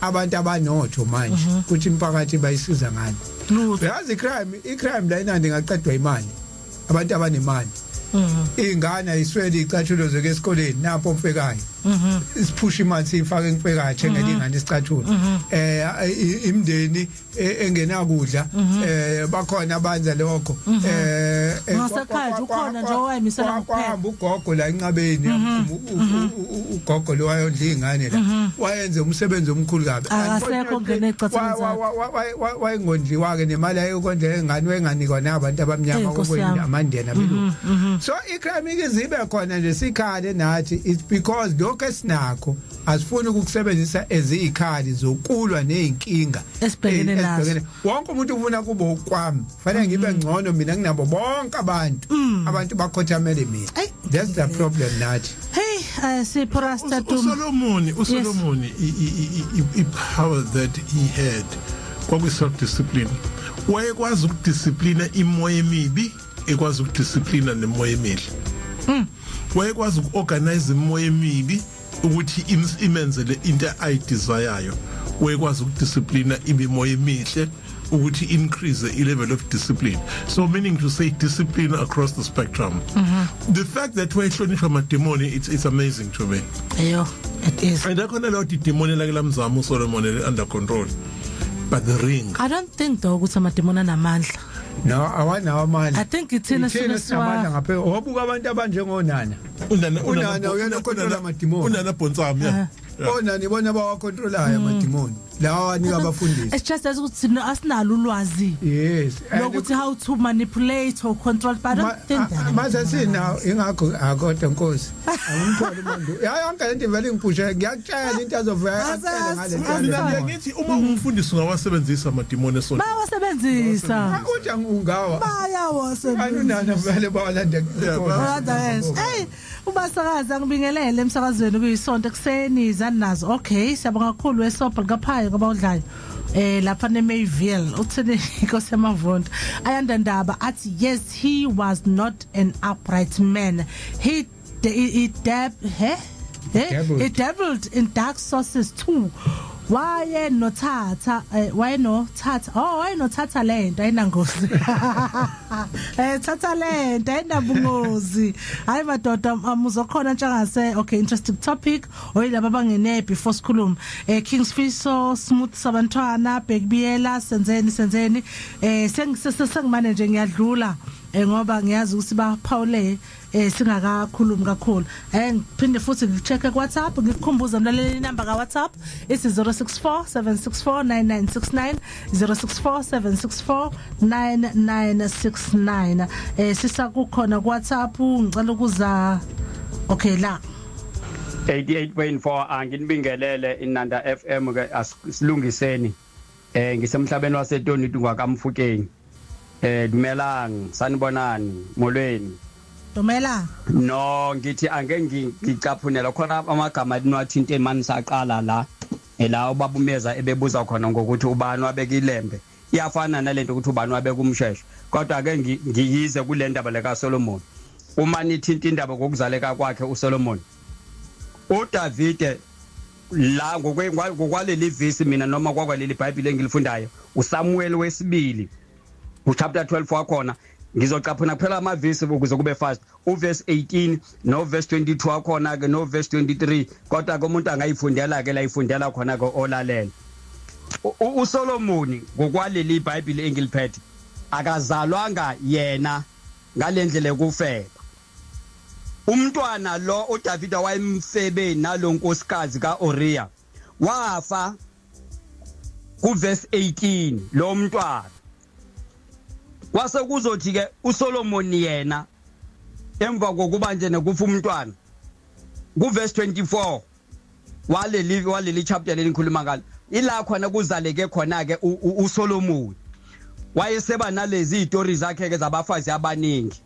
abantu abanotho manje kuthi imphakathi bayisiza ngani?
Lutho.
Yazi i-crime la inandi ingaqedwa imali, abantu abanemali. Ingane ayiswele icathulo zoke esikoleni, napho mfekayo isiphusha imali, siyifake emfekayo, thengele ingane isicathulo. Imndeni engenakudla, bakhona abanza lokho.
Ngasekhaya nje ukhona nje owayemisela ngokupheka.
Kwahamba ugogo la enqabeni, ugogo lo wayondla ingane la, wayenze umsebenzi omkhulu kabi.
Akasekho ongena ezicathulweni zakhe.
Wayengondliwa ke nemali ayokondla ingane wayenganikwa nabantu abamnyama.
Nkosi yami.
Amandiyana abelungu. So icrime ikizibe khona nje, sikhale nathi, it's because lokho esinakho asifuni ukukusebenzisa eziyikhali zokulwa nezinkinga
Esibhekene nazo.
Wonke umuntu ufuna kube okwami, fanele ngibe ngcono mina kunabo bonke abantu, abantu bakhothamele mina.
Ayi.
That's the problem nathi.
Hey, sipho Rasta Duma.
uSolomon, i power that he had kwakuyi self discipline. Wayekwazi ukudisciplina imoya emibi, ekwazi ukudisciplina nemoya emihle. Wayekwazi ukuorganize imoya emibi ukuthi imenzele into ayidesireyo. Wayekwazi ukudisciplina imimoya emihle ukuthi increase the level of discipline. So meaning to say, discipline across the spectrum. The fact that wayehlonishwa amademoni, it's amazing to me.
Eyo, it is.
And akhona lawo idemoni lake lamzama uSolomon under control, but the ring.
I don't think though ukuthi amademoni anamandla.
No, awanawo amandla.
I think ithina
Ithina
suke
sinamandla ngaphe obuka abantu abanjengonana. Unana uyena ocontrola amadimoni.
Unana Bhonsami, yeah.
Onani ibona abawacontrolayo amadimoni lawa anika abafundisi.
It's just as ukuthi thina asinalo ulwazi lokuthi how to manipulate or control, but I don't think that.
Mase sinawo, ingakho akodwa nkosi angimtholi umuntu ya yonke lento ivele ingiphushe. Ngiyakutshela into azovela akutshele ngale nto.
Mina ngiye ngithi uma umfundisi ungawasebenzisa amadimoni esonto.
Bayawasebenzisa.
Uthi ungawa
Bayawasebenzisa.
Anunana vele bawalanda.
Brother, yes. Hey, ubasakazi, angibingelele emsakazweni kuyisonto ekseni zani nazo. Okay, siyabonga kakhulu wesobho likaPhayo ngoba udlayo. Lapha neMayville uthini inkosi yamavonto. Ayanda Ndaba athi yes, he was not an upright man. He dab he
Dabbled.
He dabbled in dark sources too. Waye nothatha waye nothatha, oh, waye nothatha lento ayinangozi, thatha lento ayinabungozi. Hayi madoda, amuzokhona ntshangase. Okay, interesting topic. Oyilaba abangene before sikhuluma, Kings Fiso Smooth sabantwana Bekbiyela, senzeni senzeni, sengimane nje ngiyadlula, ngoba ngiyazi ukuthi baphawule singakakhulumi kakhulu. Ngiphinde futhi ngicheck ku WhatsApp. Ngikukhumbuza mlaleli, inamba ka WhatsApp isi 064 764 9969, 064 764 9969. Sisakukhona ku WhatsApp, ngicela ukuza okay la.
88.4 anginibingelele inanda FM ke asilungiseni ngisemhlabeni waseToni ngwakamfukeng. Dumelang, sanibonani, molweni.
Dumela.
No, ngithi ake ngicaphunela khona amagama niwathinte mani saqala la. La ubaba umeza ebebuza khona ngokuthi ubani wabeka ilembe. Iyafana nalento ukuthi ubani wabeka umsheshe. Kodwa ke ngiyize kule ndaba leka Solomon. Uma nithinta indaba ngokuzaleka kwakhe uSolomon. uDavide la ngokwaleli vesi mina noma kwakwaleli iBhayibheli engilifundayo uSamuel wesibili uchapter 12 wakhona ngizocaphuna kuphela amavesi ukuze kube fast, uverse 18 no verse 22 wakhona ke no verse 23, kodwa ke umuntu angayifundela ke la ifundela khona ke olalela. uSolomon ngokwaleli iBhayibheli engiliphethe akazalwanga yena ngalendlela ekufeba. Umntwana lo uDavida wayemfebe nalonkosikazi kaUriya wafa kuverse 18 lo mntwana. Kwase kuzothi ke uSolomon yena emva kokuba nje nekufa umntwana kuverse 24 waleli chapter leli ngikhuluma ngalo, ila khona kuzaleke khona ke uSolomon wayeseba nalezi izitori zakhe ke zabafazi abaningi.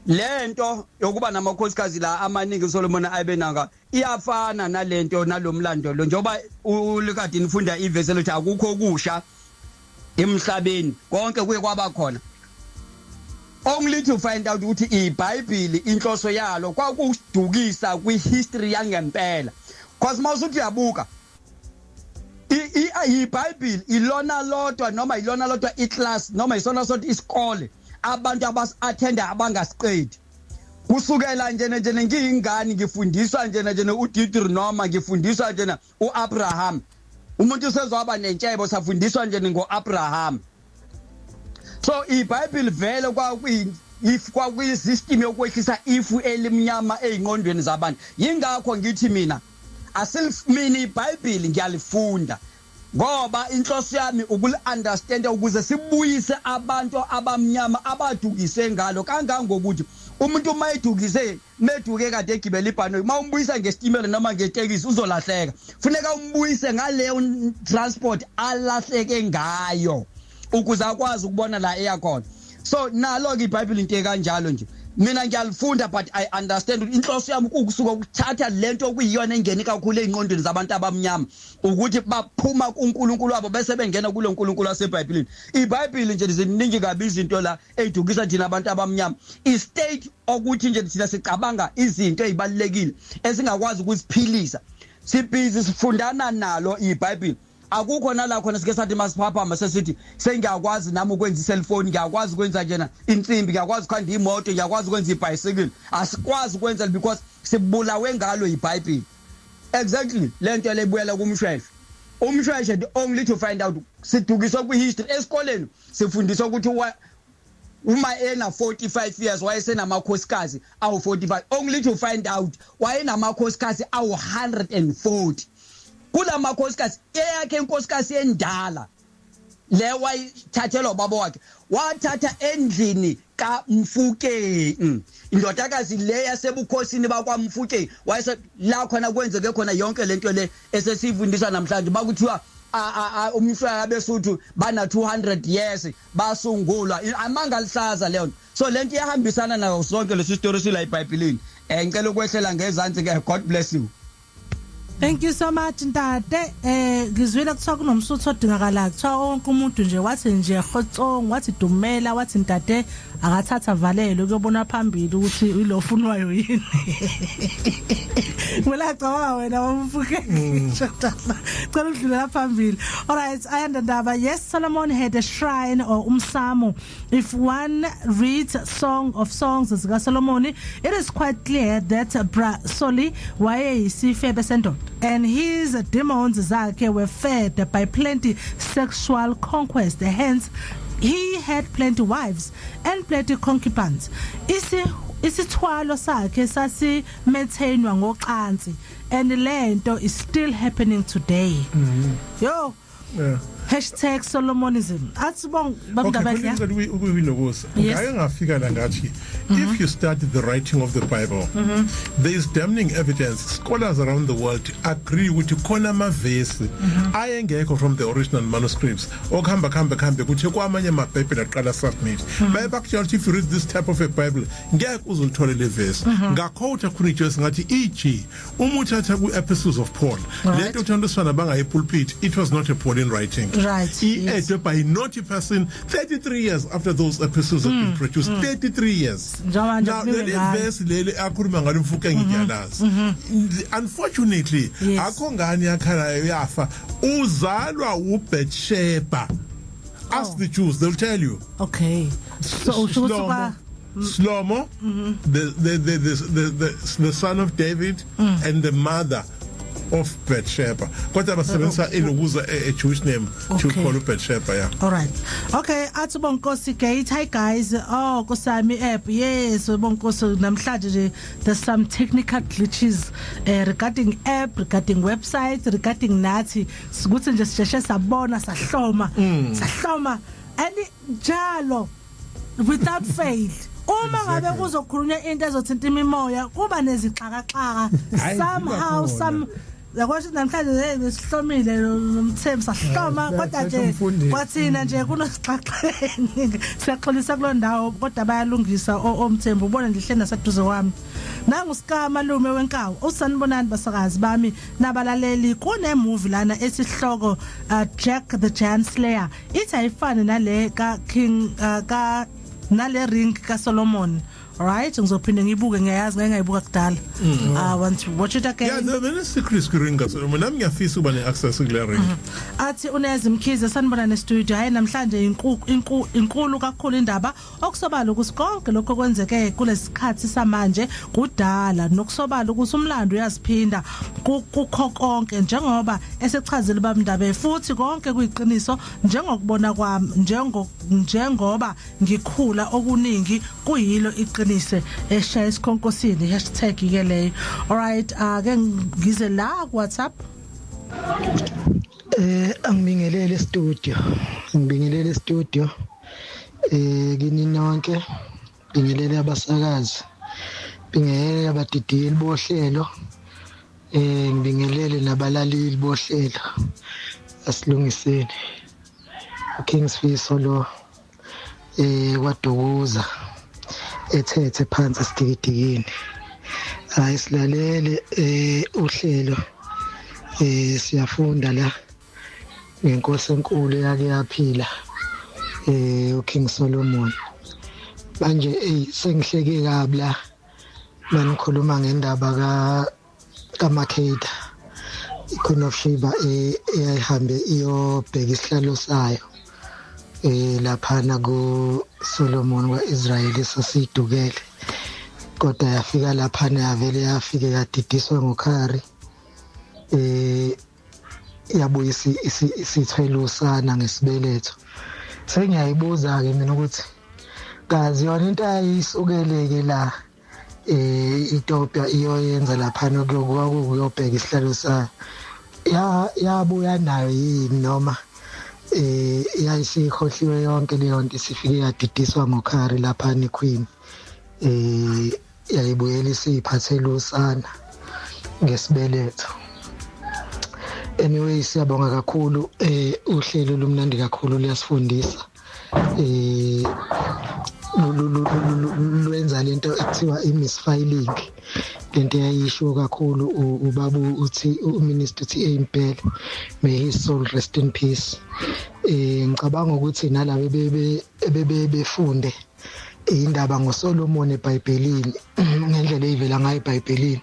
Lento yokuba namakhosikazi la amaningi uSolomon abe nanga iyafana nalento nalomlando lo, njengoba ulikade nifunda ivesi lokuthi akukho okusha emhlabeni, konke kuye kwaba khona, only to find out ukuthi iBhayibheli inhloso yalo kwakusidukisa kwihistory yangempela, cause mawusuthi uyabuka iBhayibheli ilona lodwa noma ilona lodwa iclass noma isona sodwa isikole abantu abas-attenda abangasiqedi. Kusukela nje nje ngiyingane ngifundiswa nje nje uDeuteronomy, ngifundiswa nje uAbraham, umuntu usezwaba nentshebo, safundiswa nje ngoAbraham. So iBhayibheli vele kwakuyi if kwakuyi-system yokwehlisa ifu elimnyama ey'nqondweni zabantu. Yingakho ngithi mina asilifmini iBhayibheli, ngiyalifunda ngoba inhloso yami ukuli-understanda ukuze sibuyise abantu abamnyama abadukise ngalo, kangangokuthi umuntu uma edukise meduke kade egibela ibhanoyi, uma umbuyisa ngesitimela noma ngetekisi uzolahleka. Funeka umbuyise ngaleyo transport alahleke ngayo ukuze akwazi ukubona la eya khona. So nalo ke iBhayibheli into ekanjalo nje. Mina ngiyalifunda but I understand ukuthi inhloso yami ukusuka ukuthatha lento okuyiyona engene kakhulu ey'nqondweni zabantu abamnyama, ukuthi baphuma kuNkulunkulu wabo bese bengena kulo nkulunkulu waseBhayibhelini. IBhayibheli nje ziningi kabi izinto la ey'dukisa thina abantu abamnyama, i-state okuthi nje thina sicabanga izinto ey'balulekile esingakwazi ukuziphilisa, sibhizi sifundana nalo iBhayibheli. Akukho nala khona sike sathi masiphaphama sesithi sengiyakwazi nami ukwenza i-cellphone, ngiyakwazi ukwenza njena insimbi, ngiyakwazi ukukhanda imoto, ngiyakwazi ukwenza ibhayisikili. Asikwazi ukwenza because sibulawe ngalo iBhayibheli. Exactly lento lebuyela kumshweshwe, umshweshwe, the only to find out sidukiswa kwi-history esikoleni, sifundiswa ukuthi uma ena 45 years wayesenamakhosikazi awu-45, only to find out wayenamakhosikazi awu-140. Kulamakhosikazi eyakhe inkosikazi endala le wayithathelwa ubaba wakhe, wathatha endlini kaMfukeng, indodakazi le yasebukhosini bakwaMfukeng, wayese la khona kwenzeke khona yonke lento le esesifundiswa namhlanje. Bakuthiwa umhlwa besuthu bana 200 years basungulwa, amanga lihlaza leyo nto. So lento iyahambisana nayo sonke lesi story sila eBhayibhelini. Ngicela ukwehlela ngezansi ke. God bless you.
Thank you so much, ntate. Ngizwile kuthiwa kunomsuthu odingakalayo. Kuthiwa wonke umuntu nje wathi nje khotsong, wathi dumela, wathi ntate akathatha valelo kuyobona phambili ukuthi ilofunwayo yini. Kumele acabanga wena wamfuke. Cela udlulela phambili. All right, Ayanda Ndaba. Yes, Solomon had a shrine or umsamo. If one reads Song of Songs zika Solomon, it is quite clear that Bra Soli wayeyisifebe sendoda and his demons zakhe were fed by plenty sexual conquest, hence he had plenty wives and plenty concubines. Isi isithwalo sakhe sasi maintainwa ngocansi and lento is still happening today. Yo.
Yeah.
#Solomonism athi bong
Okay,
babndaba.
Ngicela ukuyilokusa.
Yes.
Ngake ngafika la ngathi if you study the writing of the Bible, there is damning evidence. Scholars around the world agree ukuthi khona amavesi ayengekho from the original manuscripts. Okuhamba kuhambe kuhambe kuthi kwamanye amaBhayibheli aqala submit. Baye bakutshela ukuthi if you read this type of a Bible, ngeke uzulithole le verse. Ngaquote khona Jesu ngathi, e.g. uma uthatha ku Epistles of Paul, lento uthandiswana bangayi pulpit, it was not a Pauline writing. I-added by naughty person 33 years after those epistles had been produced. 33 years.
Njengoba nje
Now,
kumiwe
leli
ngayo.
verse leli akhuluma ngalo mfuke ngiyalazi. Unfortunately, akho ngane yakhalayo yafa. Uzalwa uBathsheba. Ask the Jews, they'll tell you.
Okay, so usho ukuthi kwa
Shlomo, the son of David and the mother of Bathsheba. Kodwa basebenzisa ilokuza a Jewish name to call uBathsheba, yeah.
All right. Okay, athi bonkosi gate. Hi guys. Oh, Nkosami app. Yes, bonkosi, namhlanje nje there's some technical glitches regarding app, regarding website, regarding nathi. Sikuthi nje sisheshe sabona sahloma. Sahloma. And njalo without fail. Uma ngabe kuzokhulunywa into ezothinta imimoya kuba nezixakaxaka
Hhayi,
somehow
ziba khona.
some yakwathi namhlanje hey besihlomile nomthembu sahloma
Eh,
kodwa nje
umfundisi.
kwathina nje kunosixaxeni, siyaxolisa kuloo ndawo kodwa bayalungisa omthembu ubona nje hleli naseduze kwami nangu sika malume wenkawu. Usanibonani basakazi bami nabalaleli. Kune movie lana esihloko Jack the Giant Slayer, ithi ayifani nale ka King ka nale ring ka Solomon. Alright, ngizophinde ngibuke, ngiyayazi ngeke ngayibuka kudala. I want to watch it again.
Yeah, there are many secrets kwi-ring kaSolomon. Nami ngiyafisa ukuba ne-access kule ring.
Athi unezi Mkhize, sanibona nestudio. Hayi, namhlanje inkulu kakhulu indaba. Okusobala ukuthi konke lokho kwenzeke kulesikhathi samanje kudala, nokusobala ukuthi umlando uyaziphinda kukho konke njengoba esechazile bamndabe, futhi konke kuyiqiniso njengokubona kwami njengoba ngikhula, okuningi kuyilo iqinise eshaya isikhonkosini #ke leyo. Alright, ake ngize la ku WhatsApp.
Angibingelele studio. Ngibingelele studio. Kini nonke. Bingelele abasakazi. Bingelele abadidiyeli bohlelo. Ngibingelele nabalaleli bohlelo. Asilungiseni. King Sifiso lo kwaDukuza ethethe phansi esidikidikini. Hayi, silalele uhlelo, siyafunda la ngenkosi enkulu yake yaphila, uKing Solomon. Manje ey sengihleke kabi la manikhuluma ngendaba ka kaMakeda, iQueen of Sheba, eyayihambe iyobheka isihlalo sayo laphana ku Solomon kwaIsrael sasidukele, kodwa yafika laphana yavele yafike yadidiswa ngokhari, yabuya isithwele usana ngesibeletho. Sengiyayibuza ke mina ukuthi kazi yona into ayisukeleke la Ethiopia iyoyenza laphana kuyobheka isihlalo sayo, ya yabuya nayo yini noma yayisikhohliwe yonke leyo nto, isifike yadidiswa ngokhari laphana eQueen, yayibuyela isiphathele usana ngesibeletho. Anyway, siyabonga kakhulu, uhlelo lumnandi kakhulu, liyasifundisa, lwenza lento ekuthiwa i-misfiling, lento eyayisho kakhulu ubaba uthi uminister uthi impela, may his soul rest in peace. Ngicabanga ukuthi nalabo bebe befunde indaba ngoSolomon eBhayibhelini ngendlela eyivela ngayo eBhayibhelini,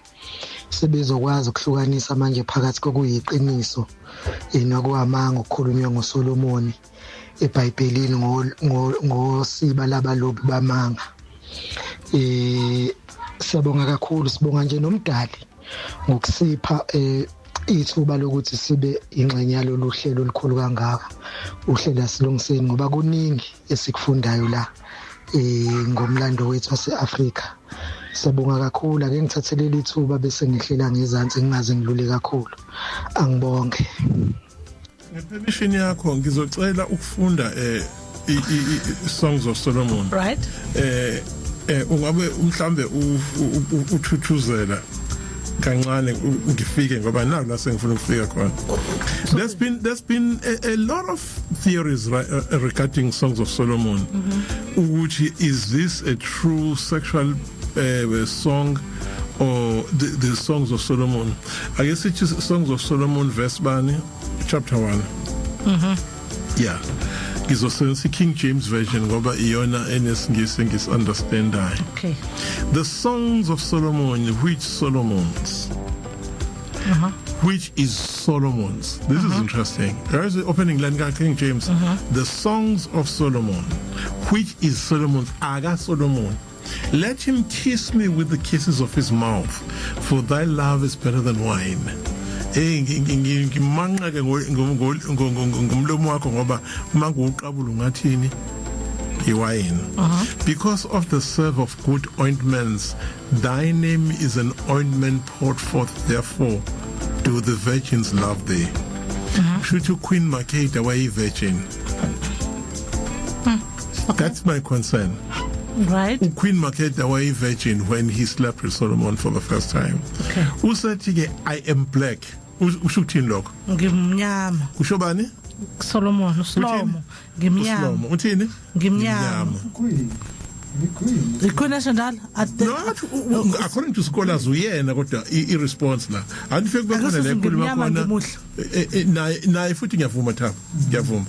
sebezokwazi ukuhlukanisa manje phakathi kokuyiqiniso nokuwamanga okukhulunywa ngoSolomon eBhayibhelini ngosiba labalobi bamanga. Siyabonga kakhulu, sibonga nje nomdali ngokusipha ithuba lokuthi sibe ingxenye yalolu hlelo olukhulu kangaka, uhlelo asilungiseni, ngoba kuningi esikufundayo la ngomlando wethu wase-Afrika. Siyabonga kakhulu, ake ngithathelele ithuba bese ngihlela ngezansi ngingaze ngilule kakhulu. Angibonge.
Ngepermission yakho ngizocela ukufunda Songs of Solomon.
Right.
Ungabe mhlambe uthuthuzela kancane ngifike ngoba naku la sengifuna ukufika khona. There's been a lot of theories, right, regarding Songs of Solomon. Ukuthi is this a true sexual song or the Songs of Solomon? Ake sithi Songs of Solomon verse bani, chapter 1. Yeah. Ngizosebenzisa King James Version ngoba iyona enesingisi ngisi-understandayo.
Okay.
The Songs of Solomon, which Solomon's. Which is Solomon's. This is interesting. There is the opening line ka King James. The Songs of Solomon, which is Solomon's, Aga Solomon. Let him kiss me with the kisses of his mouth, for thy love is better than wine. Ngimanqeke ngomlomo wakho ngoba uma nguqabula ungathini iwayini. Because of the serve of good ointments, thy name is an ointment poured forth, therefore do the virgins love thee. Kusho Queen Makeda wayi virgin. That's my concern.
Right.
Queen Makeda wayi virgin when he slept with Solomon for the first time.
Okay.
Usethi ke, "I am black." Usho ukuthini lokho?
Ngimnyama.
Kusho bani?
Solomon, uSlomo. Ngimnyama.
Uslomo. Uthini?
Ngimnyama.
Queen. Queen.
Ikhona njalo.
No, according to scholars uyena, kodwa i response la andifike kube khona le nkulumo
Ngimnyama,
khona.
ngimuhle.
Naye futhi ngiyavuma, Thabo, ngiyavuma.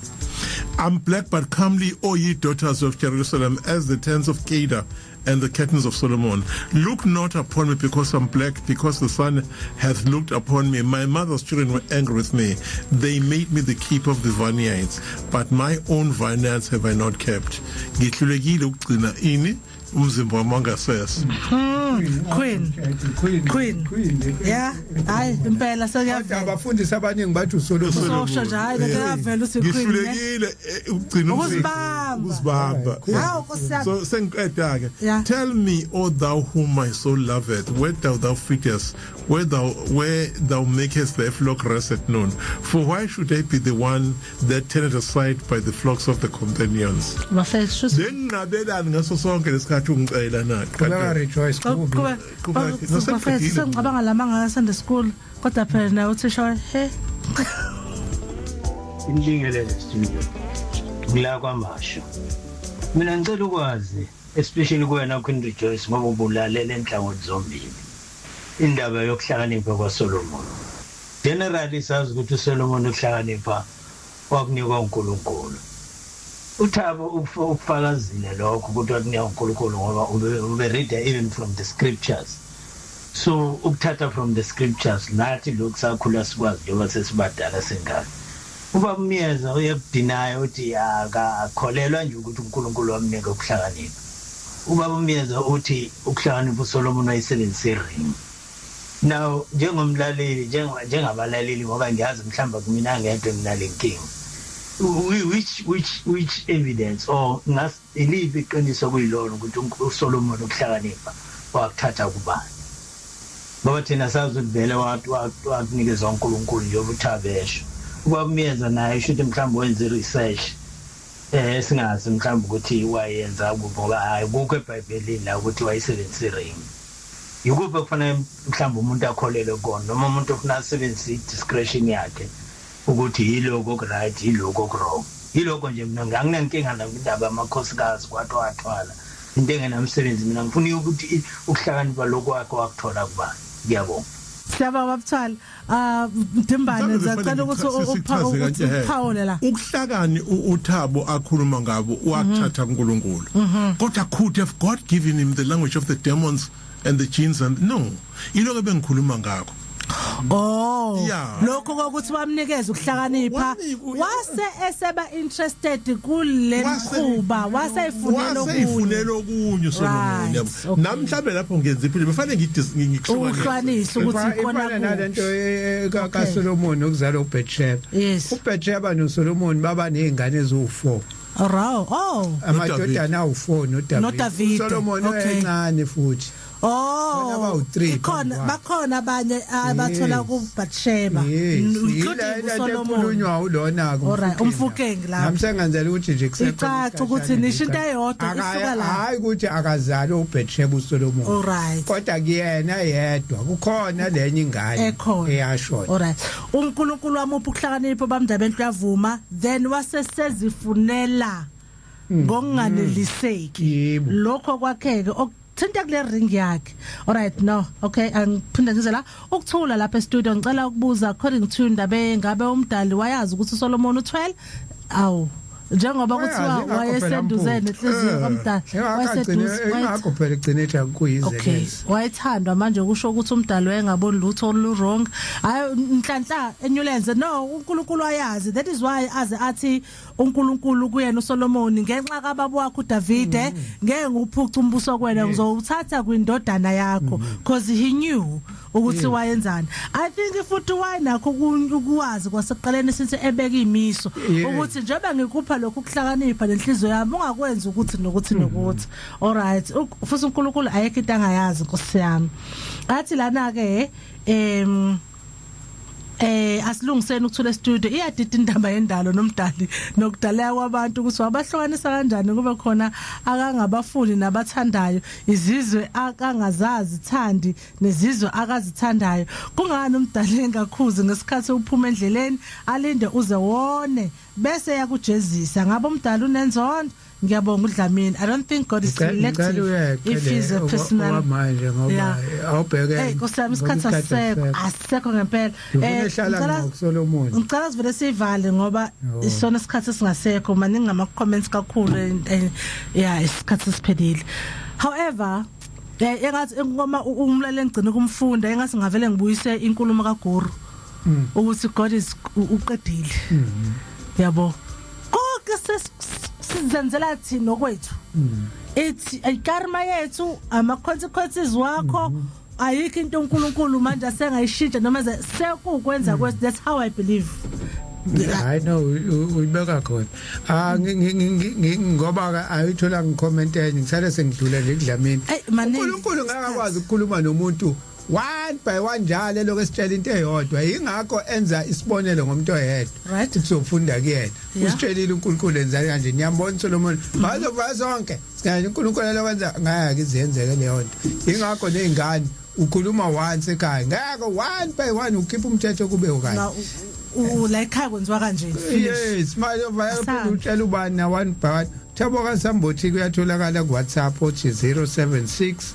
I'm black but comely, O ye daughters of Jerusalem, as the tents of Kedar and the curtains of Solomon. Look not upon me because I'm black, because the sun hath looked upon me. My mother's children were angry with me. They made me the keeper of the vineyards, but my own vineyards have I not kept. Ngihlulekile ukugcina ini umzimba wami wangasese.
Queen.
Queen.
Queen.
Queen.
Yeah, hayi impela
Kodwa
sekuyavela.
abafundisi abaningi bathi uSolomon.
Usosho nje, hayi kuyavela uthi queen. Ne?
Ngihlulekile ukugcina umzimba.
Ukuzibamba.
Ukuzibamba.
Hawu Nkosi yami.
So sengiqeda ke.
Yeah.
Tell me, O thou whom my soul loveth, where thou feedest, where thou makest thy flock rest at noon. For why should I be the one that turneth aside by the flocks of the companions?
Bafethu.
Benginqabelani ngaso sonke lesikhathi ungicela na?
Qhubeka, Rejoice, kubi.
Qhubeka.
Qhubeka. No,
Bafethu,
sengiqedile.
sengicabanga lama nga Sunday school kodwa phela nawe uthisha he.
Inibingelele studio. Ngila kwaMashu. Mina ngicela ukwazi, especially kuwena Queen Rejoice, ngoba ubulalela enhlangothi zombili. Indaba yokuhlakanipha kwaSolomon. Generally sazi ukuthi uSolomon ukuhlakanipha wakunikwa uNkulunkulu. uThabo ukufakazile lokho ukuthi wakunikwa uNkulunkulu ngoba ube read even from the scriptures. So ukuthatha from the scriptures, nathi lokhu sakhula sikwazi njengoba sesibadala sengaka. Uba umyeza uyakudinaya uthi akakholelwa nje ukuthi uNkulunkulu wamnika ukuhlakanipha. Ubaba umyeza uthi ukuhlakanipha uSolomon wayesebenzisa iring. Now njengomlaleli, njengabalaleli, ngoba ngiyazi mhlawumbe kumina ngedwa nginale nkinga, which evidence or ngas iliphi iqiniso kuyilona ukuthi uSolomon ukuhlakanipha wakuthatha kubani? Ngoba thina sazi ukuthi vele wakunikeza uNkulunkulu njengoba uthabesho. Ubaba naye shuthi mhlawumbe wenza i-research singazi mhlawumbe ukuthi wayenza kuphi, ngoba hayi kukho eBhayibhelini la ukuthi wayesebenzisa iring. Yikuphi kufanele mhlawumbe umuntu akholelwe kona, noma umuntu ufuna asebenzise i-discretion yakhe ukuthi yiloko oku-right, yiloko oku-wrong? Yiloko nje. Mina nganginenkinga nendaba yamakhosikazi, kwathi wathwala into engenamsebenzi. Mina ngifuna ukuthi ukuhlakanipha lokhu wakhe wakuthola kubani. Ngiyabonga.
Siyabonga babuthwala. Ah, Dimbane, ngiyacela ukuthi uphawule la.
Ukuhlakani uThabo akhuluma ngabo wakuthatha kuNkulunkulu. Kodwa could have God given him the language of the demons and the jinns? And no, yiloko bengikhuluma ngakho.
Oh.
Yeah.
Lokho kokuthi wamnikeza ukuhlakanipha wase eseba interested kule mkhuba, wase efunela okunye.
Waseyifunela okunye uSolomon, yabo. Nami mhlambe lapho ngenza iphile befane ngikuhlukanise.
Ukuhlukanisa ukuthi
Ifana
ikona
nalento kaSolomon okuzala uBethsheba. UBethsheba noSolomon baba nezingane eziwu4.
Raw. Oh.
Amadodana awu4 noDavid.
NoDavide,
uSolomon
okay.
encane futhi.
Oh,
Khona abawu-three
ikhona
phambi kwakhe.
bakhona abanye abathola
Yes.
ku Bathsheba
Yes,
including uSolomon.
ekhulunywa ulona ke.
Alright, uMfukeng lapho.
Nami sengenzela ukuthi nje kusekhona
Icace ukuthi
isikhashana
nisho into
nje.
eyodwa isuka la.
Hayi ukuthi akazali uBethsheba uSolomon.
Alright.
Kodwa kuyena yedwa kukhona lenye ingane
Ekhona.
eyashona.
Alright. uNkulunkulu wamupha ukuhlakanipha bamndaba enhlu yavuma then wasesezifunela ngokunganeliseki.
Yebo.
Lokho kwakheke okuthinta kule ring yakhe. Alright, no. Okay, angiphinda ngize la ukuthula lapha e-studio ngicela ukubuza according to indaba engabe umdali wayazi ukuthi uSolomon uthwele awu njengoba kuthiwa
Wayazi, ingakho phela
wayeseduze
mphuphu.
nenhliziyo kamdali
Wayeseduze ingakho phela igcine ethi akuyize
Okay,
lezi.
wayethandwa manje kusho ukuthi umdali wayengaboni lutho olu wrong. Hayi nhlanhla eNewlands no uNkulunkulu wayazi. That is why aze athi uNkulunkulu kuyena uSolomon ngenxa kababa wakho uDavide ngeke nguphuca umbuso kwena ngizowuthatha kwindodana yakho because he knew ukuthi wayenzani. I think futhi wayenakho ukuwazi kwasekuqaleni sithi ebeka imiso ukuthi njengoba ngikupha lokhu ukuhlakanipha nenhliziyo yami ungakwenzi ukuthi nokuthi nokuthi. Alright, futhi uNkulunkulu ayekho into angayazi Nkosi yami. Athi lana ke asilungiseni ukuthula studio iyadida indaba yendalo nomdali nokudaleka kwabantu ukuthi wabahlukanisa kanjani kube khona akangabafuni nabathandayo izizwe akangazazi thandi nezizwe akazithandayo. Kungani umdali engakhuzi ngesikhathi uphuma endleleni alinde uze wone bese yakujezisa? Ngabe umdali unenzondo? Ngiyabonga uDlamini. I don't think God is
Ngicela
selective
uyeke
if he's a
le,
personal
okwamanje ngoba
Yeah.
awubheke.
Hey Nkosi yami, isikhathi asisekho, asisekho ngempela.
Ngifuna ehlala ngoSolomon.
Ngicela sivele sivale ngoba isona isikhathi singasekho maningi ama comments kakhulu and yeah, isikhathi siphelile. However, engathi ingoma umlaleli engigcina kumfunda engathi ngavele ngibuyise inkulumo kaGuru ukuthi God is uqedile. Yabo. Konke sizenzela thina okwethu. Ithi ikarma yethu, ama consequences wakho, ayikho into uNkulunkulu manje asengayishintsha noma sekukwenza kwethu. That's how I believe.
Hayi no, uyibeka khona. Ah, ngoba ke ayithola ngicomment enye ngisale sengidlula nje kudlamini.
Ey maningi.
uNkulunkulu ngeke akwazi ukukhuluma nomuntu one by one njalo lokho esitshela into eyodwa, ingakho enza isibonelo ngomuntu oyedwa sizofunda kuyena. Usitshelile uNkulunkulu enzani kanje, niyambona Solomon bazova sonke singani uNkulunkulu lokwenza ngeke izenzeke leyo nto. Ingakho nezingane ukhuluma once ekhaya, ngeke one by one ukhipha umthetho kube kanje.
Na la ekhaya kwenziwa kanje, finish.
Yes, manje
Asanda.
utshela ubani na one by one. Thabo kaSambothi kuyatholakala ku WhatsApp othi 076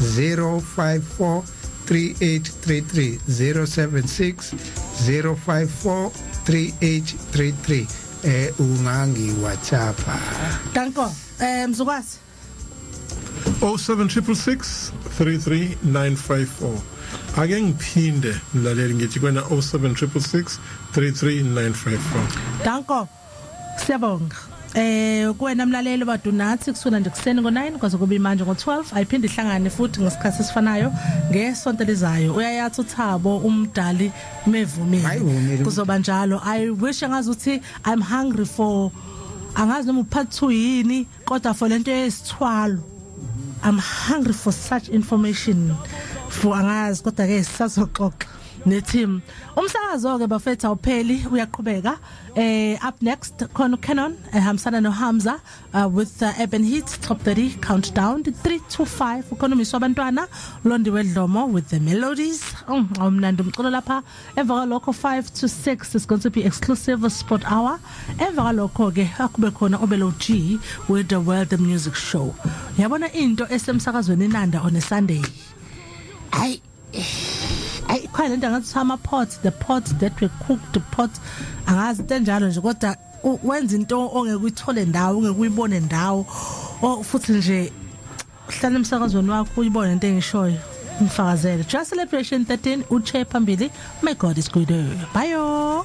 054 3833, 076 054 3833, ungangi WhatsApp.
Danko, mzukwazi.
076 33954. Ake ngiphinde mlaleli ngithi kwena 076 33954.
Danko. Siyabonga. Kuwena mlaleli badunathi kusukela nje kuseni ngo9 kwaze kube manje ngo12, ayiphinde ihlangane futhi ngesikhathi esifanayo ngesonto lizayo. Uyayathi uThabo umdali mevumile.
Ayivumile.
Kuzoba njalo. I wish angazi ukuthi I'm hungry for, angazi noma part 2 yini, kodwa for lento yesithwalo I'm hungry for such information for, angazi, kodwa ke sisazoxoxa neteam. Umsakazo ke bafethu awupheli, uyaqhubeka. Up next khona uCanon ehambisana noHamza with Urban Hits Top 30 Countdown 3 to 5. Ukhona umiswa abantwana Londiwe Dlomo with the melodies, awumnandi umculo lapha. Emva kwalokho 5 to 6 is going to be exclusive sport hour. Emva kwalokho ke akube khona Obelo G with the World Music Show. Yabona into esemsakazweni inanda on a Sunday, ay ay khona lento ngathi ama pots, the pots that were cooked, the pots, angazi into enjalo nje, kodwa wenza into ongeke uyithole ndawo, ongeke uyibone ndawo, o futhi nje hlala emsakazweni wakho uyibone into engishoyo, ngifakazele. Just Celebration 13 uche phambili. My God is good. Bye.